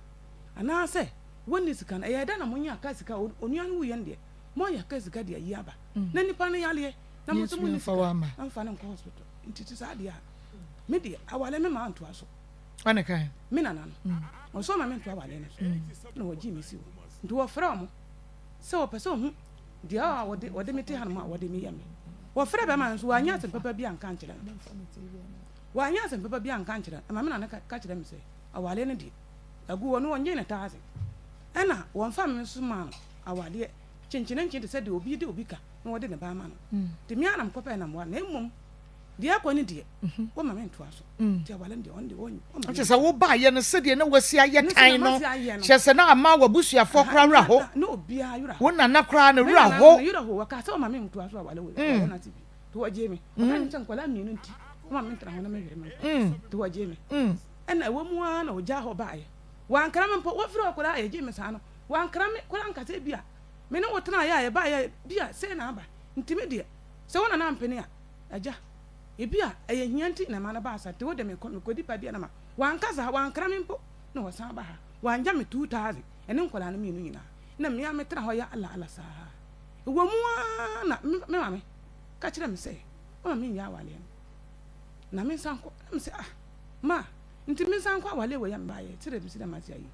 Anaasɛ wɔnni sika no, ɛyɛɛ dɛn na monya ka sika, onua no wuiɛ no deɛ, moanya ka sika de ayi aba, na nipa no yareɛ, na mo nso monni sika mfa no nkɔ hospital. Nti te saa deɛ a, me deɛ awale me maa ntoa so. Wane kan? Me nana no, ɔsɛ ɔma me ntoa awale no so, na wɔgyee me si hɔ. Nti wɔfrɛ wɔn sɛ wɔpɛ sɛ wɔhu deɛ a wɔde wɔde me te hanom a wɔde me yɛ me. Wɔfrɛ bɛrima no nso wɔanyɛ asɛm papa bi anka ankyerɛ no. Wɔanyɛ asɛm papa bi anka ankyerɛ no. Ɛma me nana ka kyerɛ me sɛ awale no deɛ agu hɔ no wɔnyee no taase. Ɛna wɔmfa me nso maa no awadeɛ kyenkyenenkyen te sɛ deɛ obi de obi ka na wɔde ne ba ama no. Nti me ara na mekɔpɛɛ na mmoa no na mmom Deɛ ɛkɔ ne deɛ, wɔma me ntoa so. Nti awale no deɛ, ɔno deɛ wɔma me. Kyerɛ sɛ wobaeɛ no sɛdeɛ na wasi ayɛ tan no, kyerɛ sɛ na ama w'abusuafoɔ koraa werɛ aho. Na obiara werɛ aho. Wo nana koraa no werɛ aho. Me nana no werɛ ho. Wɔkaa sɛ wɔma me ntoa so awale wɔ awale no ase bi. Nti wɔgyee me. Wɔka kyerɛ me sɛ nkwadaa mmienu nti, wɔma me ntena hɔ na mehwere me nkwa. Nti wɔgyee me. Ɛna ɛwɔ mu ara na wɔgyaa hɔ baeɛ. Wɔankra me mpo. Wɔfiri hɔ koraa a yɛgyee me saa no, wɔankra me koraa anka sɛ ebia me ne wo tenaeɛ a yɛbaeɛ a ebia sei na aba. Nti me deɛ, sɛ wo nana ampene a, Agya, ebia ɛyɛ hia nti na ɛma no baa saa, nti wo de mekɔ, mekɔdi pa bi a na ma. Wanka saa, wankra me mpo na wɔsan ba ha. Wangya me 2000 ɛne nkwadaa no mmienu nyinaa. Na me ara metena hɔ yɛ ala ala saa. Ɛwɔ mu ara na me me maame ka kyerɛɛ me sɛ ɔma menyɛ awaleɛ no na mensan nkɔ. Na mese ah, ma, nti mensan nkɔ awaleɛ wei a mebaeɛ sɛdeɛ mesi na mase ayɛ yi.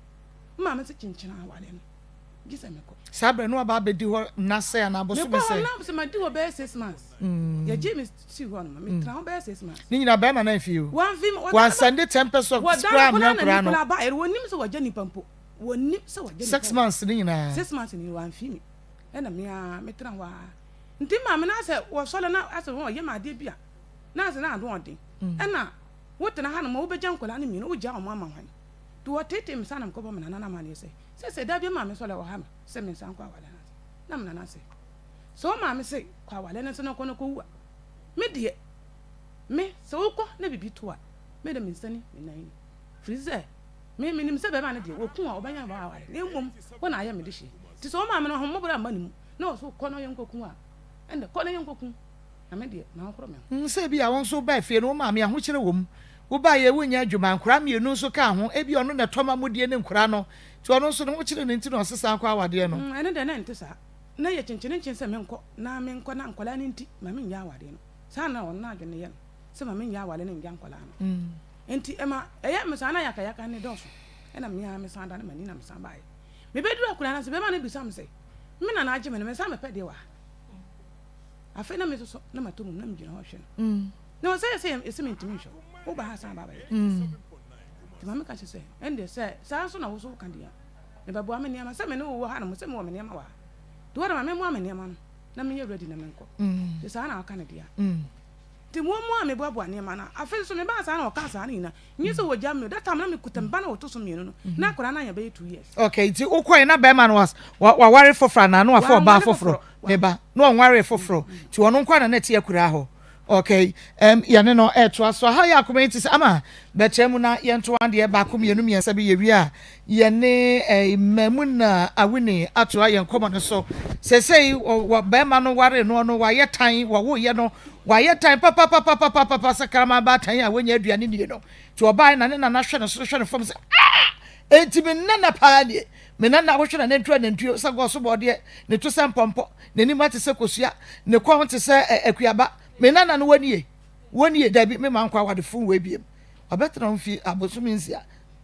Me maame se kyenkyena awaleɛ no. gye sɛ mekɔ. Saa berɛ no waba abɛdi hɔ nna sɛn anaa bosome Mekɔɔ sɛn? hɔ na sɛ madi hɔ bɛyɛ 6 months. Yɛgyee me sii hɔ nom, metena hɔ bɛyɛ 6 months. Ne nyinaa bɛrima no amfi o? Wamfi me, wɔdan Wansɛnde 10 pesewas wɔdan koraa koraa ammrɛ na nkwadaa ne no? koraa baeɛ no, wɔnnim sɛ wɔagya nipa mpo. Wɔnnim sɛ wɔagya nipa Six wɔ months ne nyinaa? 6 months ne nyinaa wamfi me. Ɛna me ara metena hɔ ara. Nti maame no asɛ wɔsɔre na asɛ wɔyɛ me adeɛ bi a, na asɛ na ano ɔden. Ɛna wotena hanom a wobɛgya nkwadaa no mmienu, wogyaa wɔn ama hwan? Nti wɔteetee me saa na mekɔbɔ me nana no amanneɛ sɛ, Sesei da bi maame sɔre a ɔha me sɛ mensan nkɔ aware no ase. Na me nana se, Sɛ wo maame se kɔ aware no ase na kɔ na kɔwu a, me deɛ, me, sɛ wokɔ na biribi to a, me de me nsa ni, me nan ni. Firi sɛ, me, menim sɛ bɛrima no deɛ, wɔku a, ɔbɛnya wo aware, na mmom wo na ayɛ me dehyeɛ. Nti sɛ wo maame no ahummɔborɔ amma ne mu na ɔse kɔ na yɛnkɔku a, ɛnde kɔ na yɛnkɔku. Na me deɛ, mahohoro me ho. Sɛ ebia wo nso wobaa fie no, wo maame ahokyere wom. Wobaeɛ wonnya adwuma, nkwadaa mmienu nso ka ho, ebia ɔno na ɛtɔ ma modie ne nkwadaa no, nti ɔno nso ne ho kyere no nti na ɔse san kɔ awadeɛ no. Ɛno deɛ na ɛnte saa. Na ɛyɛ kyenkyerenkyen sɛ menkɔ na menkɔ na nkwadaa no nti ma mennya awadeɛ no. Saa na ɔno n'adwene no yɛ no, sɛ ma mennya awadeɛ no nngya nkwadaa no. Enti ɛma ɛyɛ me saa na yakayaka no dɔɔso. Ɛna me ara mesan dane m'ani na mesan baeɛ. Mebɛduru akwadaa no ase, bɛrima no bisa me sɛ, me na na agye me no, mensan mepɛ deɛ wɔ ha? Afei na me nso so na matɔ mum na megyina hɔ rehwɛ no. Na ɔsɛ sɛ yɛsɛ mentumi nhwɛ wo. Woba ha san ba abɛyɛ dɛn? Nti maame ka kyerɛ sɛ, ɛndeɛ sɛ saa nso na wo nso woka deɛ a, mebɛboa me nneɛma. Sɛ me ne wo wɔ ha nom, sɛ mewɔ me nneɛma wɔ ha. Nti wo de ma memmoa me nneɛma no na menyɛ ready na menkɔ. Nti saa na ɔka no deɛ a. Nti mo mu a meboaboa nneɛma no a, afei nso mebaa saa na ɔkaa saa no nyinaa, nyɛ sɛ wɔgya me o, that time na mekuta me ba no a ɔtɔ so mmienu no, na akwadaa no anya bɛyɛ 2 years. Okay, nti wokɔe na bɛrima no was waware foforɔ anaa na wafa ɔbaa Wanware foforɔ? foforɔ. Me ba, na ɔnwaree foforɔ, nti ɔno nko ara na na ɛte akuraa hɔ. Okay, yɛne no ɛretoa so. Aha yɛ akoma yi te sɛ ama bɛkyerɛ mu na yɛnto adeɛ baako mmienu mmiɛnsa bi yɛwie a yɛne eh, Maimuna Awini atoa yɛn nkɔmmɔ no so. Seesei wɔ bɛrima no waree noɔ no wayɛ tan, wɔwoeɛ no wayɛ tan papapapapapa sɛ kraman baatan a wɔnya aduane nie no. Nti ɔbaeɛ na ne nana hwɛ no soro hwɛ no fam sɛ ah! Enti me nana paa nie. Me nana wohwɛ na nantu anantuo sɛ gɔɔso bɔɔdeɛ, ne to sɛ mpɔmpɔ, n'anim ate sɛ kosua, ne kɔn te sɛ akuaba. Me nana no wɔnie, wɔnie, dabi me ma nkɔ awade fon wei biem. Wabɛtena ho mfie abosome 6.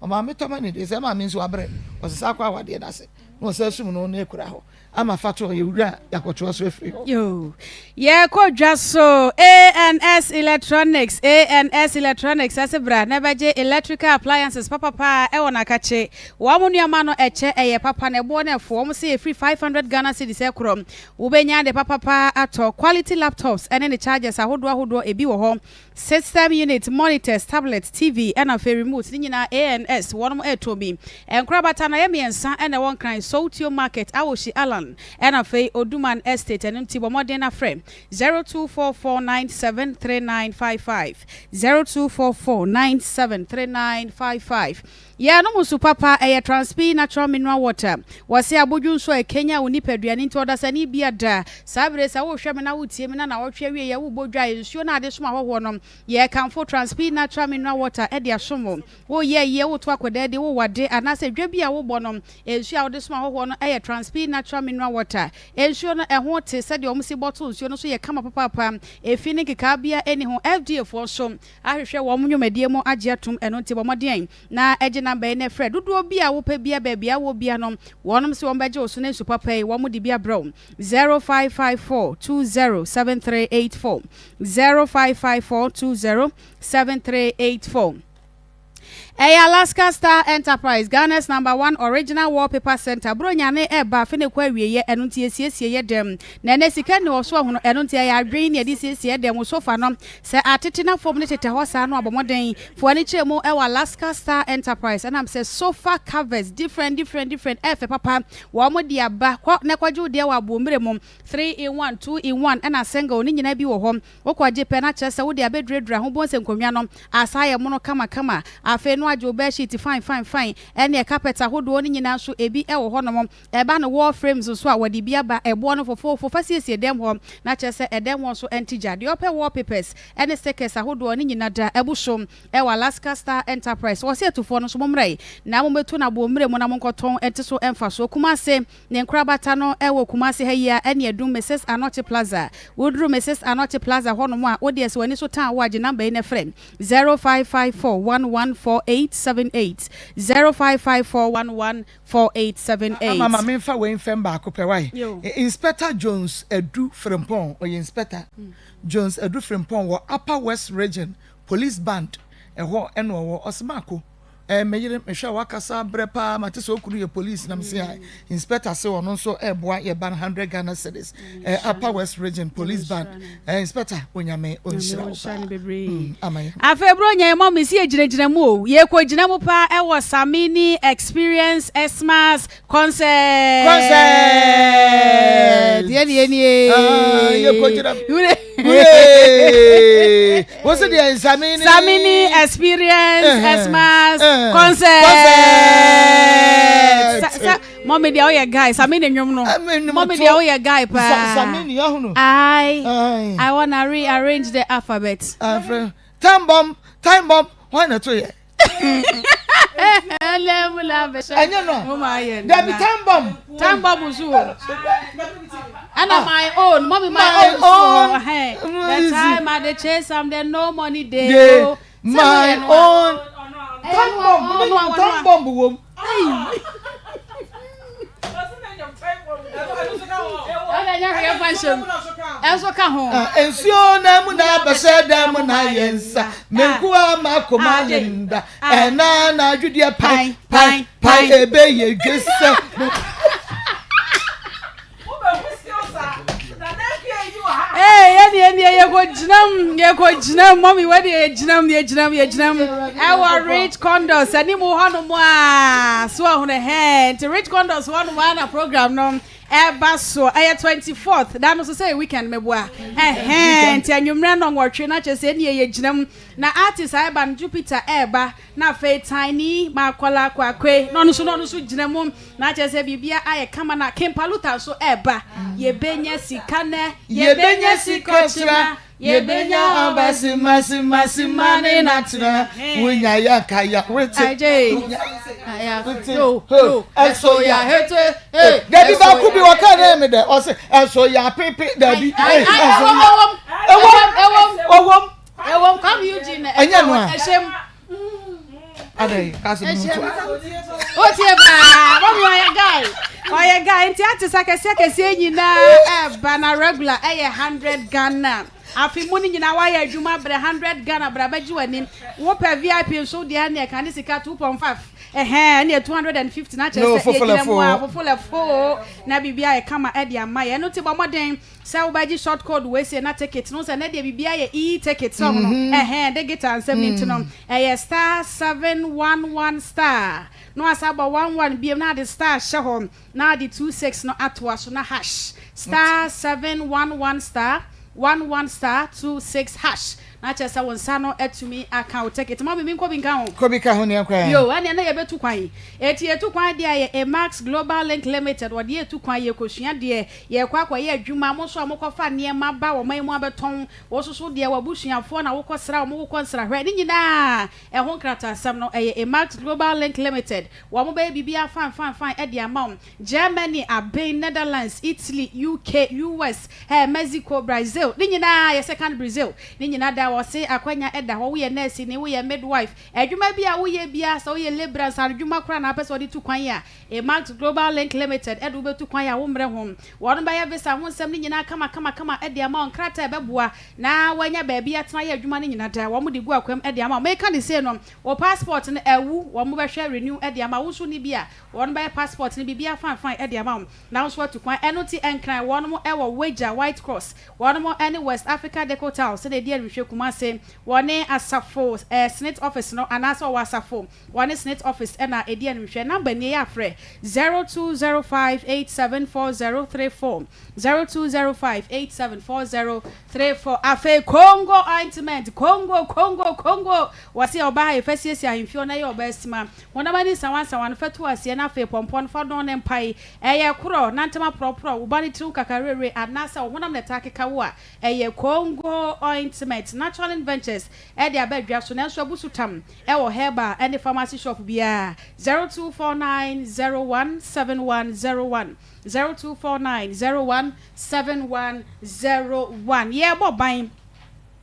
Ɔmaame tɔ ma ne deɛ sɛ maame nso wabrɛ, ɔsesa akɔ awadeɛ no ase na ɔsɛ sum no na ekura hɔ ama fa to ɔyɛ wura a yɛakɔtoa so afiri hɔ. Yoo, yɛkɔ dwa so. ANS Electronics, ANS Electronics ɛse bra na bɛgye electrical appliances papapa ɛwɔ Nakakye. Wɔn nnoɔma no ɛkyɛ, ɛyɛ papa na ɛboɔ no ɛfo. Wɔn se ɛfiri 500 Ghana cedis ɛkorɔ. Wobɛnya ade papapa atɔ. Quality laptops ɛne ne chargers ahodoɔ ahodoɔ ɛbi wɔ hɔ. System unit, monitors, tablet, TV ɛna afei remote ne nyinaa ANS wɔnom ɛretɔn bi. Nkorabata no ɛyɛ mmiɛnsa ɛna ɛwɔ Nkran, Soutio Market, Awoshie Allan ɛna afei Oduman Estate ɛno nti bɔ mmɔden na frɛ 0244973955, 0244973955. Yɛnom nsu papa, ɛyɛ Transpi Natural Mineral Water. Wɔse abodwo nsu a ɛkanyan wo nipadua no nti ɔdasani bia da. Saa bere yi sɛ worehwɛ me na woretie me na naawɔtwe awieɛ worebɔ dwa a nsuo no a ade som ahɔhoɔ no, yɛrekamfo Transpi Natural Mineral Water de asom wo. Woreyɛ ayie, woreto akwadaa din, wowɔ ade anaasɛ dwa bi a wobɔ no, nsuo a wode som ahɔhoɔ no yɛ Transpi Natural Mineral Water. Nsuo no, ɛho te, sɛdeɛ wɔsi bɔtol nsuo no nso yɛ kama papaapa, efi ne nkekaa biara nni ho. FDA foɔ nso ahwehwɛ wɔn nnwumadie mu agye atom, ɛno nti bɔ mmɔden na gye number yi na frɛ dodoɔ bi a wopɛ biara baabi a wowɔ biara no, wɔnom se wɔn bɛgye wo so na nsu papa yi wɔn de bi abrɛ wo, 0554 20 7384, 0554 20 7384. Ɛyɛ Alaska Star Enterprise, Ghana's number one original wallpaper center. Buronya no reba afe no rekɔ awieɛ, ɛno nti yɛsiesie yɛ dɛm. Na ɛnnɛ sika nni hɔ so ahunu, ɛno nti ɛyɛ adwene na yɛde siesie yɛ dɛm. Wo sofa no, sɛ atete na fam no tetɛ hɔ saa no a, bɔ mmɔden fa w'ani kyerɛ mu wɔ Alaska Star Enterprise. Ɛnam sɛ sofa covers different different different ɛyɛ fɛ papa, wɔn de aba. Kɔ na kɔgye wo deɛ wɔ Aboɔmmerɛ mu, three in one, two in one ɛna single ne nyinaa bi wɔ hɔ. Wokɔgye pɛ na kyerɛ sɛ wode abɛduradura ho bohu sɛ nkonnwa no asa ayɛ mono kamakama. Afei no agye wo bɛɛhyiiti fine fine fine ɛneɛ carpet ahodoɔ no nyinaa nso ebi wɔ hɔnom. Ɛba no wall frames nso a wɔde bi aba ɛboɔ no fofoofo fa siesie dɛm hɔ na kyerɛ sɛ ɛdɛm hɔ nso ɛnte gya. Deɛ ɔpɛ wall papers ne stickers ahodoɔ ne nyina da abu so wɔ Alaska Star Enterprise. Wɔse atufoɔ no nso mommra yi na mommɛtu no aboɔmmerɛ mu na monkɔtɔn nte so mfasoɔ. Kumase Ne nkorabata no wɔ Kumasi ha yi ara ɛne Adum Mrs Anokye Plaza. Woduru Mrs Anokye Plaza hɔ nom a, wo deɛ sɛ w'ani so tan wo a gye number yi na frɛ, 0554114878, 0554114878. Ama ma menfa wei mfɛm baako pɛ wai. Inspector Jones Adu Frimpong, ɔyɛ Inspector Jones Adu Frimpong wɔ Upper West Region Police Band ɛhɔ ɛna ɔwɔ. Ɔse Maako. Eh, me yere, mehwɛ a wakasa abrɛ paa, mate sɛ okunu yɛ police na mese ae. Inspector se ɔno nso ɛboa yɛ ba no 100 Ghana cedis. Eh, Upper West Region Police Band. Eh, Inspector, Onyame ɔnhyira wo paa. Ama yɛn. Afei bro nya yɛ mɔ mesi yɛ gyinagyina mu o yɛ kɔ gyina mu paa ɛwɔ Samini Experience Xmas Concert. Concert. Yɛ ni yɛ ni Ah, yɛ kɔ gyina mu. Hooray! Wo se deɛ Samini. Samini Experience Xmas Concert. Concert. Mɔmi deɛ woyɛ guy Samini nnwom no. Mɔmi deɛ woyɛ guy paa. Samini ahunu. I wanna rearrange the alphabet. Time bomb, time bomb. Why na to yɛ? Ɛnyɛ no. Dabi time bomb. Time bomb nso wɔ. Ɛna my own, mommy my own nso wɔ. The time I dey chase am, there no money dey. My own. Time bomb, time bomb wɔ mu. Ɛnso ka ho. Nsuo na mu na abɛhyɛ dan mu na ayɛ nsa. Me nkoa m'akoma Linda. Ɛna na adwedeɛ pan pan pan ebe yɛ dwe sɛ. Ee, yɛ ni. Ɛnneɛ yɛkɔgyinam, yɛkɔgyinam, mɔmi wɔ deɛ yɛgyinam, yɛgyinam, yɛgyinam ɛwɔ Rich Condos anim hɔnom a, so ɔhono hɛn, nti Rich Condos hɔnom a na program no ɛba so, ɛyɛ 24th, da no so sɛ weekend meboa, ɛhɛn, nti anwummerɛ nnɔnwɔtwe na kyerɛ sɛ ɛnneɛ yɛgyinam, na artist a ɛba no Jupiter ɛɛba, Na afei Tiny Makola Kwakwe na ɔno nso na ɔno nso gyina mu na kyerɛ sɛ biribia ayɛ kama na King Paluta nso ɛreba. Yɛbɛnya sika nɛ, yɛbɛnya sika ɔkyena, yɛbɛnya aba sima sima sima ne natena. Wonya ya nka ya wete. Wonya wete ho ɛso ya hete. Dabi baako bi wɔka ne mi dɛ ɔse ɛso ya pepe dabi. Ɛso ya ɛwɔm ɛwɔm ɛwɔm. Ɛwɔm Kwame Eugene na ɛnyɛ no a. Ɛhyɛm. Adɛn kase mu to. O tie paa, mɔmi ɔyɛ guy, ɔyɛ guy nti ate sa kɛseɛ kɛseɛ nyinaa ɛba na regular ɛyɛ 100 Ghana. Afe mu no nyinaa wayɛ adwuma brɛ 100 Ghana bra bɛgye w'ani. Wopɛ VIP nso deɛ ɛneɛ ka ne sika 2.5 ɛhɛn ɛneɛ 250 na kyerɛ sɛ yɛgyina mu a fofolɛfoo na biribi ayɛ kama ɛde ama yɛ. Ɛno nti bɔ mmɔden Sɛ wo bɛgye short code wei sei na ticket no sɛ nɛ deɛ biribiara yɛ e ticket sɛ ɔmo no ɛhɛn digital nsɛm no nti no ɛyɛ star 711 star na wasa abɔ 11 biom na ade star hyɛ hɔ na ade 26 no atoa so na hash star 711 star 11 star 26 hash na kyerɛ sɛ wo nsa no atumi aka wo ticket. Mɔmi mi nkɔ bi nka ho. Kɔ bi ka ho neɛ kɔ ɛ. Yo ɛneɛ na yɛbɛtu kwan eti yɛtu kwan deɛ yɛ Emax Global Link Limited wɔde yɛtu kwan yɛkɔsua deɛ Yɛrekɔ akɔyɛ adwuma, mo nso a mokɔfa nneɛma ba ɔman yi mu abɛtɔn, wo nso so deɛ w'abusuafoɔ na wokɔsra wɔn, wokɔ nsrahwɛ, ne nyinaa ɛho nkrataasɛm no, ɛyɛ Emax Global Link Limited. Wɔn bɛyɛ biribiara fine fine fine de ama wo. Germany, aben, Netherlands, Italy, UK, US, eh, Mexico, Brazil, ne nyinaa, yɛsɛ kan Brazil, ne nyinaa da wɔse akwanya da hɔ, woyɛ nɛɛseni, woyɛ midwife, adwuma bi a woyɛ biara, sɛ woyɛ labourer, nsaanodwuma koraa na wopɛ sɛ wode tu kwan a, Emax Global Link Limited de wo bɛtu kwan a wommrɛ ho. Wɔn bɛyɛ visa ho nsɛm no nyinaa kamakamakama de ama wo, nkrataa a ɛbɛboa na woanya baabi atena ayɛ adwuma no nyina da wɔn de gu akwam de ama wo. Meka no sei no, wo passport no awu, wɔn bɛhwɛ renew de ama wo, wo nso wonni bi a, wɔn bɛyɛ passport no biribiara fine fine de ama wo na wo nso woatu kwan. Ɛno nti Nkran wɔn wɔ Wagya, White Cross, wɔn ne West Africa Deco Tiles na ɛdi animhwɛ Kumasi, wɔne Asafo eh, Senate Office no anaasɛ wɔwɔ Asafo Wɔne Senate office na ɛdi animhwɛ. Number nie yɛ a frɛ, 0205874034, 0205874034. Afei Congo ointment, Congo, Congo, Congo, wɔse ɔbaa ha yi fa siesie ahemfie hɔ na yɛ ɔbaa sima. Honam ani nsawansawa no fa tu aseɛ na afei pɔmpɔ no fa dɔn ne mpae. Ɛyɛ korɔ, nantam aporɔporɔ, wo ba no tiri ho kakawerɛwerɛ anaasɛ wo honam na ɛtaa keka wo a, ɛyɛ Congo ointment. Natural Ventures de aba dwa so nanso abu so tam. Ɛwɔ herbal ne pharmacy shop biara 0249 01 7101 0249 01 7101 Yɛrebɔ ban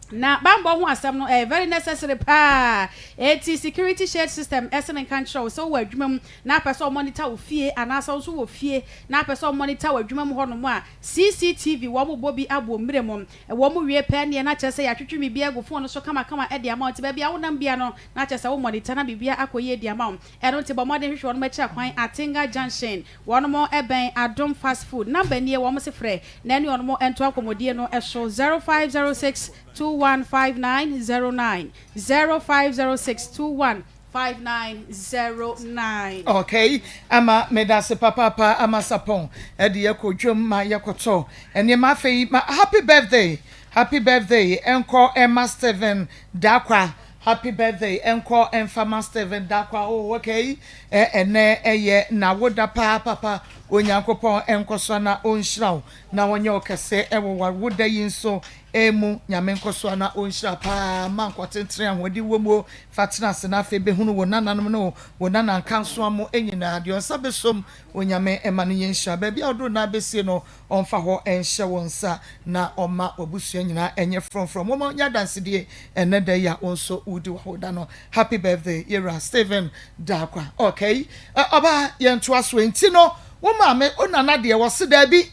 na banbɔ ho asɛm no ɛyɛ very necessary paa eti security shade system ɛsɛ menka nkyerɛ wo sɛ wowɔ adwuma mu na apɛ sɛ ɔmonitor wo fie anaasɛ wo nso wɔ fie na apɛ sɛ ɔmonitor wɔ adwuma mu hɔnom a CCTV wɔn bɔ bi abɔ mmerɛ mu Ɛwɔ mu wie pɛ neɛ na kyerɛ sɛ yɛatwetwe biribiara agu phone no so kamakama de ama wo nti baabi a wonam biara no na kyerɛ sɛ wo monitor na biribiara akɔ yie de ama wo. Ɛno nti bɔ mmɔden hwehwɛ wɔnom akyiri akwan Atenga Junction wɔnom bɛn Adom Fast Food. Number nie wɔnom se frɛ na ɛne wɔnom ntoa nkɔmmɔdie no so 0506 215909 0506 21 5909. Okay ama medase papaapa ama sapɔn ɛde yɛkɔ dwam ma yɛkɔtɔ nneɛma afei ma happy birthday happy birthday ɛnkɔ ɛma Stephen Dakwa happy birthday ɛnkɔ ɛnfa ma Stephen Dakwa oh okay ɛ ɛnɛ ɛyɛ nawoda paa papa Onyankopɔn ɛnkɔso na ɔnhyira wo na ɔnyɛ wo kɛse ɛwɔ wawoda yi nso Emu, Nyame nkɔsoa na ɔnhyira paa ma nkwa tentene ahoɔden wɔ mu o, fa tena ase na afei bɛhunu wo nananom ne wo nana nkansoa mo nyinaa, deɛ ɔnsa bɛsom Onyame mma no nyɛ nhyira, baabi a wode wo nan bɛsie no ɔmfa hɔ nhyɛ wo nsa na ɔmma w'abusua nyinaa nyɛ frɔmfrɔm, momma ɔnyɛ adansedie ɛnnɛ da yi a wo nso wodi w'awoda no, Happy birthday yɛwura Stephen Darkwa, okay ɔbaa yɛntoa so, enti no wo maame wo nana deɛ wɔse daabi.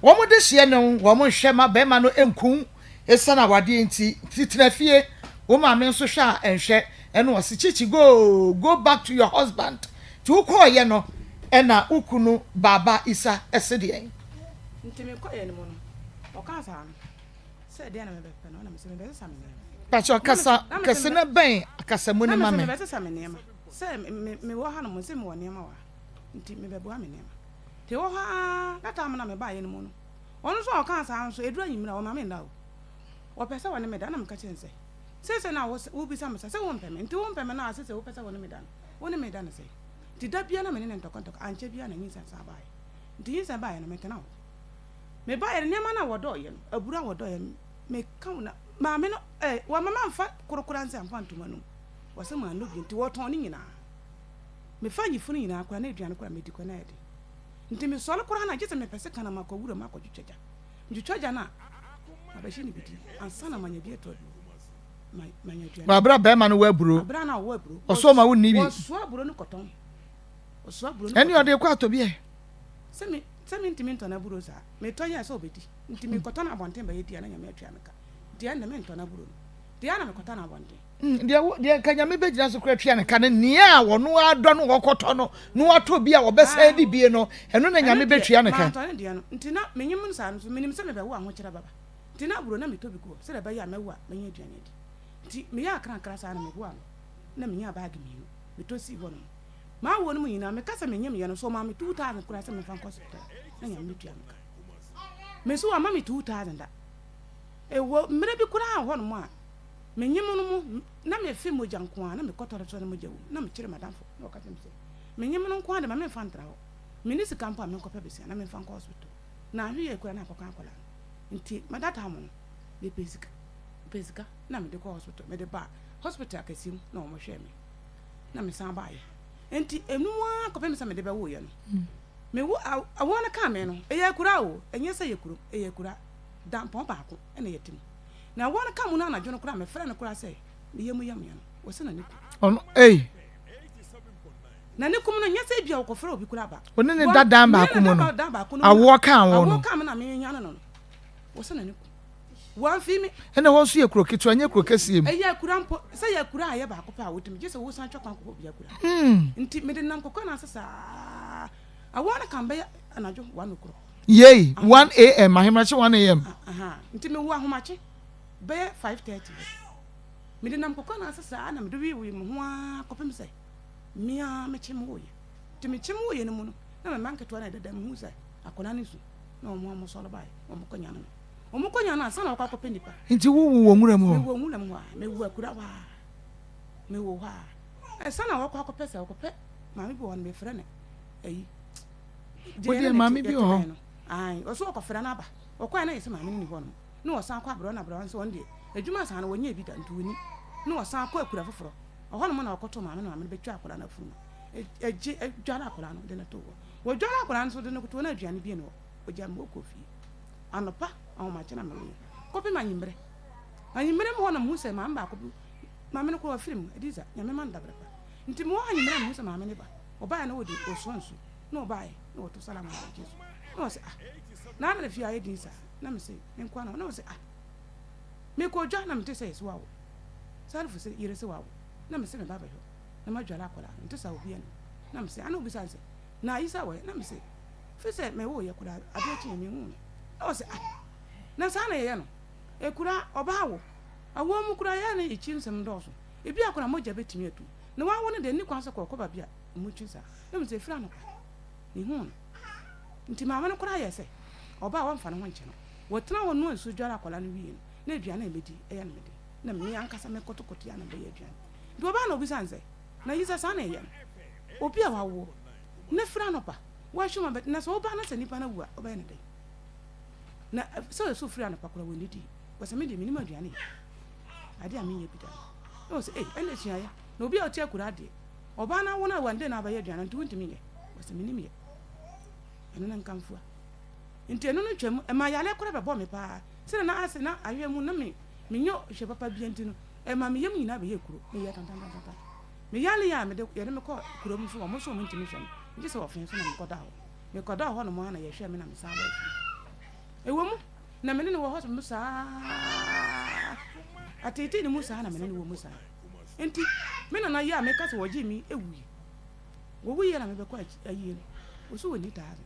Wɔn dehyeɛ no wɔn nhwɛ ma bɛɛma no nku wo ɛsiane awadeɛ nti nti tena fie wo maame nso hwɛ a ɛnhwɛ ɛna ɔse kyikyi go go back to your husband nti wo kɔɔyɛ no ɛna wo kunu baaba Isa ɛse deɛn. Nti me kɔeɛ no mu no ɔkaa saa no sɛ. Sɛ deɛn na mebɛpɛ no? Ɛna mese mebɛsesa me nneɛma. Pakyɛ kasa kɛse na bɛn akasamu no ma me. Na mese mebɛsesa me nneɛma. Sɛ me mewɔ ha nom sɛ mewɔ nneɛma wɔ ha nti mebɛboa me nneɛma. Nti ɛwɔ hɔ ara that time na mebaeɛ no mu no ɔno nso a ɔkaa saa nso ɛduru anwummerɛ a ɔma me nda o. Ɔpɛ sɛ ɔne me da na meka kyerɛ no sɛ seesei na wobisa me sɛ sɛ wompɛ me nti wompɛ me no a seesei wopɛ sɛ wo ne me da no wo ne me da no sɛn? Nti da biara na me ne no ntɔkwa ntɔkwa ankyɛ biara na nyinsɛn san baeɛ. Nti nyinsɛn baeɛ no metena hɔ. Mebaeɛ no, nneɛma no a wɔdɔeɛ no, aburo a wɔdɔeɛ no, meka wo na maame no eh, wɔamma mamfa korokoro ansa amfa ntoma no mu. Wɔsɛ mannɔ bi nti wɔtɔn ne nyinaa. Mefa nyifo no nyinaa koraa na aduane koraa medi koraa na ɛyɛ den. Nti mesɔre koraa na gye sɛ mepɛ sekan na makɔ wuram akɔtwitwa gya. Metwitwa gya no a, mabɛhye no bidie ansa na manya bi atɔ aduro. Ma, manya aduane. Wɔ abere a bɛrima no wɔ aburo. Abere a na ɔwɔ aburo. Ɔsɔ ɔma wo nni bi. Wɔsoa aburo no kɔtɔn. Wɔsoa aburo no kɔtɔn. Ɛne ɔde kɔ atɔ bi ɛ. Sɛ me sɛ mentumi ntɔ n'aburo saa. Metɔ yɛ a sɛ ɔbɛdi. Nti mekɔtɔ no abɔnten bɛyɛ di a na Nyame atua me ka. Nti ɛnde mentɔ n'aburo no. Deɛ a na mekɔtɔ no abɔnten. Mm, deɛ wo deɛ nka Nyame bɛgyina so koraa tua ne ka no, nea a ɔno ara dɔ no ɔkɔtɔ no na watɔ bi a ɔbɛsan adi bie no, ɛno na Nyame Ɛno deɛ, bɛtua ne ka. mantɔ ne deɛ no. Nti na menyem no saa no nso, menim sɛ mebɛwo ahokyerɛ bɛba. Nti na aburo na metɔ bi gu hɔ sɛdeɛ ɛbɛyɛ a mɛwo a mɛnya aduane adi. Nti meyɛɛ akrankra saa na meboaa no na menyaa baage mmienu metɔ sii hɔnom. M'awoɔ no mu nyinaa meka sɛ menyem yɛ no so ɔmaa me 2000 koraa sɛ memfa nkɔ hospital na Nyame bɛtua me ka. Me nso wamma me 2000 da. Ɛwɔ mmerɛ bi koraa wɔ hɔnom a menyem no mu na mefe mogya nko ara na mekɔ tɔre so na mogya wɔ mu na mekyere m'adamfo na ɔka kyerɛ me sɛ menyem no nko ara de ma memfa ntra hɔ. Menni sika mpo a menkɔpɛ besia na memfa nkɔ hospital na ahwe yɛ koraa na akɔka akwadaa no. Nti that time no mepɛ sika mepɛ sika na mede kɔ hospital mede baa hospital akɛseɛ mu na wɔn hwɛɛ me. na mesan baeɛ. Enti ɛno mu ara kɔpem sɛ mede bɛwoeɛ no, mewo awoɔ no kaa me no, ɛyɛ akura o, ɛnyɛ sɛ ɛyɛ kurom, ɛyɛ akura, dampɔn baako na yɛte mu. Na awoɔ no ka mu no anadwo no koraa, mefrɛ no koraa sɛ me yam yam yɛ no, wɔsɛ na ne kum. Ɔno, ei. Na ne kum no, nyɛ sɛ ebia wɔkɔfrɛ obi koraa ba. Ɔne ne da dan baako mu no, awoɔ kaa wɔn no. Awoɔ kaa me na menyane no no, wɔsɛ na ne kum. Wɔamfi me. Ɛna hɔ nso yɛ kuro ketewa, ɛnyɛ kuro kɛseɛ mu. Ɛyɛ akura mpo, sɛ ɛyɛ akura a ɛyɛ baako pɛ a wotumi, gye sɛ wosan twa kwan kɔ obi akura. Nti mede nam kɔkɔɔ no ase saa. Awɔ no kam bɛyɛ anadwo one o'clock. Yei, 1 am, ahemakye 1 am. Aha, nti mewɔ ahomakye bɛyɛ 5:30 hɔ. Mede nam kɔkɔɔ no ase saa na mede weewee me ho ara kɔpem sɛ me ara mekyem woeɛ. Nti mekyem woeɛ no mu no, na me mma nketewa no a ɛdeda mu hu sɛ akwadaa no su, na wɔn a wɔsɔre baeɛ, wɔkɔnyane no. Wɔn kɔ nya no ansa na wɔkɔ akɔpɛ nipa. Nti wo wu wɔ nwura mu hɔ? Me wɔ nwura mu hɔ a, me wɔ akura hɔ a, me wɔ hɔ a. Ansa na wɔkɔ akɔpɛ sɛ wɔkɔpɛ maame bi wɔ hɔ no, me frɛ no ayi. Wo deɛ maame bi wɔ hɔ? Ayi, ɔso wɔkɔfrɛ no aba. Wɔkɔɛ na yɛ sɛ maame no ni hɔ nom. Na wɔsan kɔ abrɛ na abrɛ nso wɔn deɛ adwuma saa no wɔnyɛ bi da nti wɔni. Na wɔsan kɔ akura foforɔ. Ɔhɔ nom na wɔkɔto maame no maame no bɛtwa akwadaa no afunu. Ɛgye ɛdware akwadaa no de no to hɔ. Wɔdware akwadaa no so de no to hɔ na aduane bi ne hɔ. Ɔgya me hɔ kɔ fie. Anɔpa ahomakye na mewɔ kɔpem anwummerɛ. Anwummerɛ mu hɔ na mehu sɛ maame baako bi, maame no koraa wafiri mu, Adiza, Nyame ma no dabrɛ pa. Nti mewɔ hɔ anwummerɛ na mehu sɛ maame no ba. Ɔbaeɛ na ɔdi, ɔsoa nsu. Na ɔbaeɛ na ɔto salam wɔ abɔnten so. Na ɔse ah, na adɛn na fie ayɛ din saa? Na mese, me nkoa na, na ɔse ah, mekɔɔ dwa na mete sɛ yɛse wawo. Salifo se yere se wawo. Na mese meba abɛhwɛ na madware akwadaa no. Nte saa obiara nnim. Na mese, ana obisa no sɛ, na Ayisa wɔ he? Na mese, Firi sɛ mewoo yɛ koraa adeɛ kyeeɛ menhuu no. Na ɔse ah na saa na yɛyɛ no ekura ɔbaa wo awoɔ mu koraa yɛ a na yɛkyi nsɛm dɔɔso ebi a koraa mogya bɛtumi atu na wawo no deɛ nni kwan sɛ kɔɔkɔ baabi a ɔmu twe saa na mesɛ ɛfiri anɔpa mehuu no nti maame no koraa yɛ sɛ ɔbaa wɔmfa ne ho nkyɛ no wɔtena hɔ noa nsuo dware akwadaa no wie no na aduane a ɛbɛdi ɛyɛ no mede na me ankasa mekotokoto yɛ na mebɛyɛ aduane nti ɔbaa na ɔbisa no sɛ na yi sɛ saa na ɛyɛ no obi a wawoɔ na firi anɔpa Wahwɛ mu abɛ na sɛ woba na sɛ nipa no awu a wobɛyɛ no dɛn? Na sɛ ɔyɛ so firi anɔpa koraa wɔnnidi. Wɔsɛ me deɛ menim aduane yɛ. Adeɛ a menyɛ bi da no. Na wɔsɛ ei ɛnna suayɛ. Na obi a ɔte akuraa deɛ ɔbaa no awo no a one day na abɛyɛ aduane nti wontumi nyɛ. Wɔsɛ menim yɛ. Ɛno no nkamfua. Nti ɛno no twam ɛma yareɛ koraa bɛbɔ me paa. Sɛdeɛ na ase na ahwɛ mu na me menyɛ hwɛ papa bia nti no ɛma me yam nyinaa bɛyɛ kuro. Meyɛ tantantantantan. Me yare a mede yɛde me kɔ kurom nso wɔn nso wɔn ntumi hwɛ me gye sɛ wɔfee so na mekɔdaa hɔ. Mekɔdaa hɔ nom ara na yɛhwɛɛ me na mesan baa fie. Ɛwɔ mu na me ne no wɔ hospital mu saa ateetee ne mu saa na me ne no wɔ mu saa. Nti me nana yi a meka sɛ wɔgyee me wuiɛ. Wɔwuiɛ na mebɛkɔ ayie no wɔso wɔnni taase.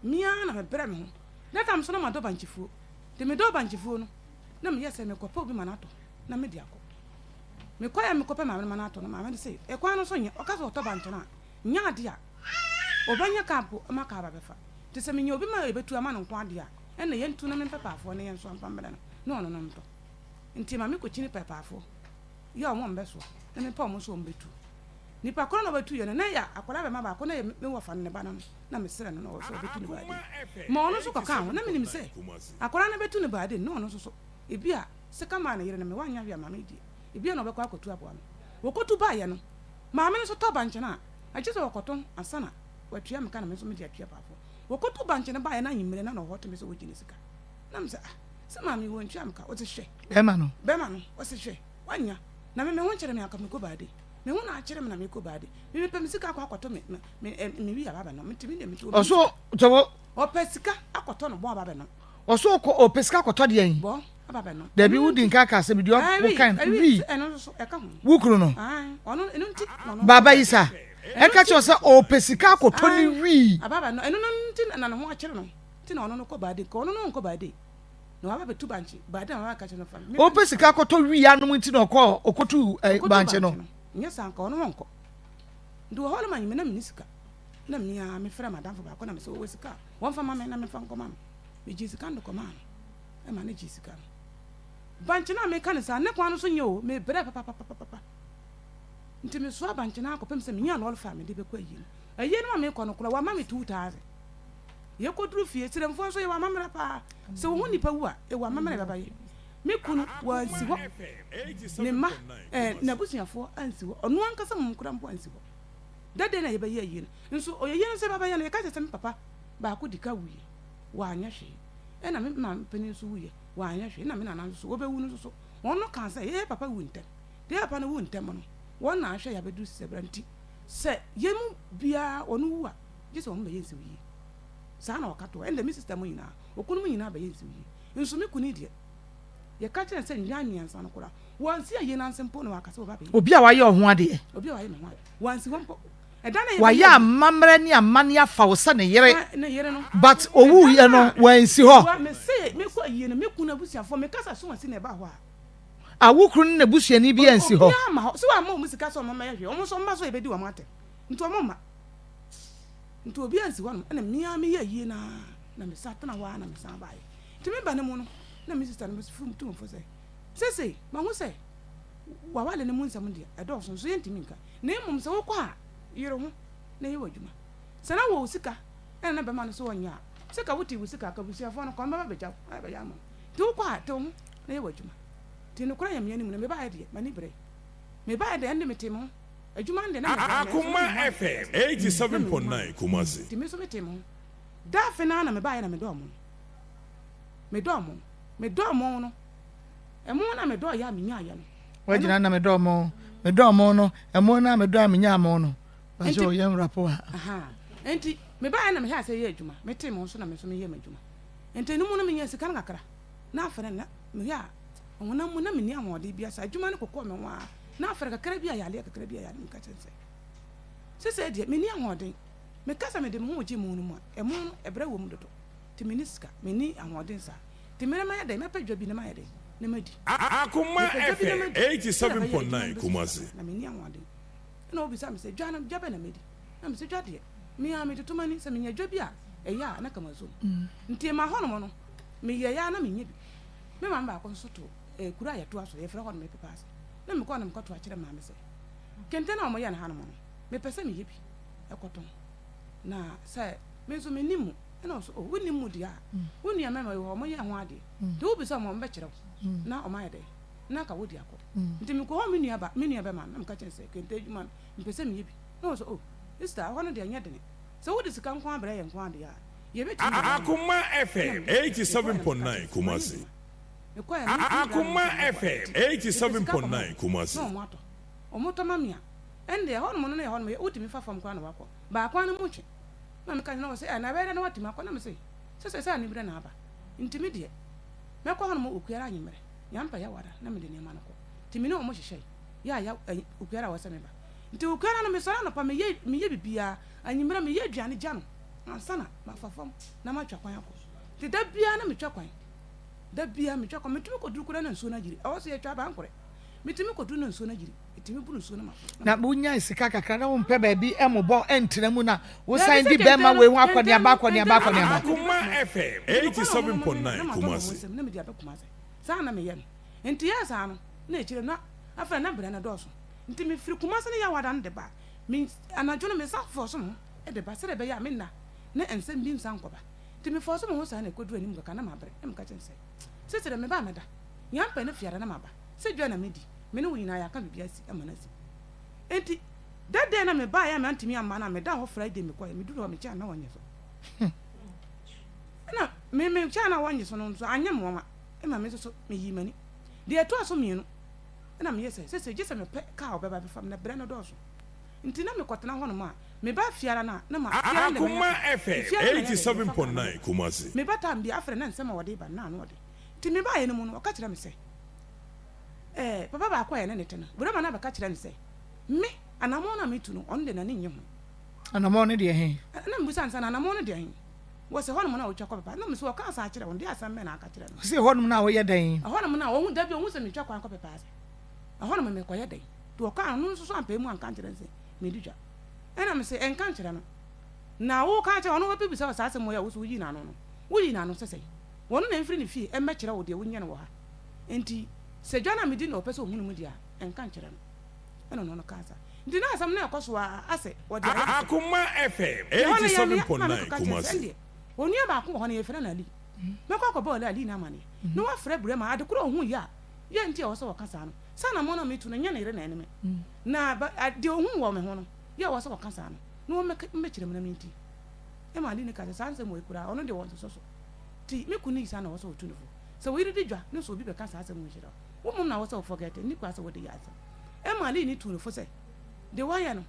Me ara na mebrɛ me ho. That time so na madɔ bankyefuo. Nti medɔɔ bankyefuo no, na meyɛɛ sɛ mekɔpɛ obi ma no atɔ na mede akɔ. Mekɔeɛ a mekɔpɛ maame no ma no atɔ no, maame no se ɛkwan no so nyɛ, ɔka sɛ ɔtɔ bankye no a, nyɛ adeɛ a ɔbɛnya kaa mpo ma kaa aba bɛfa. Nti sɛ menya obi ma yɛbɛtu ama no nko adeɛ a, ɛnna yɛntu na mempɛ paafoɔ na yɛnsoa mfa mmrɛ no na ɔno no ntɔ. Nti ma mekɔkyini pɛ paafoɔ yɛ wɔn a wɔbɛsoa na mepɛ wɔn nso wɔbɛtu. Nipa korɔ na ɔbɛtuiɛ no, na ɛyɛ akwadaa bɛma baako na ɛyɛ me wɔfa no ne ba no no, na mesrɛ no na ɔwɔ sɛ ɔbɛtu no baaden. Ma ɔno nso kɔkaa ho, na menim sɛ akwadaa no bɛtu no baaden na ɔno nso so, ebia sika maa ne yere no, me wanyɛ hwee ama me deɛ, ebia na ɔbɛkɔ akɔtu aboa me. Wɔkɔtu baeɛ no, maame no nso tɔ bankye no a, agye sɛ wɔkɔtɔn ansa na watua me ka na me nso mede atua paafoɔ. Wɔkɔtu bankye no baeɛ no anwummerɛ na na ɔhɔ te me sɛ wɔgye ne sika. Na mesɛ ah, sɛ maame yi wɔntua me ka, ɔse hwɛ. Bɛrima no. Bɛrima no, ɔse hwɛ, wanya, na me me ho nkyere me anka mekɔ baade. Me ho na akyere me na mekɔ baade. Me mepɛ me sika akɔ akɔtɔ me me me me wi aba abɛnom. Nti me deɛ mete hɔ. Ɔso tɔwɔ. Ɔpɛ sika akɔtɔ no bɔn aba abɛnom. Ɔso ɔkɔ ɔpɛ sika akɔtɔ deɛ yi. Bɔn aba abɛnom. Dabi wodi nka aka asɛm bi deɛ ɔkan wi. Ɛno nso ɛka ho. Wo kunu no. Ɔno ɛno nti na ɔno. Baba yi sa. Ɛka kyerɛ sɛ ɔpɛ sika akɔtɔ ne wi. Aba abɛnom ɛno no nti na ne ho akyere no nti na ɔno no kɔ baade nka ɔno no nkɔ baade. Na waba bɛtu bankye. Baade na waba ka kyerɛ no fa. Ɔpɛ sika akɔtɔ wi anom nti na ɔkɔ ɔkɔtu bankye no. Nyɛ saa nka ɔno ɔnkɔ. Nti wɔ hɔ no ma nyime na menni sika. Na me ara mefrɛ m'adamfo baako na mesɛ ɔwɔ sika a wɔmfa ma me na memfa nkɔma no. Megyee sika no de kɔmaa no. Ɛma no gyee sika no. Bankye no a meka no saa, ne kwan no so nyɛ o, mebrɛɛ papapapapa. Nti mesoaa bankye no ara kɔpem sɛ menyaa lɔre fare a mede bɛkɔ ayie no. Ayie no a mekɔ no koraa wɔama me 2000. Yɛkɔduru fie, Siremfoɔ nso yɛwɔ amammerɛ paa. Sɛ wɔhu nnipa wu a, yɛwɔ amammerɛ a yɛbɛba yɛ. Me kunu, wansi hɔ. Ne mma, ɛɛ, n'abusuafoɔ ansi hɔ. Ɔno ankasa mmom koraa mpo ansi hɔ. Da dɛn na yɛbɛyɛ ayie no? Nso ɔyɛ yie no sɛ yɛbɛyɛ no, yɛka kyerɛ sɛ me papa baako di ka wuiɛ, wanyɛ hwee. Ɛna me maame panin nso wuiɛ, wanyɛ hwee. Ɛna me nana nso so, ɔbɛwu no nso so, wɔn no kaa sɛ yɛn papa wu ntɛm. Deɛ yɛn papa no wu ntɛm no, wɔn na ahwɛ yɛn abɛduru sisɛ berɛ nti, sɛ yɛn mu biara wɔn wu a, gye sɛ wɔn bɛyɛ nsiw yie. Saa na ɔka toɔ. Ɛnde me sista mu nyinaa, okunu mu nyinaa bɛyɛ nsiw yie. Nso me kunu yi deɛ, yɛka kyerɛ no sɛ nnwan mmiɛnsa no koraa, wansi ayie no ase mpo na waka sɛ ɔba abɛyɛ. Obi a wayɛ wo ho adeɛ. Obi a wayɛ me ho adeɛ. Wansi hɔ mpo. Ɛda no a yɛbɛyɛ Wayɛ ayie. amammerɛ ne amanneɛ afa wo sɛ ne yere. Wa, ne yere no. But Ɛda owuiɛ no no, a, wansi hɔ. wa, mese mekɔ ayie no, me kunu abusuafoɔ, meka sɛ so wansi na ɛbaa hɔ a. A wo kunu ne n'abusuani biara ansi hɔ. Obiara amma hɔ. Sɛ wamma wɔn sika sɛ wɔmmɛyɛ hwee, wɔn nso wɔmma so a yɛbɛdi wɔn atɛm. Nti wɔmma. Nti obiara ansi hɔnom, ɛna me ara meyɛɛ yie no ara na mesan tena hɔ ara na mesan baeɛ. Nti meba no mu no, na me sista no bɛfiri tu me fo sɛ, seesei mahu sɛ w'awale no mu nsɛm deɛ ɛdɔɔso nso yɛntumi nka, na mmom sɛ wokɔ a, yere ho na yɛ w'adwuma. Sɛ na wɔ wo sika ɛna na bɛma no sɛ ɔnyɛ a, sɛ ka wote wo sika a, ka abusuafoɔ no kɔ no bɛba bɛgya wo na bɛyɛ ama wo. Nti wokɔ a, te wo ho na yɛ w'adwuma. Nti nokorɛ Nyame anim no, mebaeɛ deɛ, m'ani beree. Mebaeɛ deɛ, ɛnde metee me ho. Adwuma no deɛ na meboa nanso na Akoma menhu ade FM papa sɛ na menhu 87.9 ade. Kumasi. Nti me nso metee me ho. Da afe no ara na mebaeɛ na medɔɔ mo no. Medɔɔ mo. Medɔɔ mo no. Ɛmo no a medɔeɛ a menyaeɛ no. Ɛno. Wagyina na medɔɔ mo. Medɔɔ mo no. Ɛmo no a medɔɔ a menyaa mo no. Nti. Bakyɛ yɛn wura po a. Ahaa. Nti mebaeɛ na mehyɛɛ aseɛ yɛɛ adwuma. Metee me ho so na me nso meyɛɛ m'adwuma. Nti ɛno mu no menyaa sika no kakra. Na afei no na mehwɛ a honam mu na menni ahoɔden biara saa. Adwuma no kokɔɔ me ho ara. Na afɛre kakra bi a yareɛ kakra bi a yare meka kyerɛ no sɛ, Sesei deɛ menni ahoɔden. Meka sɛ mede me ho regye ɛmo no mu a, ɛmo no ɛbrɛ wɔ mu dodo. Nti menni sika, menni ahoɔden saa. Nti me mɛyɛ dɛn? Mɛpɛ dwa bi na mayɛ dɛn? Na madi. Akoma Mepɛ dwa bi na FM madi sɛdeɛ ɛbɛyɛ a adwuma no 87.9 bɛsi so Kumasi. kakra na menni ahoɔden. Ɛna ɔbisa me sɛ, Dwa no, dwa bɛn na mɛdi? Na mese, Dwa deɛ, me ara metoto m'ani, sɛ menya dwa bi a ɛyɛ a na ka masom. Nti ɛmaa hɔnom no, meyɛeɛ ara na mennya bi. Me maame baako nso too eh, kuro a yɛtoa so, yɛfrɛ hɔ no Mepepa ase. Na mekɔɔ na mekɔtoa kyerɛ maame sɛ, kente no a wɔyɛ no hanom no, mepɛ sɛ meyɛ bi kɔtɔn. Na sɛ me nso mennim mu. Ɛna ɔso, oh, wonnim mu deɛ a, wo nua mmarima yi wɔ hɔ, wɔyɛ ho adeɛ. Nti wobisa wɔn a, wɔbɛkyerɛ wo. Na wɔayɛ dɛn? Na anka wode akɔ. Nti mekɔhɔ me nua ba, me nua bɛma no, na meka kyerɛ no sɛ, kente adwuma no, mepɛ sɛ meyɛ bi. Na ɔso, oh, sister, ɛhɔ no deɛ ɛnyɛ dene. Sɛ wode sika nko ara brɛ yɛn nko ara deɛ a, yɛbɛtumi de ama wo. Akoma Ɛna FM mekɔeɛ na meka kyerɛ no sɛ, mayɛ 87.9 adwuma. Kumasi. Mekɔeɛ no, me kunu Akoma gyaa me sɛ mekɔ FM nti, mepɛ sika kɔma 87.9 wɔn Kumasi. na wɔatɔ. Wɔtɔ ma me a, ɛnde ɛhɔnom no na ɛhɔnom yɛ, wotumi fa fam koraa na woakɔ. Baako ara no mu twe. Na meka kyerɛ no, na ɔse, Ɛ, na ɛbɛyɛ dɛn na woatumi akɔ? Na mese, Sesei sɛ aniberɛ na aba nti me deɛ, mɛkɔ hɔnom Okuara anwummerɛ, nea mepɛ yɛ wara na mede nneɛma no kɔ. Nti me ne wɔn hyehyɛe, yɛ a yɛ, ɛ, Okuara a ɛwɔ sɛ meba. Nti Okuara no, mesɔre anɔpa, meyɛ, meyɛ biribiara, anwummerɛ meyɛ aduane gya no ansa na mafa fam na matwa kwan akɔ. Nti da biara na metwa kwan. Da biara metwa kwan. Metumi kɔduru koraa na nsuo no ayiri. Ɛhɔ nso yɛtwa abankorɛ. Metumi kɔduru na nsuo no ayiri. Metumi boro nsuo no ma fo. Na wonyae sika kakra na wompɛ baabi mmobɔ ntena mu na wosan di bɛrima wei ho akɔneaba akɔneaba akɔneaba. Akoma FM 87.9 Kumasi. Na mede aba Kumasi. Saa na meyɛ no. Nti yɛɛ saa no, na akyire no na afei na berɛ no dɔɔso. Nti mefiri Kumasi ne Yawada no de ba. Me, anadwo no mesan fɔɔso me ho de ba sɛdeɛ ɛbɛyɛ a menna na nsɛm bi nsan nkɔba. Nti mefɔɔso me ho saa na ɛkɔduru anim kakra na mabrɛ na meka kyerɛ no sɛ, Sese deɛ meba a mɛda. Nea mpɛ no fiada na maba. Sɛ dwa na medi, me ne wo nyinaa yɛaka biribi asi ama no asi. Enti da dɛn na mebaeɛ a mantumi amma no a medaa hɔ Friday mekɔeɛ, meduru hɔ mekyɛɛ a na wɔnnye so. Ɛna me mekyɛɛ no a wɔnnye so no nso anyɛ me nwanwa ma me nso so meyii m'ani. Deɛ ɛtoa so mmienu ɛna meyɛ sɛ sese gye sɛ mepɛ kaa a ɔbɛba bɛfa me na berɛ no dɔɔso. Nti na mekɔtena hɔnom a meba fiara no a na ma fiara no na Akoma mɛyɛ FM fiara na yɛ dɛ mefa kaa no 87.9 Kumasi. Meba tam bi afrɛ na nsɛm a wɔde ba no na ano ɔden. Nti mebaeɛ no mu no, ɔka kyerɛɛ me sɛ, Ɛɛ, papa baako a yɛne no te no, Burama no abɛka kyerɛɛ no sɛ, me, anammɔn no a metu no, ɔno deɛ n'ani nnye ho. Anammɔn no deɛ he? Ɛna mebisa no sɛ, na anammɔn no deɛ he? Wɔse, Hɔnom no a wotwa kɔ Pɛpɛ. Ɛna mese, wɔkaa saa kyerɛɛ wo no, deɛ asɛm bɛn na aka kyerɛɛ no? Ɔse, Hɔnom no a woyɛ dɛn? Ɛhɔnom no a ɔhu, da bi ɔhu sɛ metwa kwan kɔ Pɛpɛ ase. Ɛhɔnom mekɔyɛ dɛn? Nti ɔkaa, ɔno nso so ampae mu anka ankyerɛ no sɛ medi dwa. Ɛna mese, Nka nkyerɛ no. Na woka akyerɛ ɔno, ɔbɛbisa wo saa asɛm wei a wo so woyii n'ano no, woyii n'ano sɛ sɛn? Wɔno na ɛmfiri ne fie mmɛkyerɛ wo deɛ wonyɛ no wɔ ha. Enti sɛ dwa no a medi na ɔpɛ sɛ ɔhunu mu deɛ a, ɛnka nkyerɛ no. Ɛna ɔno no kaa saa. Nti na asɛm no ɛkɔ so ara asɛ wɔde ayɛ ne sɛ. Akoma FM Deɛ hɔ no yɛ me ya, na mekɔka kyerɛ sɛ, 87.9 Kumasi. ɛndeɛ onua baako wɔ hɔ no yɛfrɛ no Ali. Mɛkɔ akɔbɔ Ali no amaneɛ na wafrɛ Brema. Ade korɔ a ɔhuiɛ a yɛ nti a ɛwɔ sɛ ɔka saa no, sɛ anammɔn a metu no nyɛ ne yere na ɛne me. Na deɛ ɔhuu wɔ me ho no yɛ a ɛwɔ sɛ ɔka saa no, na ɔmmɛkyerɛ me na mentie. Ɛma Ali no kaa sɛ, saa nsɛm wei koraa ɔno deɛ ɔnsosɔ so. Nti me kunu yi saa na ɔwɔ sɛ ɔtu no fo. Sɛ wo yere di dwa na sɛ obi bɛka saa asɛm wei kyerɛ wo, wo mmom na ɛwɔ sɛ wo forget, nni kwan sɛ wode yɛ asɛm. Ɛma Lee no tuu no fo sɛ, Deɛ wayɛ no,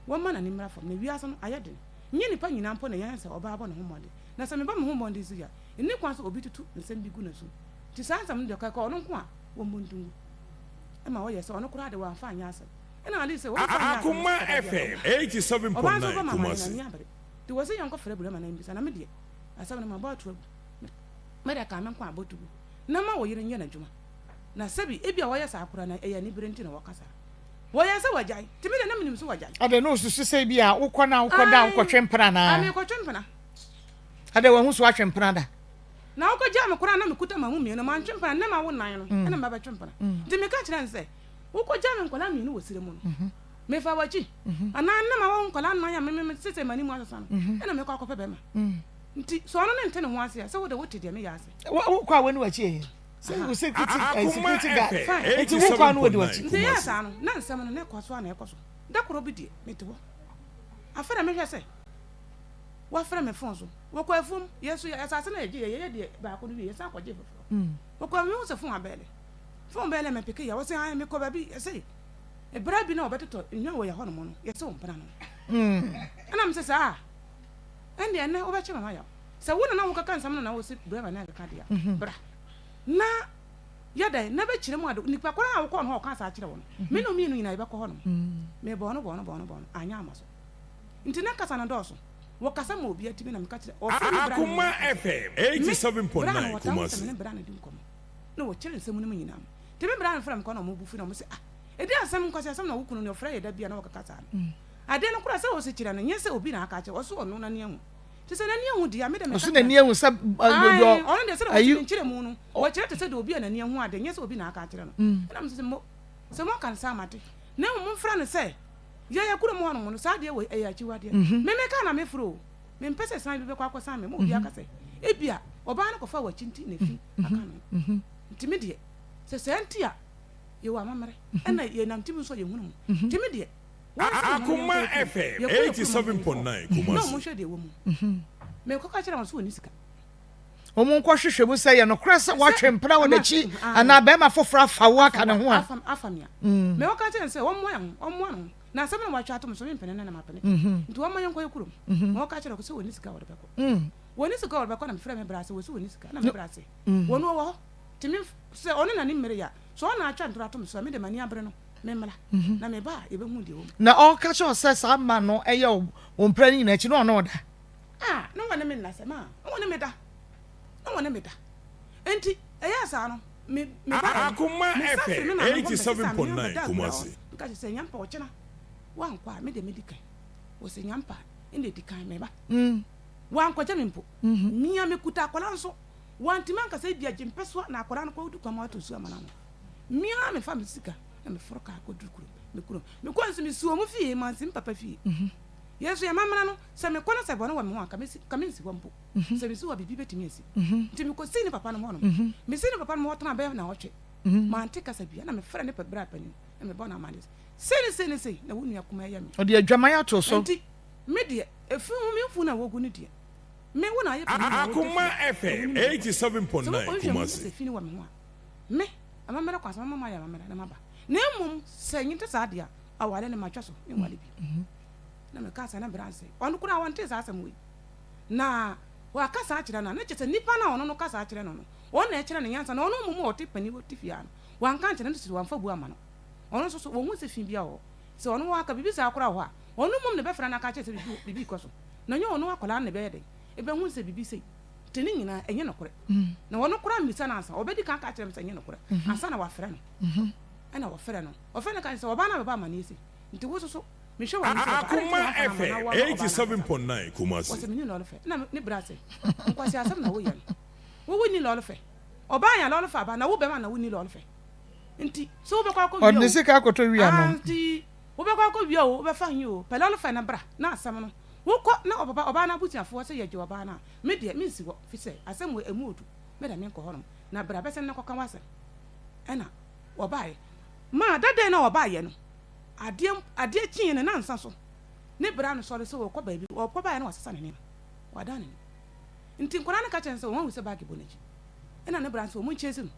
wɔmma n'ani mmra fam, na wiase no ayɛ den. Nyɛ nnipa nyinaa mpo na ɛyɛ sɛ ɔbaa bɔ ne ho mmɔden. Na sɛ mebɔ me ho mmɔden nso a, nni kwan sɛ obi tutu nsɛm bi gu n'asom. Nti saa nsɛm no deɛ, kɛkɛ ɔno nko a wɔmmɔ nto ngu. Ɛma ɔyɛ sɛ ɔno koraa de wamfa anyɛ asɛm. Ɛna Lee sɛ, wɔmfa nyɛ asɛm Akoma nso ɔba biara FM ɔba. Ɔbaa nso 87.9 bɔ ma amaneɛ na Kumasi. n'ani abere. Nti wɔse yɛnkɔfrɛ Burama na yɛmmisa, na me deɛ, Asɛm no mabɔ ato agu. Me de ka me nko a bɔ to gu na ma wo yere nyɛ n'adwuma. Na sɛbi ebia wɔyɛ saa koraa na ɛyɛ anibere nti na wɔka saa. Wɔyɛ sɛ wɔagyae. Nti me de na menim sɛ wɔagyae. Adɛn na osusu sɛ ebia wokɔ na wokɔda a Ae, wokɔtwe mpena ae anaa? mekɔtwe mpena. Adɛn wahu so atwe mpena da? Na wokɔgyaa me koraa na mekuta m'amu mmienu, mantwe mpena, nnɛ mawo nnan no ɛna meba bɛtwe mpena. Nti meka kyerɛɛ no sɛ, wokɔgyaa me nkwadaa mmienu wɔ serɛ mu no, mefa w'akyi? Anaa nnɛ mawo nkwadaa nnan a me me sesei m'anim asesa no ɛna mekɔ akɔpɛ bɛrima? Nti sɛ ɔno ne nte ne ho ase a, sɛ wo de wote deɛ meyɛ ase. Wo kɔ a wani w'akyi ɛ? Sɛ wo security Akoma security guard. FM Fine. Nti wo kɔ a na wadi w'akyi. 87.9 Nti ɛyɛɛ Kumasi. saa no, na nsɛm no na ɛkɔ so a na ɛkɔ so. Da koro bi deɛ, mete hɔ. Afei na mehwɛ sɛ wɔafrɛ me fon so. Wɔkɔ afuom, yɛn nso yɛ asase no a yɛgye yɛ, yɛyɛ deɛ baako no wie, yɛsan kɔgye foforɔ. Wɔkɔ a mehu sɛ fon abɛɛle. Fon bɛɛle a mepeke yɛ, wɔse ae mekɔ baabi, yɛse ɛberɛ bi na wɔbɛtotɔ nnwan wɔ yɛ hɔnom no, yɛse wo mpena no. Ɛna mese saa? Ɛnde ɛnnɛ wobɛkyɛ me m'ayaw. Sɛ wo na na wokeka nsɛm no na wose bra ma ne akeka de a, bra na yɛ dɛn na bɛkyerɛ mu ade. Nipa korɔ a wokɔɔ no hɔ a ɔkaa saa kyerɛ wo no, me ne wo mmienu nyinaa yɛbɛkɔ hɔ nom. Mebɔɔ no bɔɔ no bɔɔ no bɔɔ no, anyɛ amma so. Nti na kasa no dɔɔso. Wɔkasa ma obiara tumi na meka kyerɛ, ɔfrɛ me bra no Akoma nyinaa ka FM sɛ, me bra no 87.9 wɔtaa hu sɛ me Kumasi. ne bra no di nkɔmmɔ na wɔkyerɛ nsɛm no mu nyinaa mu. Nti me bra no frɛ me kɔ na wɔn bo fu na wɔse ah, ɛdeɛn asɛm, nkwaseasɛm na wo kunu no ɔfrɛ yɛ da biara na wɔkeka saa no. Adeɛ no koraa sɛ ɔsi kyerɛ no nyɛ sɛ obi na aka akyerɛ ɔso ɔno n'ani ahu te sɛ n'ani ahu deɛ a me deɛ meka Ɔso kyerɛ n'ani ahu sɛ ae ɔno deɛ sɛdeɛ ayi ɔsi ne nkyerɛ mu no ɔkyerɛ te sɛ deɛ obi a n'ani ahu adeɛ nyɛ sɛ obi na aka akyerɛ no ɛna mo sɛ mo sɛ mo aka no saa mate na mmom momfrɛ no sɛ yɛyɛ kurom hɔ nom no saa adeɛ wɔ ɛyɛ akyiwadeɛ me meka na mefrɛ o mempɛ sɛ san bi bɛkɔ akɔsan me ma obi aka sɛ ebia ɔbaa no kɔfa w'akyi nti na efi aka no nti me deɛ sɛ saa nti a yɛwɔ amammerɛ ɛna yɛnam timi nso a yɛhunu mu nti me deɛ Akoma FM 87.9 Kumasi. Wɔn nkɔhwehwɛ mu sɛ yɛ nokorɛ sɛ woatwe mpena wɔ n'akyi anaa barima foforɔ afa wo aka ne ho a. Mewɔ ka kyerɛ no sɛ wɔmmoa yɛn ho, wɔmmoa ne ho. Na asɛm no wɔatwe ato me so, mempene no na mapene. Nti wɔmma yɛnkɔ yɛn kurom. Mewɔ ka kyerɛ no sɛ wɔnni sika a wɔde bɛkɔ. Wɔnni sika a wɔde bɛkɔ na mefrɛ me bra sɛ wɔsi wɔnni sika na me bra se wɔn wɔ hɔ. Nti me sɛ ɔno na ne mmere yɛ a, sɛ ɔno na atwa ntorɔ ato me so a, me de m'ani abere no. Memmra, na meba a, yɛbɛhu deɛ ɛwɔ mu. Na ɔka kyerɛ wo sɛ saa mma no yɛ wo mpra no nyinaa akyi na ɔne wo da? A, na wɔne me nna sɛ ma, na wɔne me da, na wɔne me da. Enti ɛyɛɛ saa no, me mebaeɛ no, Akoma mesan firii me FM maame hɔ bɛsesaa me nneɛma 87.9 bɛdaa akuraa hɔ. Kumasi. Meka kyerɛɛ sɛ, Nyampa, ɔkyena woankɔ a, me deɛ mɛdi kan. Ɔse, Nyampa, ɛnna ɛdi kan, meba. Wankɔgya me mpo. Me a mekuta akwadaa nso, wantumi anka sɛ ebia gye mpɛsoa na akwadaa no kɔdi kwan ma watɔ nsuo ama no anom. Me ara mefa me sika na meforo kaa kɔduru kurom, me kurom. Mekɔɔ nso mesii wɔn fie, mansi me papa fie. Yɛn nso yɛn amammerɛ no, sɛ mekɔ na sɛ bɔne wɔ me ho a, anka mɛsi, anka mensi hɔ mpo. Sɛ mesi hɔ a, biribi bɛtumi asi. Nti mekɔsii ne papa nom hɔnom. Mesii ne papa nom hɔ tenaa bɛyɛ nnawɔtwe. Mante kasa biara. Na mefrɛɛ ne pa bra panin na mebɔɔ no amanneɛ sɛ, sei ne sei ne sei na wo nua kumaa yɛ me. Ɔde adwaman ato so. Enti me deɛ, efi ho me mfunu a wɔgu no deɛ, me, wo na ayɛ panin na wogya Akoma fie a, na FM wonim deɛ ɛkɔ so. Sɛ 87.9 wokɔhwehwɛ mu hu Kumasi. sɛ fi no wɔ me ho a, me, amammerɛ kwan so mɛma moayɛ amammerɛ na maba. Na mmom sɛ ɛnte saa deɛ a, aware no matwa so, menware bio. Na mekaa saa na bra nsɛe. Ɔno koraa ɔntee saa asɛm wei. Na waka saa akyerɛ no a, na kyerɛ sɛ nipa no a ɔno no ka saa kyerɛ no no, ɔno na ɛkyerɛ no nyansa. Na ɔno mmom a ɔte panin ɔte fie ha no, wanka ankyerɛ no, nso wamfa bu amma no. Ɔno nso so, wɔhu sɛ fi biara wɔ hɔ. Sɛ ɔno waka biribi saa koraa wɔ hɔ a, ɔno mmom na ɛbɛfrɛ no aka akyerɛ sɛ biribi biribi rekɔ so. Na ɛnyɛ ɔno akwadaa no na ɛbɛyɛ dɛn? Ɛbɛhu sɛ biribi sei. Nti ne nyinaa, ɛnyɛ nokorɛ. Na ɔno koraa mmisa no ansa. Ɔbɛdi kan aka akyerɛ me sɛ ɛnyɛ nokorɛ ansa na wafrɛ no. Ɛna wɔfrɛ no. Wɔfrɛ no ka kyerɛ sɛ ɔbaa no abɛbɔ amanneɛ sei. Nti wo nso so, mehwɛ w'anim sɛ ɔbaa, adɛn nti Akoma na woamfa no amma na FM woama ɔbaa no ankasa? 87.9 Kumasi. Wɔse menni lɔre fɛ. Ɛna ne bra se, nkwaseasɛm na woyɛ no. Wo wonni lɔre fɛ. Ɔbaa nya lɔre fɛ aba, na wo bɛma na wonni lɔre fɛ. Nti, sɛ wobɛkɔ akɔ Ɔde wia ne o, sika akɔtɔ wia ah, nom. nti wobɛkɔ akɔ wia o, wobɛfa he o, pɛ lɔre fɛ no bra na asɛm no, wokɔ na ɔpapa, ɔbaa no abusuafoɔ sɛ yɛgye ɔbaa no a, me deɛ mensi hɔ, firi sɛ asɛm wei ɛmu ɔdu, me deɛ menkɔ hɔnom, na bra bɛsɛne na kɔka w'asɛm. Ɛna wɔbaeɛ. Ma da dɛn na wɔbaeɛ no, adeɛ, adeɛ kyeeɛ ne nansa so, ne bra no sɔre sɛ ɔrekɔ baabi, ɔrekɔ baeɛ na wasesa ne nneɛma, wadan n'ani. Nti nkwadaa no ka kyerɛ no sɛ wɔn ahu sɛ baage bɔ n'akyi. Ɛna ne bra no sɛ wɔn nkyɛse no,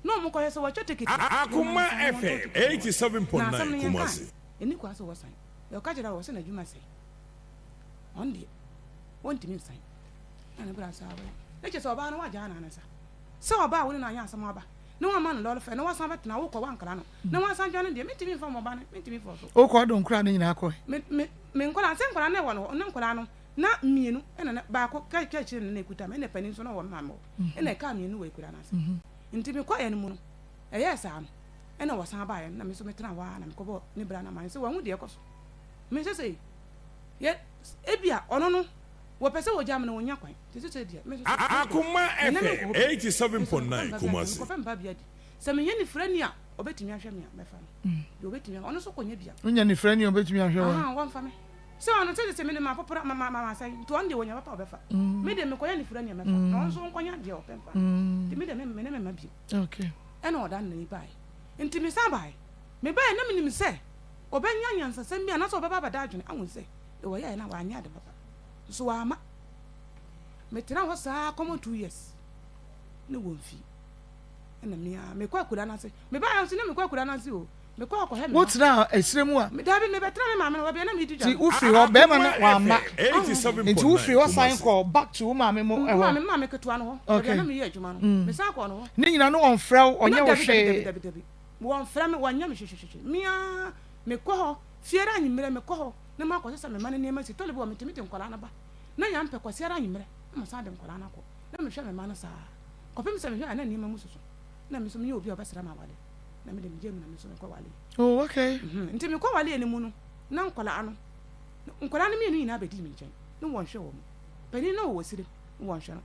na wɔn nkɔhwɛ sɛ watwa tekiti, na wɔn Akoma nsan na wɔntɔ FM tekiti ma wɔn. Na asɛm 87.9 no yɛnkae, Kumasi. ɛnni kwan sɛ wɔsan. Yɛka kyerɛ no a, ɔse n'adwuma sɛe, ɔno deɛ ɔntumi nsan. Ɛna ne bra no sɛ awɛ, na kyerɛ sɛ ɔbaa no wagyaa no ansa. Sɛ ɔbaa a wo ne no anyɛ asɛm aba na wamma no lɔre fɛ na wasan abɛtena wokɔ wankra no na wasan dwane deɛ mentumi mfa mo ba no mentumi mfa so. Wokɔ ɔde wo nkwadaa no nyinaa kɔe? Me me me nkwadaa sɛ nkwadaa no ɛwɔ no hɔ ne nkwadaa no na mmienu ɛna na baako ka ka akyire no na ekuta me ɛna panin nso na ɔwɔ me maame hɔ ɛna ɛkaa mmienu wɔ akura no ase nti mekɔeɛ no mu no ɛyɛɛ saa no ɛna wɔsan baeɛ no na me nso metena hɔ ara na mekɔbɔ ne bra no amanneɛ sɛ wahu deɛ ɛkɔ so me sɛ sɛ yɛ ebia ɔno no Wɔpɛ sɛ wɔgyaa me na wɔnnya kwan. Nti seesei deɛ, me nso so, menkɔ. Akoma Me ne menkɔ FM hɔ bio. Me nso mekɔpɛ 87.9 me babea di. Kumasi. Mekɔpɛ me babea di. Sɛ menya nifirani a ɔbɛtumi ahwɛ me a, mɛfa no. Deɛ ɔbɛtumi ahwɛ, ɔno nso kɔnya bi a. Wonya nifirani a ɔbɛtumi ahwɛ wo a. Ahaa, wɔmfa me. Sɛ ɔno, sɛ seesei mede mapopra, ma, ma, ma, masɛe, nti ɔno deɛ ɔnya papa a ɔbɛfa. Me deɛ mekɔnya nifirani a mɛfa, na ɔno nso ɔnkɔnya deɛ ɔpɛ mfa no. Nti me deɛ, me, me ne me mma bio. Okay. Ɛna ɔdan n'ani baeɛ. Nti mesan baeɛ. Mebaeɛ na menim sɛ ɔbɛnya nyansasɛm bi anaasɛ ɔbɛba abɛda adwene ahu sɛ deɛ ɔyɛeɛ no a, wanyɛ ade papa. Nso wamma. Metenaa hɔ saa kɔmɔ 2 years ne wɔn fi. Ɛna me ara mekɔ akura no ase. Mebaeɛ nso na mekɔ akura no ase o. Mekɔ akɔhwɛ me mma. Wotenaa ɛserɛ mu a? Dabi, mebɛtena me maame no hɔ baabi a na medi dwa Nti no. wofiri hɔ, bɛrima no Akoma wamma. FM Nti wofiri 87.9 hɔ san Kumasi. kɔɔ back to wo maame mo Me hɔ? maame, me maame ketewa no hɔ, baabi a Okay. na meyɛ adwuma no. Mesan kɔɔ no hɔ. Ne nyinaa no wɔmfrɛ wo, Na ɔnyɛ wo dabi, dabi, hwee? dabi, dabi, dabi. Wɔmfrɛ me, wɔnyɛ me hwehwehwehwe. Me ara mekɔ hɔ, fiara anwummerɛ mekɔ hɔ na makɔsesa me mma no nneɛma si. Tɔle bi wɔ hɔ metumi de nkwadaa no ba. Na Nyampɛ Kwasiara anwummerɛ na masan de nkwadaa no akɔ. Na mehwɛ me mma no saa kɔpem sɛ mehwɛ a na nneɛma mu soso. Na me nso menyɛ obi a ɔbɛsra me awale. Na me de megyae mu na me nso mekɔ waleɛ. Oh, okay. Mhm. Nti mekɔ waleɛ no mu no, na nkwadaa no, nkwadaa no mmienu nyinaa bɛdii me nkyɛn. Na wɔnhwɛ wɔn. Panin no na ɔwɔ serem, na wɔnhwɛ no.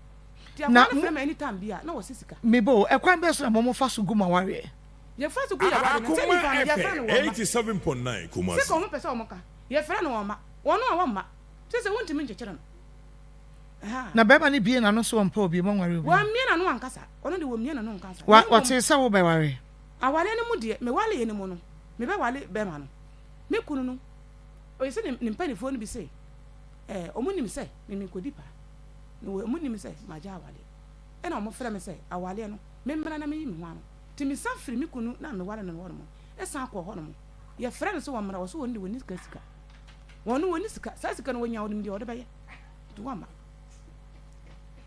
Nti Na akwadaa no mo, frɛ me anytime bi a, na wɔse sika. Meba o, ɛkwan bɛn so na mo fa so gu mo awareɛ? Yɛfa so gu yɛn awareɛ no, sɛ Akoma nnipa no, yɛfrɛ no FM wɔn mma. 87.9 Sika Kumasi. wɔn pɛ sɛ wɔn ka, yɛfrɛ no wɔn mma. Wɔn a wɔmma, kyerɛ sɛ wontumi nkyekyere no. Ahaa. Na barima no bue n'ano sɛ ɔmpɛ obi, monware obi. Wammue n'ano ankasa. Ɔno deɛ wammue n'ano nka saa. Wa, Na mmom, ɔtee sɛ wobɛware. awareɛ no mu deɛ, mewareeɛ no mu no, mebɛware barima no. Me kunu no, ɔyɛ sɛ ne, ne mpanimfoɔ no bi se, ɛɛ, wɔnim sɛ me menkɔdi paa. Na wɔnim sɛ magya awareɛ. Ɛna wɔfrɛ me sɛ awareɛ no, memmra na menyi me ho ano. Nti mesan firi me kunu no a meware no no hɔnom san kɔɔ hɔnom. Yɛfrɛ no sɛ ɔmmra, ɔse ɔno deɛ ɔnni sika sika. Wɔn no wɔnni sika, saa sika no wɔnya wɔnim deɛ wɔde bɛyɛ. Nti wɔmma.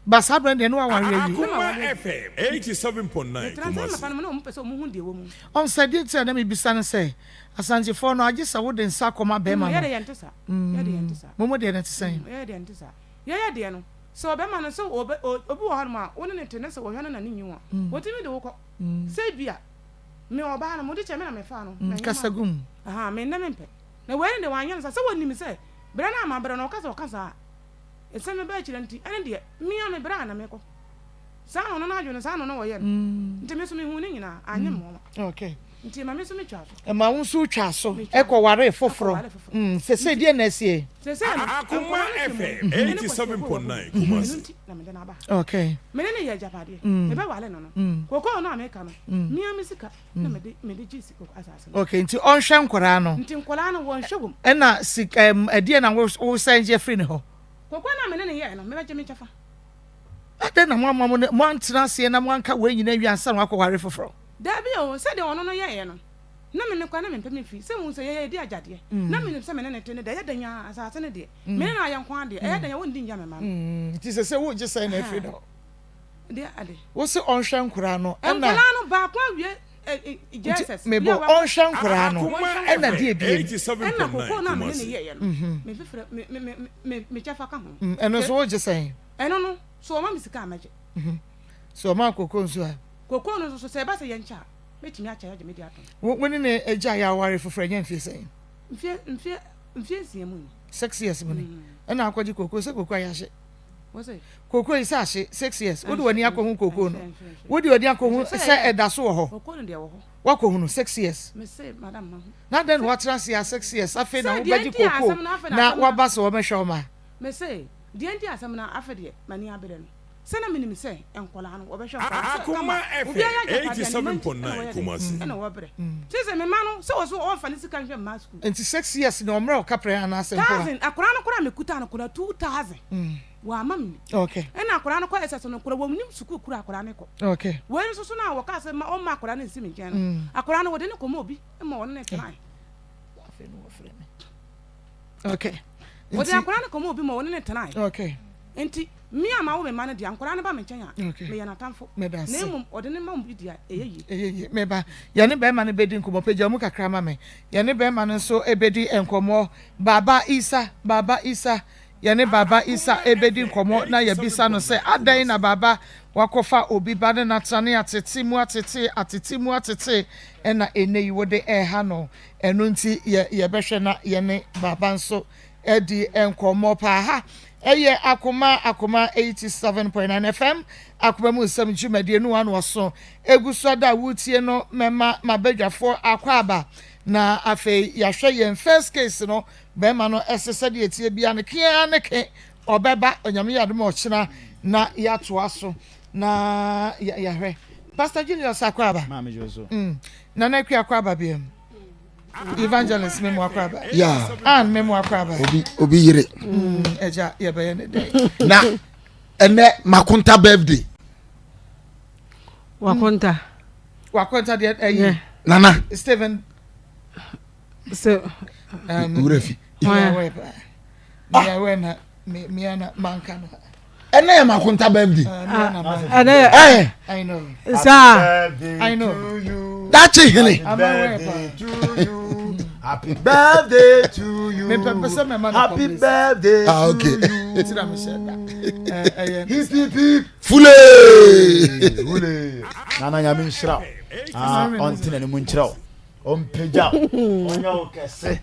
Ba saa berɛ no deɛ ne waware awie. Akoma FM 87.9 Metra nsa Kumasi. anɔpa no mu na wɔn pɛ sɛ wɔn hu deɛ ɛwɔ mu. Ɔn sɛ deɛ nti a na mebisa ne sɛ, Asantefoɔ no agye sɛ wode nsa kɔma bɛrima Yɛ no. deɛ yɛnte saa. Yɛ deɛ yɛnte saa. Mo mo deɛ no te sɛn? Yɛ deɛ yɛnte saa. Yɛyɛ deɛ no. Sɛ ɔbɛma no sɛ ɔbɛ obi wɔ hɔnom a wo ne no te na sɛ wɔhwɛ no na ne nyi ho a, wɔtumi de wo kɔ. Sɛ ebia me ɔbaa no mode kyɛ me na mefaa no manyɛ Kasa gu mu. Ahaa me nnɛ mempɛ. Na wei no deɛ wanyɛ no saa. Sɛ wɔnim sɛ berɛ no a mabrɛ no ɔka sɛ ɔka saa a, nsɛm bɛba akyire nti ɛno deɛ me a mebrɛ a na mekɔ. Saa na ɔno n'adwene no saa na ɔno ɔyɛ no. Nti me nso mehuu ne nyinaa anyɛ me nwanwa. Okay. Nti ɛma me nso metwaa so. Ɛma wo nso wotwaa so kɔwaree foforɔ. Seesei deɛn na asie? Seesei no, Akoma nkwadaa no te mu FM no, me ne Kwasi kɔɔ 87.9 Kwaku. Kumasi. Ɛno nti na mede no aba ha. Okay. Me ne no yɛ agyapadeɛ. Mebɛware no no, kokoo no a meka no, me ara me sika na mede mede gyee si koko asase no. Okay, nti ɔnhwɛ nkwadaa no. Nti nkwadaa no wɔnhwɛ wɔm. Ɛna sika ɛm ɛdeɛn na wo wosan gye afiri ne hɔ? Kokoo no a me ne no yɛɛ no, mebɛgye me kyɛfa. Adɛn na moamma mo ne moantena aseɛ na moanka wei nyinaa awie ansa na wakɔware foforɔ? Dabi o, sɛdeɛ ɔno no yɛeɛ no, na me me koraa na mempɛ me fie. Sɛ wohu sɛ yɛyɛ yɛdi agyadeɛ, na menim sɛ me ne no te no deɛ, ɛyɛ dɛn ara, asase no deɛ, me ne no ayɛ nko ara deɛ, ɛyɛ dɛn a wɔndi ngya me mma no. Nti sese wogye sɛn na afiri ne hɔ? Deɛ ade. Wo se ɔnhwɛ nkoraa no, ɛna. Nkoraa no, baako awie JSS. Nti mebɔ, ɔnhwɛ nkoraa no, ɛna deɛ biem? Ɛna kokoo no a me ne no yɛeɛ no, me fifrɛ, me, me, me, me kyɛfa ka ho. Ɛno nso wogye sɛn? Ɛno no, so ɔma me sika a mɛgye. So ɔma kokoo nso a? Kokoo no nso so, sɛ ɛba sɛ yɛnkyɛ a, mɛtumi akyɛ agye me deɛ atom. Wo, wo ne no agyae aware foforɔ ɛnyɛ mfeɛ sɛn? Mfeɛ, mfeɛ, mfeɛ nsia mu ni. Six years mu ni. Ɛna akɔgye kokoo, sɛ kokoo ayɛ ahye. Wo se? Kokoo yi sɛ ahye, six years. Wode w'ani akɔhu kokoo no? Wode w'ani akɔhu sɛ ɛda so wɔ hɔ? Kokoo no deɛ ɛwɔ hɔ. Woakɔhunu, six years. Me se, madam, mahu. Na adɛn na woatena ase a six years, afei na Sɛ deɛ wobɛgye nti a kokoo asɛm no afei na na asɛm no. woaba sɛ wɔbɛhwɛ wo ma? Me se, deɛ nti a asɛm no afei deɛ m'ani abere no. Sɛ na menim sɛ nkwadaa no wɔbɛhwɛ nkwadaa no sɛ kama Akoma FM obiara yɛ agyapadeɛ a ne mma nti ɛna 87.9 wɔyɛ dɛ Kumasi. ɛna wɔbrɛ nti sɛ me mma no sɛ wɔso wɔmfa ne sika nhwɛ mma sukuu. Nti six years na ɔmmerɛ wo kaprɛ anaasɛ mpoa? Thousand akwadaa no koraa mekuta no koraa 2000 wɔama me bi Okay. ɛna akwadaa no kɔ SS no koraa wɔnim sukuu koro a akwadaa no kɔ Okay. wei nso so no a wɔkaa sɛ ma ɔmma akwadaa no nsi me nkyɛn no akwadaa no wɔde no kɔma obi ma wɔne no tenae. Afei na wɔfrɛ me. Okay. Wɔde akwadaa no kɔma obi ma wɔne no tenae. Okay. Nti, me a mawo me mma no deɛ, akwadaa no ba me nkyɛn a, Okay. meyɛ n'atamfo. Meda Na ase. mmom ɔde ne ma obi deɛ a, ɛyɛ yie. Ɛyɛ yie. Me ba, yɛne bɛrima no bɛdi nkɔmmɔ. Pagya mu kakra ma me. Yɛne bɛrima no nso bɛdi nkɔmmɔ. Baba Isa, Baba Isa, yɛne Baba Isa bɛdi nkɔmmɔ na yɛabisa no sɛ, adɛn na Baba wakɔfa obi ba ne no atena ne atete mu atete, atete mu atete, ɛna ɛnnɛ yi wode reha no. Ɛno nti yɛ, yɛbɛhwɛ na yɛne Baba nso adi nkɔmmɔ paa. Ha ɛyɛ Akoma Akoma 87.9 FM, Akoma mu nsɛm dwumadie no ano ɔso egu so ada a woretie no mɛma m'abadwafoɔ akɔ aba na afei yɛahwɛ yɛn first case no bɛrima no ɛsɛ sɛdeɛ ɛteɛ bia no kea ne ke ɔbɛba Onyame yɛ adom a ɔkyena na yɛatoa so na yɛahwɛ Pastor Julius akɔ aba mm. Nana Akua akɔ aba biam Evangelist memu akɔ aba Yeah. Ann memu akɔ aba Obi obi yere. Mm, ɛgya yɛbɛyɛ ne dɛn Na ɛnɛ makonta birthday. Wakonta. Wakonta deɛ ɛyi Yeah. Nana. Stephen Sɛ um, Wura fi. mea wɛ paa mea wɛ na me mea na manka no Ɛnɛ yɛ makonta birthday. mea na manka ɛnɛ yɛ Ɛɛ I know saa. I know dakye hene. ama wɛ paa Happy birthday to you. mepɛpɛ sɛ mɛma no Happy publicity birthday Ah, to okay. you. nti na mehyɛ da Ɛ- ɛyɛ Hip hip hip. Fule. Hule. Nana nyame nhyira wo. Ah, ɔnte n'anim nkyerɛ wo. Ɔmpagya wo. Ɔnyɛ wo kɛse.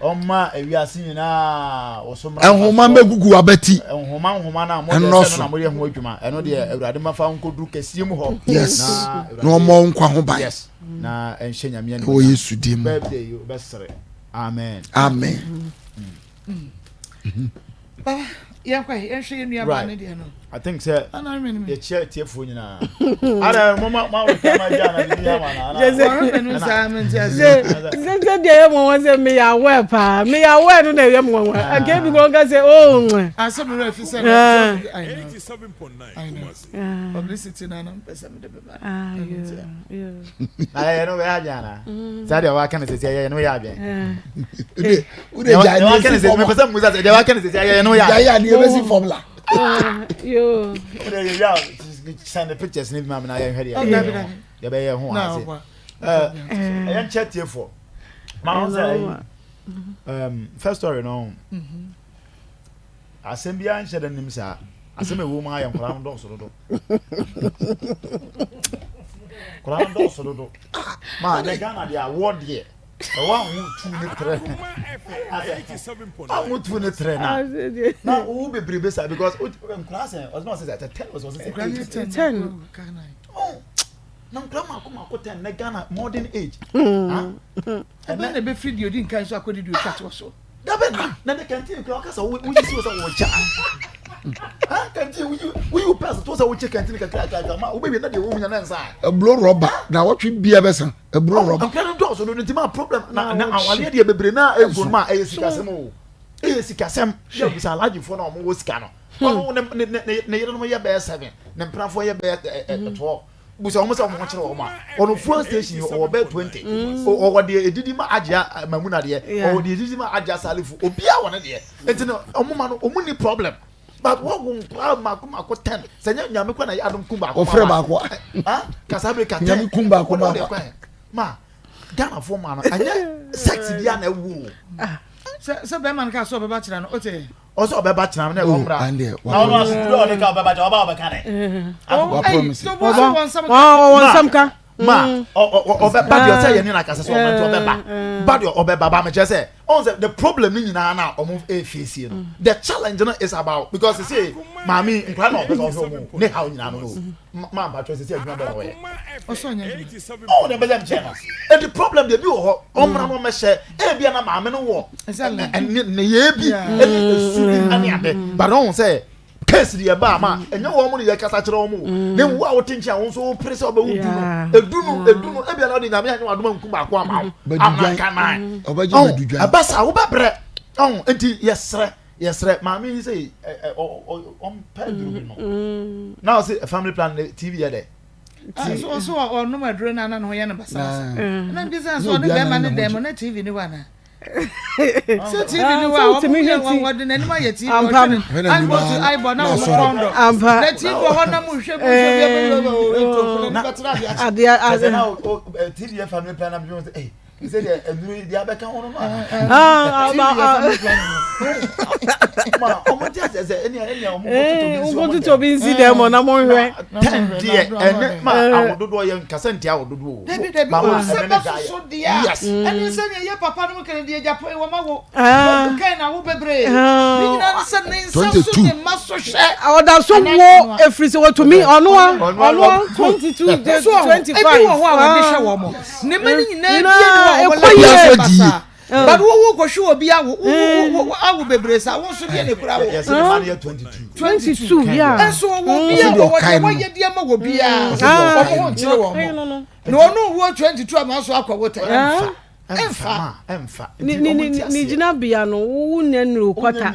Ɔmma ewiase nyinaa wɔ so mmra Nhoma mfasoɔ. mbɛgugu abati. Nhoma nhoma no a mode Ɛnnɔɔso. sɛ no na moyɛ ho adwuma. Ɛno deɛ Awurade ma fa nkɔduru kɛseɛ mu hɔ. Yes. Na Na ɔmmɔ wo nkwa ho ban. Yes. Na ɛnhyɛ Nyame Ɛwɔ animuonyam. Yesu din mu. Birthday yi wobɛsere. Amen. Amen. Baba yɛnkɔ ɛ yɛnhwɛ yɛn nua baa ne deɛ no. I think sɛ Ana remɛ no mi. yɛkyia atiefoɔ nyinaa. Ada mo ma ma wɔ ma gya na bibi ama na. ana- Wɔremɛ no saa mente ase. Sɛ sɛ deɛ ɛyɛ mwanwa sɛ meyɛ aware paa meyɛ aware no na ɛyɛ mwanwa anka ebi kɔ nka sɛ oh nwɛ. Asɛ me werɛ fi sɛ Ah. I know. 87.9 I know. Kumasi. Publicity na na mpɛ sɛ mede bɛba. Ah, Ɛno nti a. yeah, yeah. Na yɛyɛ no bɛyɛ adwene anaa? Saa deɛ waka no sɛsi yɛyɛ no yɛ adwene. Wode wode Deɛ gya waka no adeɛ si sɛsi fam mepɛ a. sɛ mmusa sɛ deɛ waka no sɛsi yɛyɛ no yɛ Gya adwene. yɛ adeɛ bɛsi fam la. Ah, yo. Wode yɛ yɛ a send the pictures ne bi ma me na yɛnhwɛ deɛ Oh, dabi, dabi. yɛbɛyɛ ho Na ase. ɔboa. Ɛyɛ nkyɛ tiefoɔ. Ma ho sɛ ɛyi um, first story no asɛm biara nhyɛ da nim saa. Asɛm a ɛwɔ mu ayɛ nkwadaa no dɔɔso dodo. Nkwadaa no dɔɔso dodo. Maa ne Ghana deɛ awoɔ deɛ ɛwɔ aho tu ne trɛ. Aho tu ne trɛ na na wo bebrebe sa because nkwadaa sɛ ɔsɛ ɔsɛ sɛ ten ɔsɛ ɔsɛ sɛ eight. Ten. Oh na nkwadaa mako mako ten na Ghana modern age. Ɛbɛn na ɛbɛfiri deɛ odi nkan so akɔdi deɛ otwa toɔ so. Dabi na na ne kantin kura ɔkasa wo wo yi si wo sɛ wo kyɛ ah kantin wo yi wo yi wo pɛs to sɛ wo kyɛ kantin kakra kakra ma wo bɛ wie na deɛ wo nya na nsa. Eburo rɔba na wɔtwe bia bɛsa eburo rɔba. Nkura no dɔɔso no nti ma problem na na awaleɛ deɛ bebree na egu no ma ɛyɛ sikasɛm o ɛyɛ sikasɛm yɛ bisa alagyefoɔ na wɔn wɔ sika no wɔn ne ne ne ne yerenom yɛ bɛyɛ seven ne mpenafoɔ yɛ bɛyɛ ɛ 12. Busa wɔn sɛ wɔn ho kyerɛ wɔn a ɔno fuel station ɔwɔ bɛɛ 20 ɔwɔ deɛ edidi ma agyea mamuna deɛ ɔwɔ deɛ edidi ma agyea salifu obiara wɔ ne deɛ nti no wɔn ma no wɔn ni problem but wɔn wo nkura mako mako 10 sɛ nyɛ nyame kɔ na yɛ adum kun baako ɔfrɛ baako a kasa bere ka 10 nyame kun baako baako ma Ghana fo ma no ɛnyɛ sex bi a na ɛwo sɛ sɛ bɛrima no ka sɛ ɔbɛba kyerɛ no ɔte ɔsɛ ɔbɛba kyena na ɛwɔ mmra na ɔno asotiri ɔde ka ɔbɛba kyena ɔba ɔbɛka dɛ. Ɔwɔ nsɛm ka. Ma ɔbɛba deɛ ɔsɛ yɛne no akasa sɛ ɔma nti ɔbɛba ba deɛ ɔbɛba ba mekyerɛ sɛ ɔn sɛ the problem ne nyinaa na ɔmo efiesie no the challenge no is about because sɛ maame nkura na ɔpɛ sɛ ɔhwɛ ɔmo ne haw nyinaa no no maa mpatwɛ sɛ sɛ adwuma bɛ na ɔyɛ ɔwɔ deɛ bɛsɛ nkyɛn no ɛdi problem deɛ bi wɔ hɔ ɔmmra no ɔmɛhyɛ ebi na maame no wɔ nneyɛɛ bi ɛne esu bi ɛne ade but ɔn sɛ case deɛ ɛba ama ɛnyɛ wɔn mo ne yɛ kasa kyerɛ wɔn o ne wo a wote nkyɛn a wɔn nso wopere sɛ ɔbɛwo du no edu no edu no ebi na ɔde nyame anyɛ wadoma nku baako ama wo ama nka nan ɔn ɛba saa wobɛbrɛ ɔn nti yɛsrɛ yɛsrɛ maame yi sɛ ɔmpɛ aduro bi no na ɔsɛ family plan tv yɛ dɛ. So ɔso ɔnom aduro no ana ne ho yɛ no basabasa na mbisa sɛ ɔne bɛrima ne dɛm na tv ne hɔ ana sɛ tv ne hɔ a ɔmo yɛ wɔn wɔde n'anim ayɛ tv ɔhwɛ ne eyeball to eyeball na wɔn kɔn dɔ na tv wɔ hɔ na mo hwɛ mo hwɛ bi ɛbɛ yɛ ɔ nkurɔfo na nipa tena ade akyi. Adeɛ adeɛ. TV yɛ family plan na mi fi sɛ ɛy sɛ deɛ ɛnuru yi deɛ abɛka ho no ma. Ma ɔmo ti asɛ sɛ ɛnìyɛ ɛnìyɛ ɔmo kɔ tutu obi nsi dɛm ɔna mo nhwɛ. Tɛn deɛ ɛnɛ ma awododoɔ yɛ nkasa ntia awododoɔ o. Dabi dabi o sɛ bɛ soso deɛ a ɛne sɛ nea ɛyɛ papa no mu kɛnɛ deɛ agya pɔn wɔn awo wɔn kɛn na awo bebree ne nyinaa ne sɛ ne nsa so ne mma so hwɛ. Ɔda so wo efiri sɛ wɔtumi ɔnoa ɔnoa 22 25. Ebi wɔ hɔ a wɔde hwɛ wɔn ne mma ne nyinaa bie ne hɔ a wɔn lɛ basaa but wo wo kɔhwɛ obi awo wo wo awo bebree saa wo nso deɛ na ekura wo. Yɛsɛ ne ma no yɛ 22. 22 nso wɔwɔ bi a wɔwɔ deɛ wɔyɛ deɛ ma wɔ biara wɔn ho nkyerɛ wɔn na ɔno wuo 22 ama so akɔ wo tɛ ɛnfa ɛnfa ne ne ne ne gyinabea no wo nya nuru kɔta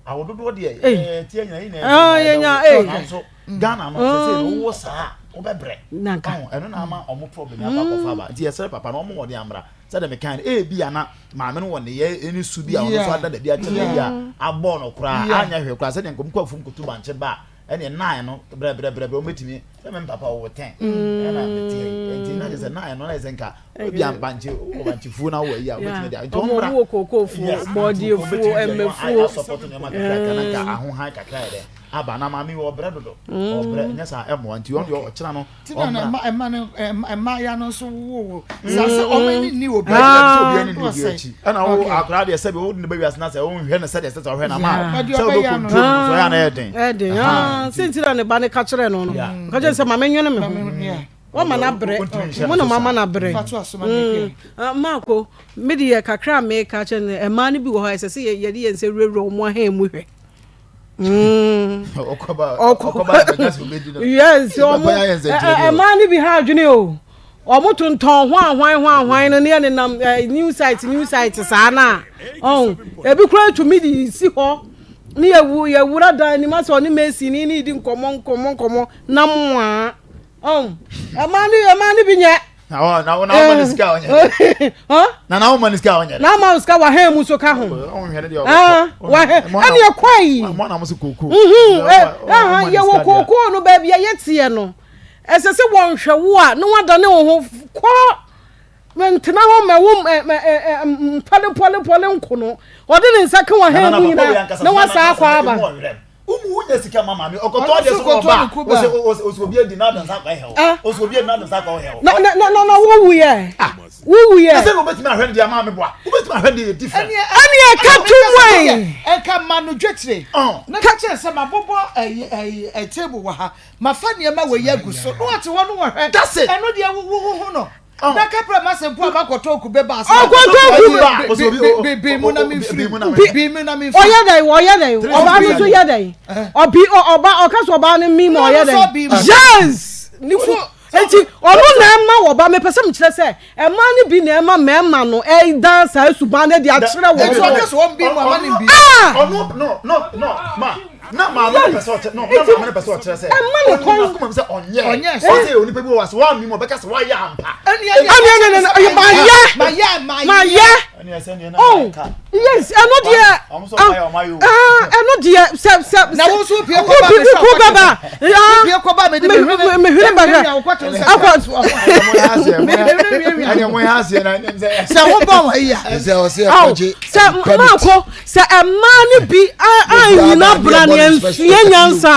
awododoɔ deɛ ɛɛ tiɛ nyina nyina yɛnya ee nanso Ghana no sɛ sɛ no wowɔ saa wobɛbrɛ ɛno na ama ɔmo problem akɔ akɔfa aba nti yɛsrɛ papa no ɔmo wɔ de amra sɛdeɛ mekan no ebi a na maame no wɔ ne yɛ ne su bi a ɔno nso ada dabi akyerɛ no bi a abɔ no koraa anyɛ hwee koraa sɛdeɛ nkɔm kɔ afum koto bankye ba a ɛne nine no brɛbrɛbrɛbrɛ wɔbɛtumi sɛ me papa ɔwɔ ten ɛna mete nti na kyerɛ sɛ nine no na yɛ sɛ nka ebi a bankye wɔ bankye fuo na wɔ ayi a wobɛtumi de nti ɔmmra wɔ kookoo fuo bɔɔdeɛ fuo ɛmɛ fuo asɔpɔto nneɛma kakra kakra na nka ahohan kakra yɛ dɛ aba na maame wɔ ɔbrɛ dodo ɔbrɛ nyɛ saa ɛmmoa nti ɔno deɛ ɔkyena no Ti na na mma mma no mmaaya no nso wo wo saa sɛ ɔmo ani nni obi akyi. Obi ani nni obi akyi. Ɛna wo akwadaa deɛ sɛbi wo de ne ba wiase na sɛ wonhwɛ no sɛdeɛ ɛsɛ sɛ ɔhwɛ no ama sɛ wobɛ control no so ɛyɛ na ɛyɛ den. Ɛyɛ den. Sɛ nti na ne ba no ka kyerɛ no no. Ka kyerɛ sɛ ma menwene me ho. Wama no abrɛ. Mo na moama no abrɛ. Maako, me deɛ kakra a meka kyerɛ no mmaa no bi wɔ hɔ a ɛsɛ sɛ yɛde yɛn nsa wurawura wɔn ahan mu hwɛ. Yes, ɔmo mmaa no bi ha adwene o. Ɔmo tontɔn ho ahwan ho ahwan no ne yɛ nenam new site new site saa na ɔn ebi kura tumi de si hɔ ne yɛ yɛ wura dan ne ma sɛ ɔne mesi ne ne di nkɔmɔ nkɔmɔ nkɔmɔ nam waa ɔn mmaa no mmaa no bi nyɛ. Na wo na wo na wo ma ne sika ɔnyɛ dɛ. Na na wo ma ne sika ɔnyɛ dɛ. Na ama sika wa hɛn mu so ka ho. Ɔnhwɛ ne deɛ ɔbɛkɔ. Ah, wa hɛn ɛne ɛkɔ yi. Mo na mo se kookoo. Mhm. Yɛ wɔ kookoo no baabi a yɛteɛ no. Ɛsɛ sɛ wɔnhwɛ wo a na wadane wo ho kɔ ntena hɔ ma wo mpɔlepɔlepɔle nko no. Ɔde ne nsa ka wɔ hɛn mu nyinaa na wasa akɔ aba. Umu wunya sika ma maame ɔkɔtɔ adeɛ so ɔba ɔsɛ ɔsɛ obi adi n'adan sa akɔ ɛhɛw ɔsɛ obi adi n'adan sa akɔ ɛhɛw. Na na na na wowu yɛ wowu yɛ. Ɛsɛ na obetumi ahwɛ ne deɛ maame boa obetumi ahwɛ ne deɛ different. Ɛni ɛka tum wɛn. Ɛka ma no dwetire na ka kyerɛ sɛ ma bobɔ ɛyi ɛyi ɛ table wɔ ha ma fa nneɛma wɔ yi agu so na wɔte hɔ no wɔhwɛ. That's it. Ɛno deɛ wo wo hu no. Na kapra ma sɛ mpo a makɔtɔ kube ba ase. Ɔkɔtɔ kube. Bi mu na mi firi. Bi mu na mi firi. Ɔyɛ dɛ ɔyɛ dɛ ɔbaa no nso yɛ dɛ ɔbi ɔba ɔka sɛ ɔbaa no mi ma ɔyɛ dɛ. Yes. Ne ku eti ɔno na ɛma ɔba mepɛ sɛ mekyerɛ sɛ ɛmaa no bi na ɛma mɛɛma no ɛdan saa suban no de akyerɛ wɔn. Eti ɔka sɛ wɔn bi mu ama ne bi. Ɔno no no no ma. na maame no pɛ sɛ ɔkyerɛ no na maame no pɛ sɛ ɔkyerɛ sɛ ɛma ne kwan ɔnim akoma mu sɛ ɔnyɛ ɔnyɛ ɔsɛ onipa bi wɔ ase wɔn mi mu ɔbɛka sɛ wayɛ ampa ɛni ɛni ɛni ɛni mayɛ mayɛ oh yes ɛno deɛ ɛno deɛ sɛ sɛ na wo nso pie kɔ ba mi sɛ ko bɛba pie kɔ ba mi de mi hwene mi hwene bɛhwɛ akɔ sɛ wo bɔ wɔn yi a sɛ maako Sɛ mmaa no bi annyina brane ansua nyansa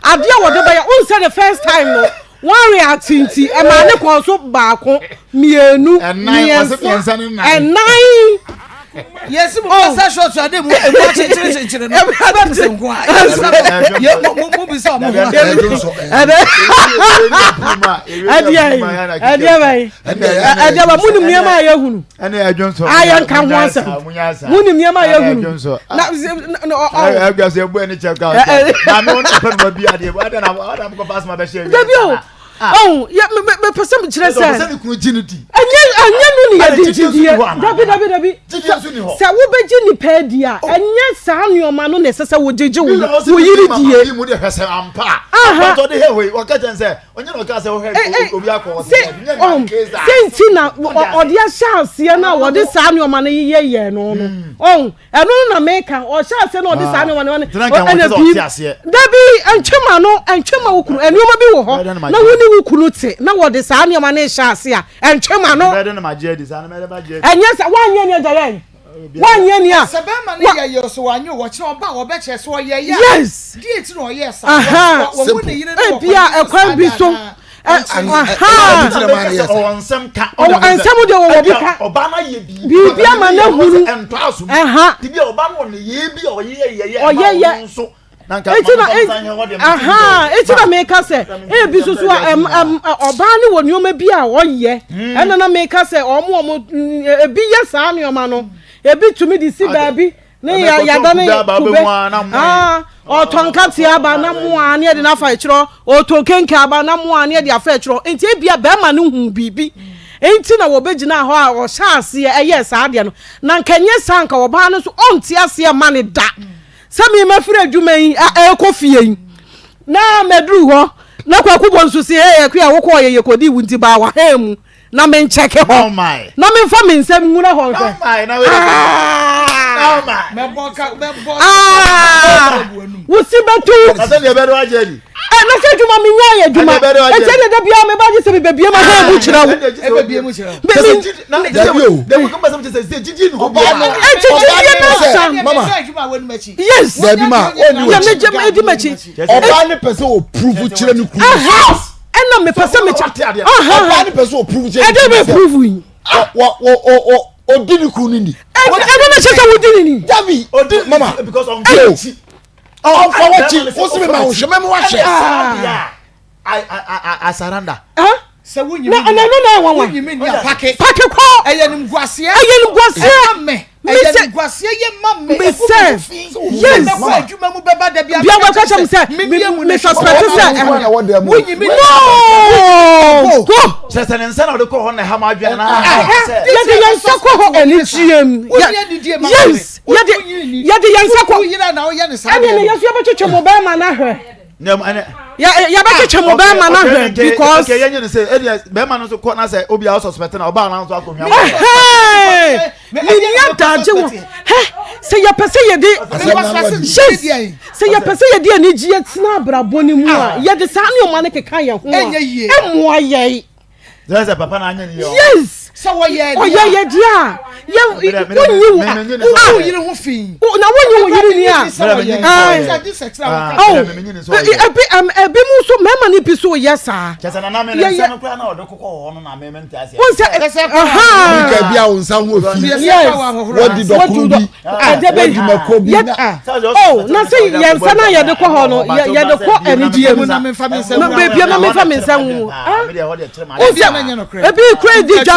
a, adeɛ a wɔde bɛyɛ, wohu sɛ the first time no, wɔn react nti, ɛmaa ne kɔɔ so baako, mmienu, mmiɛnsa, ɛnan. Yɛsi mu kasa short ade mu emu akyekyere kyekyere no ɛbɛ mi sɛ nko a yɛ mu mu mu bi sɛ ɔmo ho ɛdɛ ɛdeɛ ɛdeɛ bɛyi ɛdeɛ bɛ mu nim nneɛma a yɛhunu. ɛne ɛdwo nsɔ ayɛ nka ho asɛm mu nim nneɛma a yɛhunu na na ɔ ɔ ɛdwa sɛ ebu ɛni kyɛ ka maame wɔn pɛ nua bi adeɛ ɔda na ɔda mo kɔ fa asoma bɛhyɛ ɛwi dabi o ɔn yɛ mɛ mɛ pɛ sɛ mi kyerɛ sɛ sɛ ne kunu gyi ne di ɛnyɛ ɛnyɛ no ne yɛ di gyidie dabi dabi dabi sɛ wobɛgye nipa adi a ɛnyɛ saa nneɛma no na ɛsɛ sɛ wogyegye wo wo yiri die mu de hwɛ sɛ ampa a ɔtɔ de hɛ hɔ yi ɔka kyɛn sɛ ɔnyɛ na ɔka sɛ wohwɛ obi akɔ hɔ sɛ sɛ nti na ɔde ahyɛ aseɛ no a wɔde saa nneɛma no yeyɛ yɛ no no ɔn ɛno no na meka ɔhyɛ aseɛ na ɔde saa nneɛma no ɛna bi dabi ntwema no ntwema wo kunu nneɛma bi wɔ hɔ na wo ne wo kunu te na wɔde saa nneɛma no hyɛ ase a ntwema no ɛnyɛ sɛ woanyɛ ne agya yɛn wanyɛ ni a. Sɛ bɛrima no yɛ yɛ so wanyɛ o wɔkyerɛ ɔba a wɔbɛkyerɛ sɛ ɔyɛ yɛ a. Yes. Deɛ ti na ɔyɛ saa. Wɔhu ne yere no wɔ Ebia ɛkwan bi so. Ɔwɔ nsɛm ka. Ɔwɔ nsɛm deɛ wɔwɔ bi ka. Ɔba no ayɛ biribi. Biribi ama no ahuru. Ɛntɔ aso. Bibi a ɔba no wɔ ne yɛ bi a ɔyɛ yɛ yɛ ɔyɛ yɛ. Eti na aha eti na meka sɛ ebi soso a ɛm ɛm ɔbaa no wɔ nneɛma bi a ɔyɛ ɛna na meka sɛ ɔmo ɔmo ebi yɛ saa nneɛma no ebi tumi de si baabi ne yɛ yada ne kube aa ɔtɔ nkateɛ aba na moa ne yɛde n'afa akyerɛ ɔtɔ kenke aba na moa ne yɛde afa akyerɛ nti ebi a bɛrima no hu biribi nti na wɔbɛgyina hɔ a ɔhyɛ aseɛ ɛyɛ saa adeɛ no na nka nyɛ saa nka ɔbaa no nso ɔnte aseɛ ma ne da. Sɛ me mafiri adwuma yi ɛrekɔ fie yi na maduru hɔ na kwaku bɔ nso si hey akua wokɔɔ yɛ yɛkɔdi wo nti baa wahɛn mu na menkyɛke hɔ na memfa me nsɛm nwura hɔ nhwɛ wosi bɛtu na sɛ adwuma menya yɛ adwuma ɛkyɛ ne da biara meba gye sɛ mebɛbie ma hɛn mu kyerɛ wo ɛnti gyidie no sa yes dabi ma ɔni wɔ akyi ɛdi m'akyi ɔbaa ne pɛ sɛ ɔpuruvu kyerɛ ne kunu ɛna mepɛ sɛ mekyɛ ɔbaa ne pɛ sɛ ɔpuruvu kyerɛ ɛdɛ bɛ puruvu yi ɔdi ne kunu ni ɛdɛ bɛ kyɛ sɛ wodi ne ni dabi mama ɔnfa w'akyi wosi mi ma wohwɛ mɛma wahwɛ. I I I surrender. Sɛ wonyi mi na ɛno na ɛwɔ wa wonyi mi ni a pake pake kɔ ɛyɛ nimguaseɛ ɛyɛ nimguaseɛ ɛma mɛ ɛyɛ nimguaseɛ yɛ ma mɛ mesɛ yes mɛkɔ adwuma mu bɛba da bi bia bɛka kyɛm sɛ me suspect sɛ wonyi mi no go kyerɛ sɛ ne nsa na ɔde kɔ hɔ na ɛha ma adwene na yɛde yɛn nsa kɔ hɔ anigyeɛ mu yes yɛde yɛde yɛn nsa kɔ ɛne ne yɛso yɛbɛtwetwe mo bɛrima no ahwɛ yɛbɛtwetwe mo bɛrima no ahwɛ because yɛnyɛ ne sɛ ɛdeɛ bɛrima no nso kɔ na sɛ obi a ɔsɔspɛte na ɔbaa no nso akɔ hwia menni adagye wɔ hɛ sɛ yɛpɛ sɛ yɛde yes sɛ yɛpɛ sɛ yɛde anigyeɛ tena abrabɔ no mu a yɛde saa nneɛma no keka yɛn ho a ɛmmoa yɛn sɛ papa na anyɛ ne yɛ yes. Yes. Sɛ wɔyɛ Ɔyɛ yɛ deɛ a yɛ wonyi wo ah wo yere ho fi. Na wonyi wo yere ni a. Oh ebi ebi mu nso mmarima no bi so yɛ saa. Kyɛ nana mi nsa no kura na ɔde kɔkɔ wɔ hɔ no na mi mi nte aseɛ. Wọ́n sɛ ɛhaa. Nka bi a wo nsa ho fi. Yes. Wɔdi dɔkoro bi. Wɔdi mako bi na. Oh na sɛ yɛn nsa na yɛde kɔ hɔ no yɛde kɔ anigyeɛ mu. Beebi a na mi nfa mi nsa ngu. Wọ́n sɛ ebi kura di dwa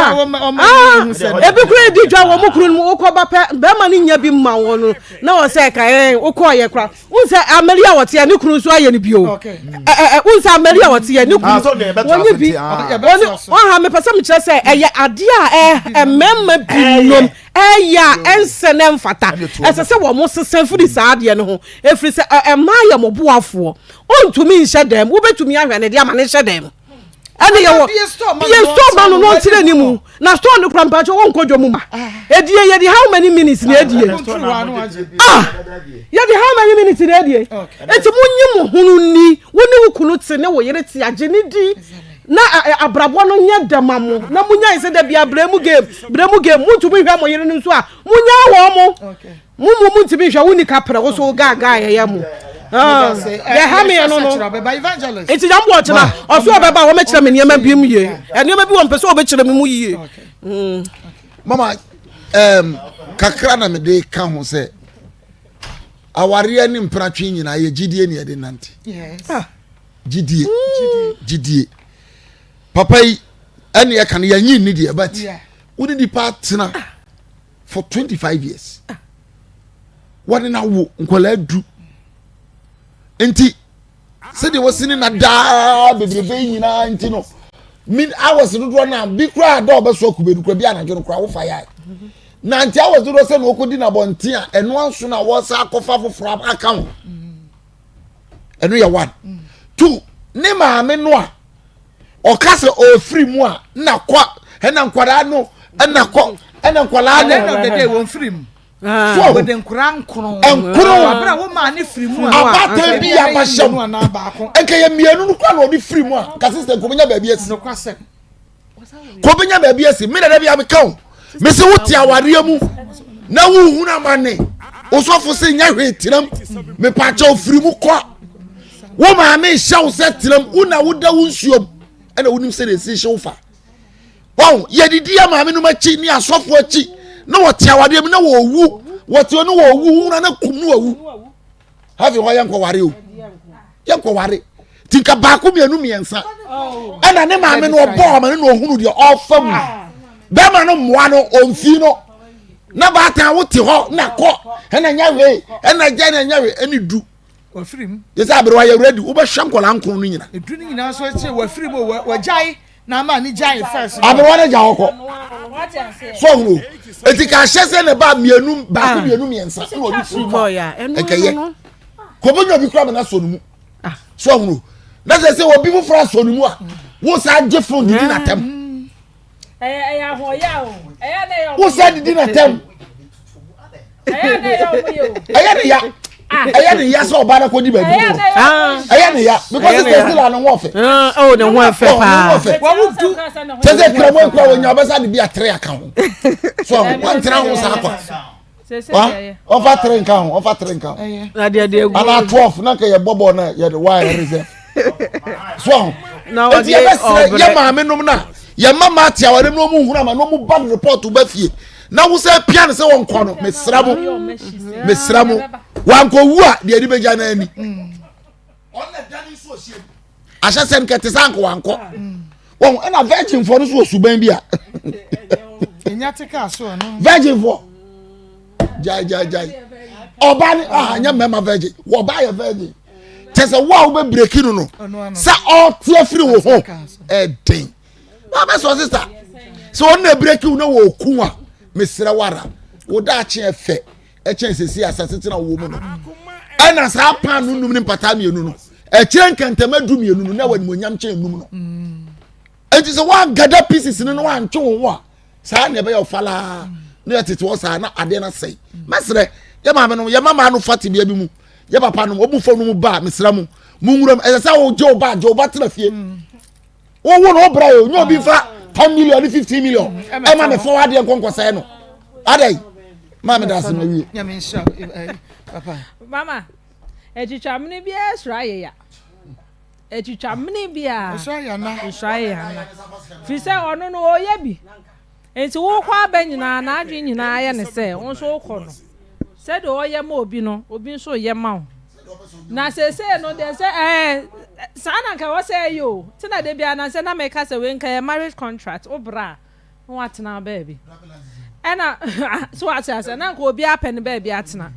ah ebi kura di dwa wɔn kunu no mu wokɔ ba pɛ bɛrima no nya bi ma wɔn no na wɔn sɛ ɛka ɛn wokɔ yɛ kora wɔn sɛ amali a wɔte yɛ ne kunu nso ayɛ no bio ɛ ɛ wɔn sɛ amali a wɔte yɛ ne kunu wɔn nye bi wɔn ɔha mepɛ sɛ mekyerɛ sɛ ɛyɛ adeɛ a ɛ mmarima bi nom ɛyɛ a ɛnsɛ na ɛmfata ɛsɛ sɛ wɔn sesa firi saa adeɛ no ho efiri sɛ mmaa yɛ mo boafoɔ ɔntumi nhyɛ dɛm wobɛtumi ahwɛ ne deɛ ama ne nhyɛ dɛm. Ɛne yɛ wɔ bie store ma no na ɔnkyerɛ ne mu na store no kura mpakyɛ wɔn nkɔ dwa mu ma edie yɛ de how many minutes na edie ah yɛ de how many minutes na edie eti mo nyi mo ho ni wo ne wo kunu te ne wo yere te agye ne di na abrabɔ no nyɛ dɛ ma mo na mo nya sɛ dɛ bia brɛ mu game brɛ mu game mo ntumi hwɛ mo yere no nso a mo nya wɔn mo. Mo mu mo ntumi nhwɛ wo nika prɛ wo so gaagaa yɛyɛ mo deɛ ha meɛ no no nti nyame bɔ ɔkyena ɔso ɔbɛba a wɔmɛkyerɛ me nneɛma bi mu yie nneɛma bi wɔ mpɛ sɛ ɔbɛkyerɛ me mu yie mm. Mama um, kakra na mede ka ho sɛ awareɛ ne mpratwe nyinaa yɛ gyidie ne yɛde nante ah. gyidie gyidie papa yi ɛne ɛka no yɛnyi nni deɛ but wode nipa atena for 25 years wɔne no awo nkwadaa du nti sɛdeɛ wɔsi ne na daa bebrebe nyinaa nti no min hours dodoɔ no a bi koraa da ɔbɛso akube no koraa bi anadwo no koraa wofa yɛ na nti hours dodoɔ sɛ na wɔkɔdi no abɔnten a ɛno anso na wɔsa akɔfa foforɔ aka ho ɛno yɛ one two ne maame no a ɔka sɛ ɔfiri mu a na kɔ ɛna nkwadaa no ɛna kɔ ɛna nkwadaa no. At the end of the day wɔn firi mu. So wɔde nkwadaa nkono. Nkono. Abira wo maa ne firi mu a. Abaatan bi yɛ abahyɛm. Nka yɛ mmienu no kura na ɔde firi mu a nka sista nka ɔbɛnya baabi asi. Nokwasɛm. Kò bɛnya baabi asi mi dada bi a mi ka o mi sɛ wote awareɛ mu na wohunu amane osɔfo sɛ nya hwee tenam mepaakyɛ ofiri mu kɔ. Wo maame nhyɛ wo sɛ tenam, wo na woda wo nsuom ɛna wonim sɛ esi hye wo fa. Wɔn yɛdidi yɛ maame nom akyi ne asɔfo akyi na wɔte awadeɛ mu na wɔwu wɔte hɔ ne wɔwu wura na kum ne wɔwu. Hafi hɔ yɛn nkɔware o yɛn nkɔware ti nka baako mmienu mmiɛnsa ɛna ne maame no ɔbɔ ɔma no na ɔhunu deɛ ɔfa mu bɛrima no mmoa no ɔmfi no na baatan wote hɔ na kɔ ɛna nya wei ɛna gya na nya wei ɛne du. Wafiri mu. Yɛ sɛ aberewa yɛ ready wobɛhwɛ nkwadaa nkron no nyina. Edu no nyinaa nso akyire wafiri mu wagyae na ama ne gyae first. Aberewa no gya hɔ kɔ. So ɔhunu eti ka ahyɛ sɛ ne ba mmienu baako ah. mmienu mmiɛnsa ɛna ɔde firi mu a nkɛyɛ kɔbɛnya obi kura mena sɔ ne mu ah. so ɔhunu na sɛ sɛ obi foforɔ asɔ ne mu a wo saa gye fon didi n'atɛm. Wo sɛ didi na tɛm. Ɛyɛ ne ya. Ɛyɛ ne ya sɛ ɔbaa na kɔ di baabi kɔ. Ɛyɛ ne ya because sister still ano ho ɔfɛ. Ɔ ne ho ɛfɛ paa. Wɔn du. Kyɛ sɛ kura mu ekura wɔn nya ɔbɛsa de bi atere aka ho. So wɔn tena ho saa kwa. Ɔfa tere nka ho ɔfa tere nka ho. Ana 12 na nka yɛ bɔ bɔɔl na yɛ de wa yɛ reserve. So ɔho. Eti yɛ bɛ srɛ yɛ maame nom na yɛ mma maa te aware mu na ɔmo nhunu ama na ɔmo ba de report ba fie. Na wosɛ pia ne sɛ wɔn kɔ no mesra mo mesra mo wankɔ wu a deɛ ɛde bɛgya no ani. Ɔno na da ne nso ɔhyɛ mu. Ahyɛ sɛ nkɛ te sɛ anka wankɔ. Wɔn ɛna virgin foɔ no so wɔ suban bi a. Virgin foɔ gyae gyae gyae ɔbaa ne aha nyɛ mmarima virgin wɔbaa yɛ virgin kyɛ sɛ wo a wobɛ breki no no sɛ ɔte afiri wo ho ɛden na bɛ sɔ sista sɛ ɔno na breki wo na wɔku a mesrɛ wara wo daakye ɛfɛ ɛkyɛn sɛsi asase tena wɔ mu no ɛna saa pan no num ne mpataa mmienu no ɛkyerɛ nkɛntɛmɛ du mmienu no na wɔ animonyam kyɛn num no eti sɛ wɔangada pieces no na wɔantwe wɔn ho a saa na ɛbɛyɛ ɔfalaa na yɛtete hɔ saa na adeɛ no asɛe mɛsrɛ yɛ maame no yɛ mama no fa tebea bi mu yɛ papa no wɔn fam no mu ba mesrɛ mo mo nwura mu ɛsɛ sɛ wogye wo ba gye wo ba tena fie. Mm. Wowo no wobra yɛ onye obi nfa 10 million ne 15 million ɛma me fɔwɔ adeɛ nkɔnkɔsɛɛ no adɛn maa me da ase ma wie. Nyame nhyira eh, papa. Mama, atwitwamene biara suro ayeya. Atwitwamene biara suro ayana. Suro ayana. Firi sɛ ɔno no ɔyɛ bi. Nti wokɔ aba nyinaa n'adwene nyinaa yɛ ne sɛ wo nso wokɔ no. Sɛdeɛ ɔyɛ ma obi no, obi nso yɛ ma wo. Na seesei no deɛ sɛ ɛɛ saa na nka ɛwɔ sɛ ɛyɛ o. Nti na da biara na sɛ na meka sɛ wei nka yɛ marriage contract wo bra a na watena baabi. Ɛna so wate aseɛ na nka obiara pɛ ne baabi atena.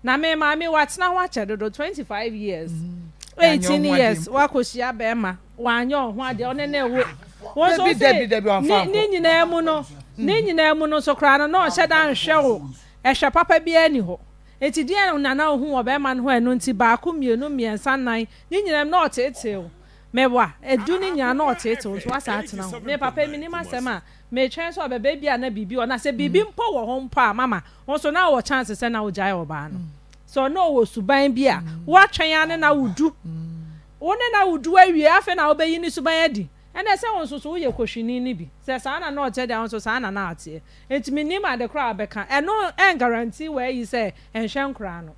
Na me maame watena ho akyɛ dodo 25 years 18 years wakɔhyia bɛrima wanyɛ ɔho adeɛ ɔne ne wo wo nso se ne ne nyinaa mu no ne nyinaa mu no nso koraa no na ɔnhyɛ da nhwɛ wo ɛhwɛ papa biara ni hɔ eti deɛ na na ohu wɔ bɛrima no ho ɛno nti baako mmienu mmiɛnsa nnan ne nyinaa mu na ɔteetee wo meboa edu ne nyinaa na ɔteetee wo nso wasa atena ho me papa mi nim asɛm a metwɛn sɛ ɔbɛba ebi a na biribi wɔ na sɛ biribi mpo wɔ hɔ mpo a mama Wo nso na wowɔ chance sɛ na wogyae ɔbaa no. Sɛ ɔne ɔwɔ suban bi a, woatwɛn ara ne no awo du. Wo ne no awo du awie, afei na wobɛyi ne suban adi. Ɛnna ɛsɛ wo nso so woyɛ kohwini no bi. Sɛ saa na na ɔteɛ deɛ a, wo nso saa na na ɔteɛ. Enti mennim ade korɔ a wobɛka. Ɛno ɛnguarantee w'ayi sɛ ɛnhwɛ nkoraa no.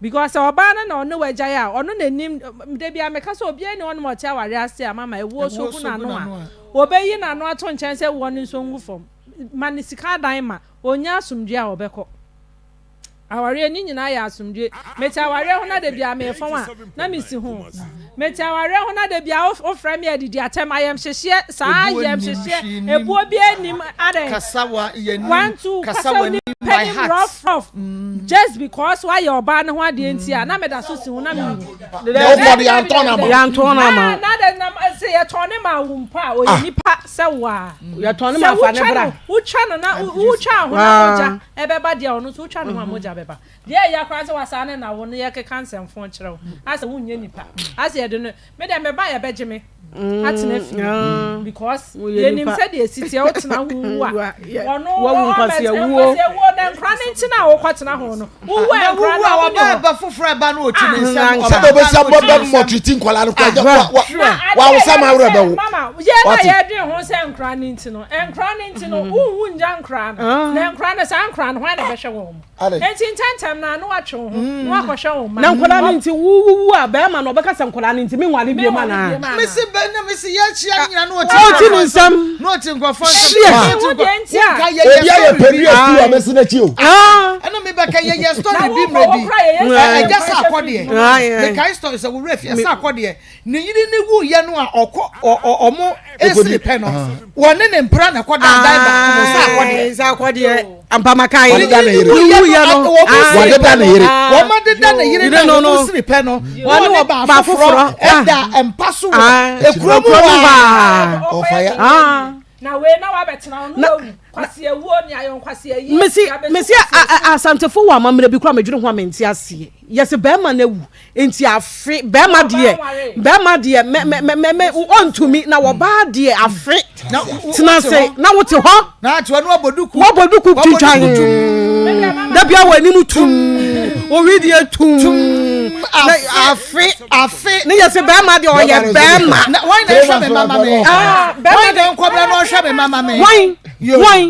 Because sɛ ɔbaa no na ɔne wo agyae a, ɔno na ɛnim, da biara meka sɛ obiara nni hɔnom a ɔte awareɛ ase a mama ɛwoɔ nso gu n'ano a, ɔbɛyi n'ano ato nkyɛn sɛ woɔ no nso ngu fam. Ma no sika adan ma. Ɔnnya asomdwoeɛ a ɔbɛkɔ. Awareɛ ne nyinaa yɛ asomdwoeɛ. Mete awareɛ ho na da biara mefɔn a, na mesi ho. Mete awareɛ ho na da biara wofrɛ me adidi atɛm, ayamhyehyeɛ, saa ayamhyehyeɛ, ebuo biara nnim, adɛn? One, two, kasa onipa anim rough rough, just because woayɛ ɔbaa no ho adeɛ nti a, na meda so si ho na mewu. Na wokɔ de yɛantɔn ama. Yɛantɔn ama. Na adɛn na sɛ yɛtɔn ne ma wo mpo a, ɔyɛ nipa sɛ wo a. Yɛtɔn ne ma fa ne bra. Wotwa no na wotwa ho na mogya ɛbɛba deɛ ɔno nso wotwa ne ho a mogya bɛba. Deɛ ɛya koraa sɛ wasaa ne na wo no yɛkeka nsɛmfo kyerɛ wo asɛ wonyɛ nipa asɛ yɛde no me deɛ meba yɛbɛgye me atena fie because yɛnim sɛdeɛ ɛsi teɛ wotena ho wu a ɔno ɔmɛt wuo na nkora ne nti na wokɔtena ho no wowu a nkora no ɔmo ne hɔ ba foforɔ ɛba no ɔti ne nsɛm sɛdeɛ ɔbɛsi abɔ bɛ mmɔtwiti nkwadaa no kora wa wo sɛ ma werɛ bɛwo mama yɛn na yɛdwen ho sɛ nkora ne nti no nkora ne nti no wonwu ngya nkora no na nkora no saa nkora no hwan na ɛbɛhwɛ wɔn Enti ntɛmntɛm no ara na woatwe wo ho na woakɔhwɛ wo mma. Na nkwadaa no nti wowuwu a bɛrima no ɔbɛka sɛ nkwadaa no nti menware biom anaa? Mese bɛ na mese yɛahyia no nyina na ɔte ɔte ne nsam na ɔte nkurɔfoɔ nsam. Obi ayɛ pɛdua sti wɔ mɛsi n'akyi o. Ɛna mebɛka yɛyɛ story bi mmerɛ bi ɛgya sɛ akɔdeɛ mekae story sɛ wo werɛ fi ɛsɛ akɔdeɛ Ne yere no wuiɛ no a ɔkɔ ɔmo esiri pɛ no wɔne ne mpra na ɛkɔ dan dan baako mu sɛ akɔdeɛ. Sɛ akɔdeɛ ampamakae. Wɔde da ne yere. Wuiɛ no wɔde da ne yere. Wɔn de da ne yere na wɔn siri pɛ no wɔne ɔbaa foforɔ ɛda mpa so wɔ ekuro mu hɔ. Ɔfaya. Na wei na wabɛtena hɔ na wawu kwasi awuo ne ayɔ nkwasi ayie. Mesi mesi asantefo wɔ amammerɛ bi koraa medwene ho a mente aseɛ yɛsɛ bɛrima no awu nti afe bɛrima deɛ bɛrima deɛ mɛ mɛ mɛ mɛ ɔntumi na wɔbaa deɛ afe tena ase na wote hɔ na ate hɔ na wabɔ duku wabɔ duku twitwan dabia wɔ anim tum owi deɛ tum na afe afe ne yɛ sɛ bɛrima deɛ ɔyɛ bɛrima na wɔn na ɛhwɛ me mama me wɔn na nkɔbra na ɔhwɛ me mama me wɔn wɔn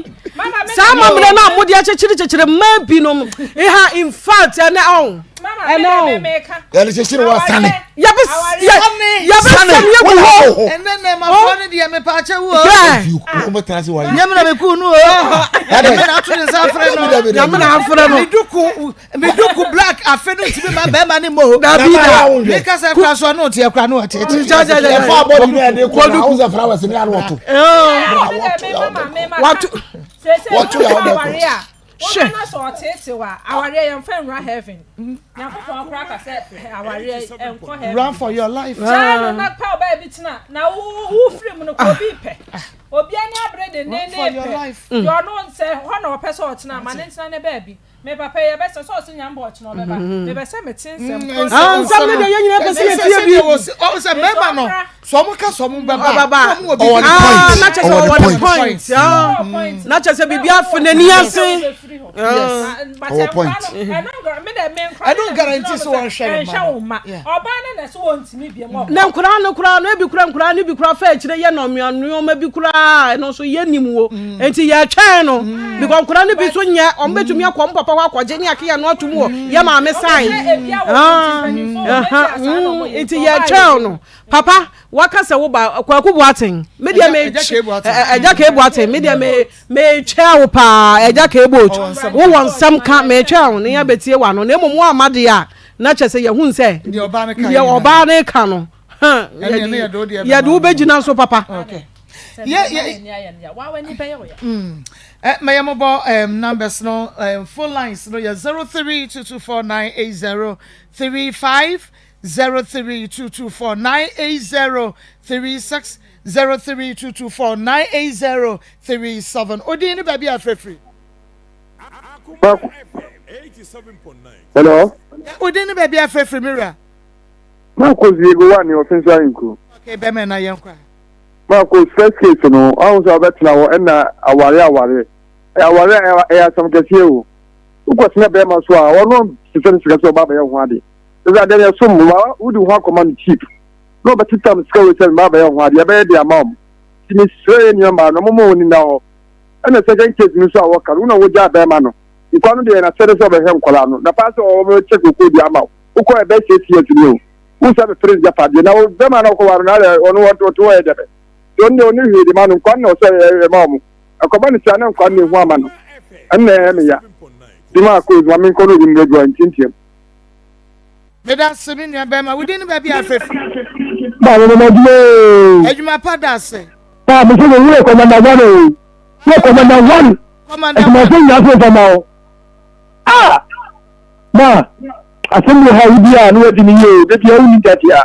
saa amammerɛ no a mode akyekyere kyekyere mmaa binom ha in fact ɛnɛ ɔn ɛnɛ ɔn yɛde kyekyere wɔ sane yɛbɛsane yɛgu hɔ ɛnɛ nɛ mafoɔ no deɛ mepaakyɛ wo nyame na mekuu no o nyame na ato ne nsa afrɛ no nyame na afrɛ no meduku meduku black afe no ntumi ma bɛrima ne mo dabi da meka sɛ kora so ɔne ɔteɛ kora ne ɔtete ɛfa abɔde ne ɛde kɔ na awosɛ flowers ne ano ɔto wato wɔto yɛ ɔbɛkɔ Hwɛ. Wona sɛ ɔteetew a, awareɛ yɛmfa nwura heaven. Nyankopɔn koraa ka sɛ awareɛ ɛnkɔ heaven. Run for your life. Gyae no na pɛ ɔbaa bi tena na wo wo firi mu no kɔ obi pɛ. Obi ani abere dendenden pɛ. Deɛ ɔno sɛ hɔ na ɔpɛ sɛ ɔtena ma ne ntena ne baabi. Me papa yi yɛbɛsɛ sɛ ɔsɛ nyame bɔ ɔkyena ɔbɛba. Mebɛ sɛ mete nsɛm korɔ. Nsɛm no deɛ yɛn nyinaa pɛ sɛ yɛtie bi. Ɔsɛ mmarima no. Sɛ ɔmo ka sɛ ɔmo bɛba a, ɔmo wɔ biribi. Ah, na kyɛ sɛ ɔwɔ ne point. Ah, na kyɛ sɛ biribi afe n'ani ase. Ɔwɔ point. Ɛno guarantee sɛ wɔnhwɛ ne mma. Na nkoraa no koraa no ebi koraa nkoraa no bi koraa fa akyire yɛ nɔmea nneɛma bi koraa ɛno nso yɛ nim wo. Mm. Nti yɛtwɛn no mm. because nkoraa no bi nso nyɛ ɔmo betumi akɔ ɔmo papa hɔ akɔgye ne akeya no atum wɔ mm. yɛ maame sign. Ah, nti yɛtwɛn no. Papa, waka sɛ wo ba Kwaku Boateng. Me deɛ me Ɛgya K Boateng. Me deɛ me me twɛ wo paa Ɛgya K Boat. Wo wɔ nsɛm ka me twɛ wo ne yɛ bɛtie wa no. Na mmom wo ama deɛ a na kyɛ sɛ yɛhu sɛ deɛ ɔbaa ne ka no. Yɛde wo bɛgyina so papa. Okay. Yeah, yeah. Mɛyɛ mobɔ numbers no phone lines no yɛ 0322498035 03224 98036 03224 98037 Odin ne baabi a frɛfiri. Hello. Odin ne baabi a frɛfiri mi wura. Marcos Diego wa ne ɔfin so ahenku. Okay, bɛmɛ na yɛn kɔ. Marcos first case no, ɔho sɛ ɔbɛtena hɔ ɛna aware aware. Aware ɛyɛ asɛm kɛseɛ o. Wokɔtena bɛrima so a, ɔno sesɛ ne sika sɛ ɔba abɛyɛ ho ade. Awurade ɛyɛ som ma wode wo ho akɔma no cheap na ɔbɛtetam sika wei sɛ mma abɛyɛ ho adeɛ ɛbɛyɛ de ama wɔn nti mesrɛ yɛ nua mmaa no ɔmo ma wɔn ni nna hɔ ɛna second case no nso a wɔka no wo na wogyaa bɛrima no nkwa no deɛ n'asɛde sɛ ɔbɛhwɛ nkwadaa no na paa sɛ ɔbɛkyɛ koko de ama wo wokɔ ɛbɛ six years ni o wo nsa bɛpere gyapadeɛ na wo bɛrima no ɔkɔware no ayɛ ɔno ɔte hɔ yɛ dɛbɛ nti ɔno deɛ ɔne hwee de ma no nkwa no na ɔsɛ ɛma ɔmo ɛkɔba no saa na nkwa no na ehu ama no ɛnna ɛyɛ me ya di ma akɔ ma menkɔ no obi mmerɛ bi wa ntiantiam. Meda ase me nua bɛrima. Wo din ne baabi a afrɛ fi. Ba me mama adwuma oo. Adwuma pa da ase. Ba me sɛ wo yɛ commander one oo. Wo commander one. Commander one. Adwuma sɛ nyina so nfa ma wo. Ah! Ma asɛm wɔ ha wo di a na wadi ne yie o. Da bia wo ni ntatea.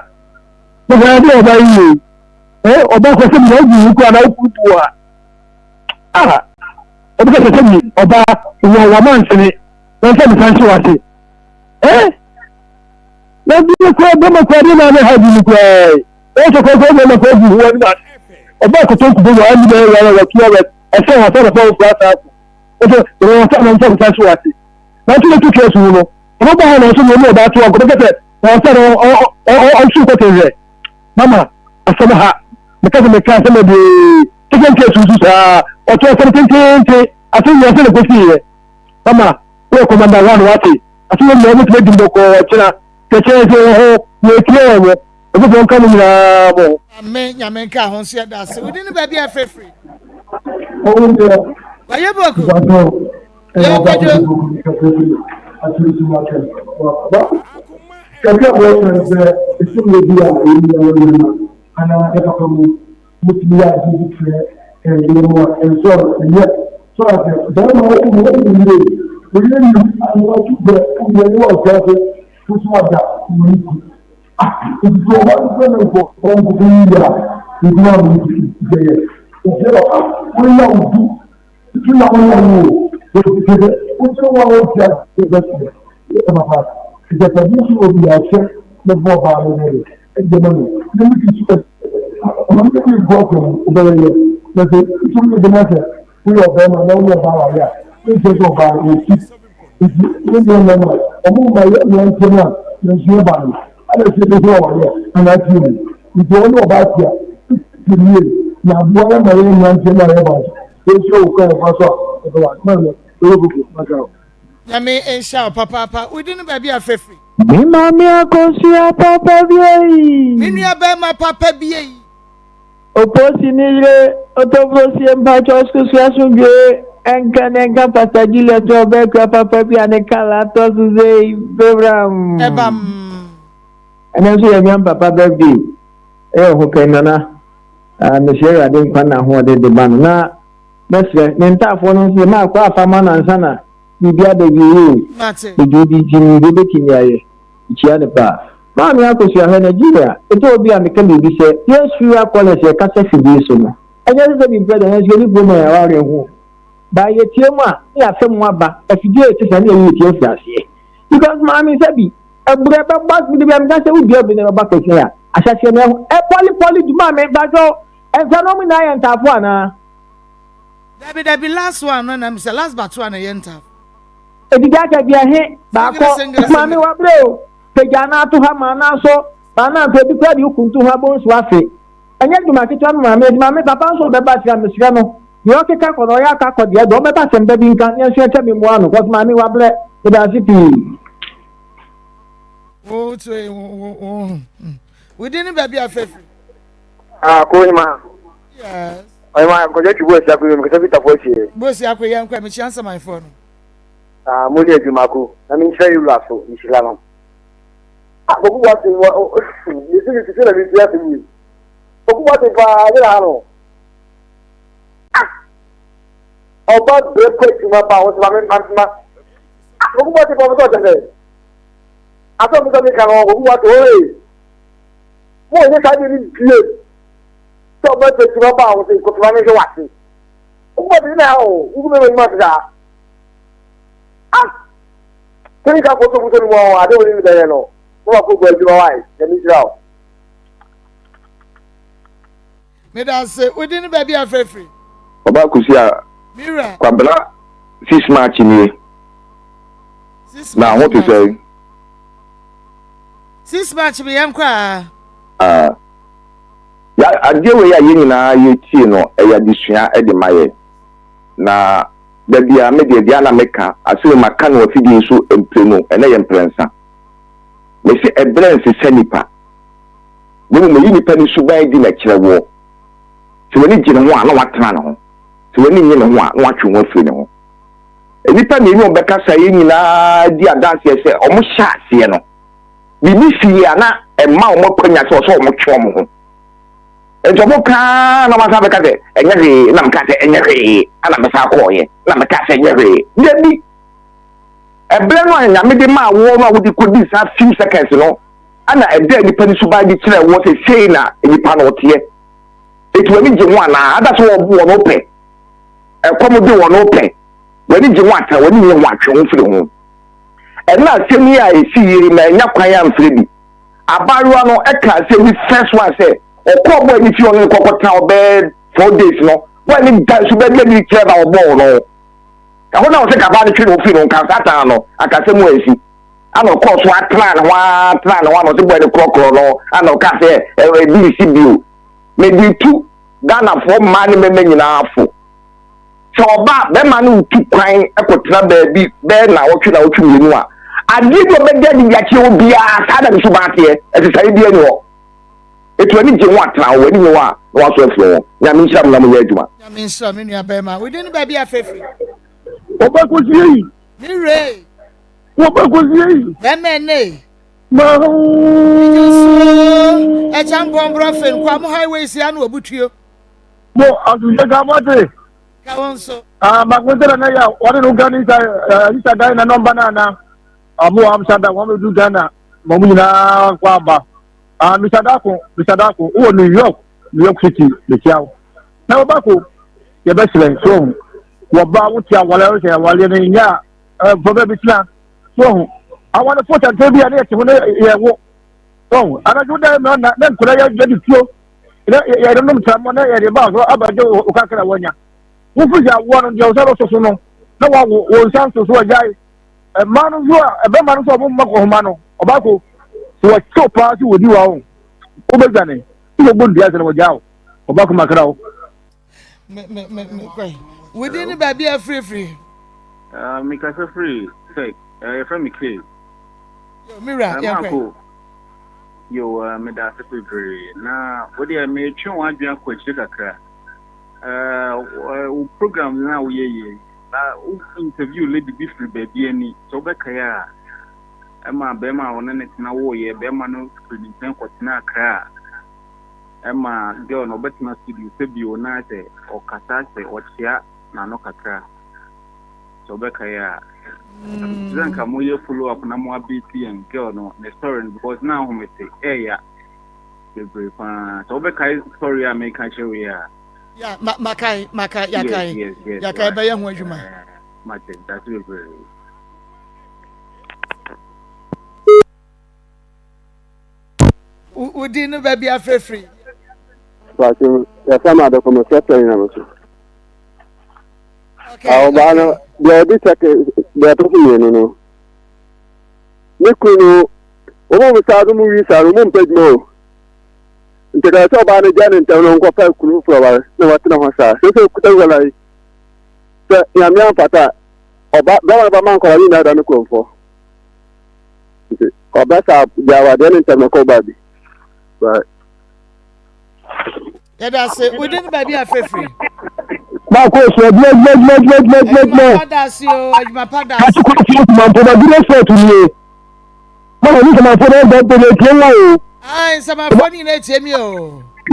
Na hwɛ ade ɔba yi yie. Eh ɔba kɔ sɛ mi na ogu wo kura na wo kuru bu a. Ah! Ɔbɛka sɛ sɛ mi ɔba wɔ wɔ mansene. Na nsa mi san hye wase. Eh? Na bi kura bɛma kura de na ne ha bi mu kura yi. Wɔn sɛ kura kura bɛma kura gu wɔn na ɔba koto nkubo wɔ ani bɛyɛ wɔ wɔ tuwa wɔ ɛsɛ wɔn sɛ wɔfɔ wɔfura saa so. Wɔsɛ wɔn sɛ wɔn sɛ wɔn sɛ wɔ ase. Na nso ne tu kɛ so no. Ɔbɛ ba ha na nso ne ɔba to ɔkɔ bɛkɛ sɛ wɔn sɛ ɔ ɔ ɔ ɔnso kɔtɛ hwɛ. Mama asɛm ha. Meka sɛ meka asɛm bebree. Second case nso saa. Ɔto asɛm tententen. Asɛm nyɛ sɛ ne kɔsi yɛ. Mama woyɛ commander one wate ase wɔ nyinaa wobɛtumi adi mbɔkɔɔ ɔkyena kɛkyɛ sɛ wɔ hɔ yɛtie wɔ mo ɔfoforɔ nka mo nyinaa mo ho. Ame nyame nka ho nso yɛda ase wodi ne baabi a ɛfrɛfiri wayɛ boku yɛ kwadwo Kakra bɔ kan sɛ ɛsɛ bi a ɛyi na wɔyɛ ma anaa ɛpapa mu Motumi yɛ adeɛ bi kyerɛ ɛyere mo a, ɛnsɔ no, ɛnyɛ. So ate? Barima wo wo wo yere, wo yere nim anɔpa tu brɛ, wo deɛ ne wɔ afiase, wo so ada, wo ani ku. Ah, nti sɛ ɔba no sɛ ne nkɔ ɔnkɔkɔ yi yɛ a, nti wa mo nti yɛyɛ. Nti papa, wo yɛ wo du, tu na wo yɛ wo o, wo ti sɛ, wo ti wo a wo ti ase bɛ sɛ, yɛ papa, ɛgyapade nso wɔ bi akyɛ, ne bɔ ɔbaa no yɛ. Ɛdeɛ ma no na me ti so ɔma me ti nkɔ ɔkɔ mu wobɛyɛ na sɛ nso woyɛ dɛm asɛ woyɛ ɔbɛrima na wone ɔbaa ware a ne nkyerɛ sɛ ɔbaa no ɔti nti ne deɛ mmarima ɔmo ma yɛ mmeranteɛ no a yɛnso yɛ ba no ana sɛ ɛbɛsɛ ɔware a anaa tie mu nti ɔne ɔbaa te a ti nie na aboa yɛ ma yɛ mmeranteɛ no a yɛba nso yɛnso wɔ kwan yɛfa so a ɛbɛwa ma no ɛyɛ koko maka Nyame nhyira wo papaapa. Wo din ne baabi a frɛ firi. Me maame akosua papa bi ei. Me nua bɛɛma papa bi ei. Oposi ne yere Otofosie mpakyɛw skusua asomdwoe nka ne nka Pastor Julius ne ɔbɛɛkua papa bi a ne kala atɔ so sei Bewram. Ɛbam. Ɛnɛ nso yɛ Nyan Papa birthday ɛyɛ ɔhopɛn Nana ah mesrɛ Awurade nkwa na ahoɔden de ba no na mɛsrɛ ne ntaafoɔ no nso sɛ maakɔ afa ma no ansa na biribi aba awiei o. Medwene bi nti menim deɛ ɛbɛtumi ayɛ. Mekyia no paa. Maame Akosua, hwɛ Nigeria, ɛtɔ obi a meka biribi sɛ, yɛn Suria callers yɛkasa fidie so no, ɛnyɛ sɛ sɛ biribi pɛ nanso yɛnni problem a yɛawareɛ ho o. But yɛtie mu a, ne yɛafa mu aba, afidie a ɛte saa ne yɛyi yɛtie afiri aseɛ. Because maame sɛbi, ɛborɛ bɛbɔ, mede bia meka sɛ wodua bi na ɛbɛba kɛseɛ a. Ahyɛseɛ no ɛho ɛpɔli pɔli dwuma me mpakyɛw nsa no ɔmo nyinaa yɛ ntaafo anaa. Dabi dabi last one no na mesɛ last but one ɛyɛ ntaafo. Edidi akyɛ deɛ he baakɔ maame wabrɛ o pagya anaa to ha ma anaa sɔ ma anaa nto ebi koraa de wo kuntu ho abɔ nsu afe ɛnyɛ dwuma ketewa ma maame edi maame papa nso ɔbɛba kyerɛ mesrɛ no deɛ ɔkeka kɔ no ɔyɛ aka kɔ deɛ deɛ ɔbɛba sɛm ba bi nka ne nso ɛkyɛ me mmoa no kɔs maame wabrɛ meda ase pii. Wo so wo wo wo din ne baabi a fɛ firi. Ah, ko hima. Yes. Ɔhema nkɔjɔ twi boasi akɔ yom kasa fitafo asie. Boasi akɔ yɛn kɔ mekyia nsamanfoɔ no. Ah, mo ne adwuma ko na menkyerɛ yɛwura so nhyira no. Ah, kɔku boaten wɔ mesi me titi na mesi asɛm yi. Kɔku boaten paa ne na ha no. Ah, ɔba brɛ kɔ adwuma ba wo sɛ ma me ma ma. Ah, kɔku boaten paa ɔbɛsɛ ɔkyɛ sɛ. Asɛm bi sɛ meka no ɔhu wate ɔe mo ɔnyɛ saa deɛ no bie sɛ ɔbɛ sɛ tuma ba wo sɛ nkɔtuma no hwɛ wate wokoma de na o wogu mɛma nyuma te saa ah sɛ nka kɔ so buso no mu ɔ ade wo ne ne bɛyɛ no mo ma kɔ bɔ adwuma wae na mehyira wo. Meda ase. Wo din ne baabi a frɛ firi? Ɔbaa Kusi a Me wura. Kwabena 6 March nie. 6 Na March ho te mate. sɛn? 6 March me yɛn kɔ aa. Ah. Ya adeɛ wei a yɛn nyinaa yɛtie no ɛyɛ adesua de ma yɛn. Na da biara me deɛ deɛ a na meka asɛm yi maka no afidie yi so mprenu ɛnɛ yɛ mprɛnsa. Mese ɛberɛ nsesa nipa. Na mmom ɛyi nipa no suban adi na ɛkyerɛ woɔ. Sɛ w'ani gye ne ho a, na woatena ne ho. Sɛ w'ani nnye ne ho a, na woatwe wo ho afiri ne ho. Nnipa mmienu a wɔbɛkasa yi nyinaa di adanseɛ sɛ wɔhyɛ aseɛ no, biribi sii a na ɛma wɔn akwanya sɛ ɔsɛ wɔtwe wɔn ho. Nti wɔn kaa na wɔasan bɛka sɛ ɛnyɛ hwee, na meka sɛ ɛnyɛ hwee, ɛna mesan kɔɔeɛ, na meka sɛ ɛnyɛ hwee. Dabi! Ɛberɛ no a Nyame de maa woɔ no a wode kɔdi saa few seconds no, ɛna ɛdaa nipa no suban de kyerɛɛ woɔ sɛ sei na nipa no ɔteɛ. Eti w'ani gye ho anaa? Ada sɛ wɔbo wɔn pɛ, ɛkɔm de wɔn pɛ, w'ani gye ho atra, w'ani nye ho atwe ho firi ho. Ɛna asɛm yi a ɛsi yiri mannya kwan amfrɛ bi. Abaayewa no ɛka asɛm bi first one sɛ ɔkɔɔ bɔɔ ne fie ɔne no kɔkɔtena hɔ bɛyɛ 4 days no, bɔɔ ne da suban bi adi kyerɛ na ɔbɔɔ no. Ɛhɔ na ɔsɛ kabaa no twe ne ho firi no nka saa tan no anka asɛm ansi. Ana ɔkɔɔ so atenaa ne ho ara tenaa ne ho ana ɔsɛ bɔɔ ne korɔkorɔ no ana ɔka sɛ ebi nsi bio. Mede tu Ghanafoɔ mmaa ne mmarima nyinaa fo sɛ ɔba bɛrima no retu kwan kɔtena baabi bɛyɛ naawɔtwe naawɔtwe mmienu a, adeɛ bi a ɔbɛda adi de akyerɛ wo biara saa na ne suban teɛ, ɛsesaeɛ biara nni hɔ. Ɛti w'ani gye ho a tena hɔ, w'ani nye ho a na waso afiri ho. Nyame nhyira mo na monyɛ adwuma. Nyame nhyira me nua bɛrima. Wo din ne baabi a fɛfiri. Wɔbɛkɔsie yi. Me wura. Wɔbɛkɔsie yi. Bɛrima ɛnɛ yi. Mahu. Ɛkyɛ mpɔmporɔ fe nkwa mo highway si ano obutuo. Mo asomdwe ka mo ate. Ka wɔn so. Ah, mako sɛ na ya wɔde no Ghana isa isa Ghana nɔmba na ana. Ɔmo wɔ Amsterdam wɔn bɛdu Ghana ma ɔmo nyinaa kɔ aba. Ah, Mr. Dako, Mr. Dako, wowɔ New York, New York City, mekyia wo. Na wɔbako yɛbɛsrɛ so wɔba wote awale sɛ awale no nyɛ a fɔ baabi tena. So ho awarefo tɛntɛn bi a ne yɛte ho ne yɛwo. So ho anadwo da mmerɛ na ne nkora yɛ yɛde tuo ne yɛde nom tramɔ na yɛde ba so abɛgye wo kakra wanya. Wofi sɛ awoɔ no deɛ wo nsa bɛso so no na wawo wo nsa nso so agyae. Mmaa no nso a ɛbɛma no nso a wɔn mma kɔhoma no ɔbaako sɛ wɔkyew paa sɛ wɔdi wa wo wobɛdwane sɛ wɔbɔ nnua sɛ na wɔgyaa wo ɔbaako makra wo. Me me me me kɔe. Wo din ne baabi a afirifiri. Uh, mekasa firi sɛ uh, yɛfrɛ me K. Yo, me wura, uh, yɛnkɔ. Marco, yo, uh, meda ase bebree. Na wo deɛ metwe wɔn adwene akɔ akyire kakra. Uh, wo program no a woyɛ yie na wo interview lady bi firi baabi ani sɛ wobɛkae a ɛma bɛrima a ɔne ne tena woyɛ bɛrima no firi ne nkyɛn kɔtena Accra ɛma girl no ɔbɛtena studio sɛ bio na sɛ ɔkasa sɛ ɔkyea n'ano kakra sɛ ɔbɛkae a sɛ nka moyɛ follow up na mo update yɛn girl no ne story no because na ahomete ɛɛya bebree paa sɛ wobɛkae story a meka kyerɛ wei a. Ya ma makae makae yakae yes yes yes yakae bɛyɛ ho adwuma. Mate dase bebree. Wo. din no baabi afirafiri. Pacho, yɛfrɛ me Adɔfo, mefrɛ sɛ nyina me so. Ɔbaa no, deɛ ɔdi sɛke, deɛ ɛtɔ so mmienu no, ne kunu no, wɔn mu saa no mu wi saa no, wɔn mpɛ adwuma o. Nti ka sɛ ɔbaa no gya ne ntɛm no nkɔpɛ kunu foforɔ ware na watena hɔ saa. Sɛ sɛ okuta wura yi, sɛ nyame amfata a, ɔba bɛrima no bɛma nkwadaa no nyinaa da no kurɔmfoɔ. Nti ɔbɛ saa gya awadeɛ ne ntɛm no kɔ baabi. Bye. Yɛda ase. Wo din baabi a fɛfiri. Baako so adwuma adwuma adwuma adwuma adwuma adwuma adwuma. Adwuma pa da ase o adwuma pa da ase. Ati kɔ fi nsamanfo na duro sɛ tu nie. Mama ni nsamanfo na ɛbɛ bɛ na etie wo o. Ayi nsamanfo ni na etie mi o.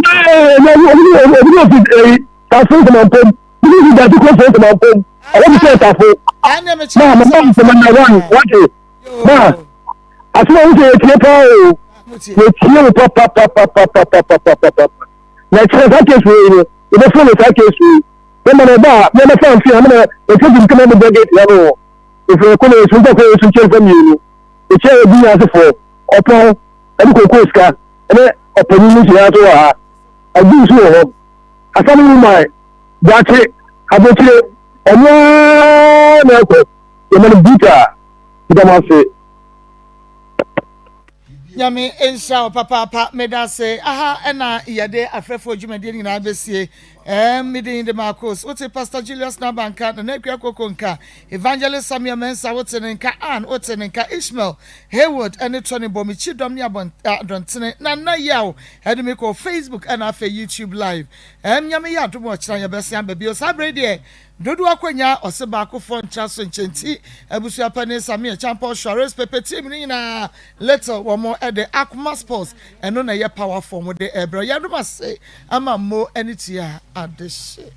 Ɛɛ ɛɛ obi ni obi ni ofi ɛyi tafo nsamanfo bi ni fi dati kɔ fi nsamanfo ɔwɔ bi sɛ tafo. Maa mama nsaman na wan wate maa asoma wo sɛ yɛtie paa o yɛtie wo papapapapapapapapa na kyerɛ saa case wei no yɛbɛfo no saa case wei bɛma no ɔba a yɛbɛfa mfe a mena ɛsɛ bi nkama mebɔ gate ya no wɔ ɛfiri ɛkɔ no ɛsu nkɔkɔ ɛsu nkyɛn fa mmienu ɛkyɛ ɛbi nya asefoɔ ɔpɔn ɛne koko sika ɛne ɔpanin no nyinaa so wɔ ha agu nso wɔ hɔ asam no man dakye abokyire ɔno ara na ɛkɔ yɛma no buta meda mo ase. Nyame nhyira wo papaapa medase aha ɛna yɛde afrɛfoɔ dwumadie no nyinaa bɛsie ɛɛm me din de Marcos wote Pastor Julius Naba nka Nana Akua Koko nka Evangelist Samuel Mensah wote ne nka Ann wote ne nka Ishmael Haywood ɛne Tony bɔ me kyidɔm ne abɔntene Nana Yaw ɛde me kɔ Facebook ɛna afei YouTube live ɛɛm Nyame yɛ adom ɔkyena yɛbɛsen aba bio saa berɛ yi deɛ Dodoɔ akwanya ɔse baako foɔ ntra so nkyɛ nti abusua panin Samir Champon Suarez Pepe team no nyinaa little wɔn de Akoma Sports ɛno na ɛyɛ power foɔ wɔn de ɛbrɛ yɛadom ase ama mmo ɛne tia adehye.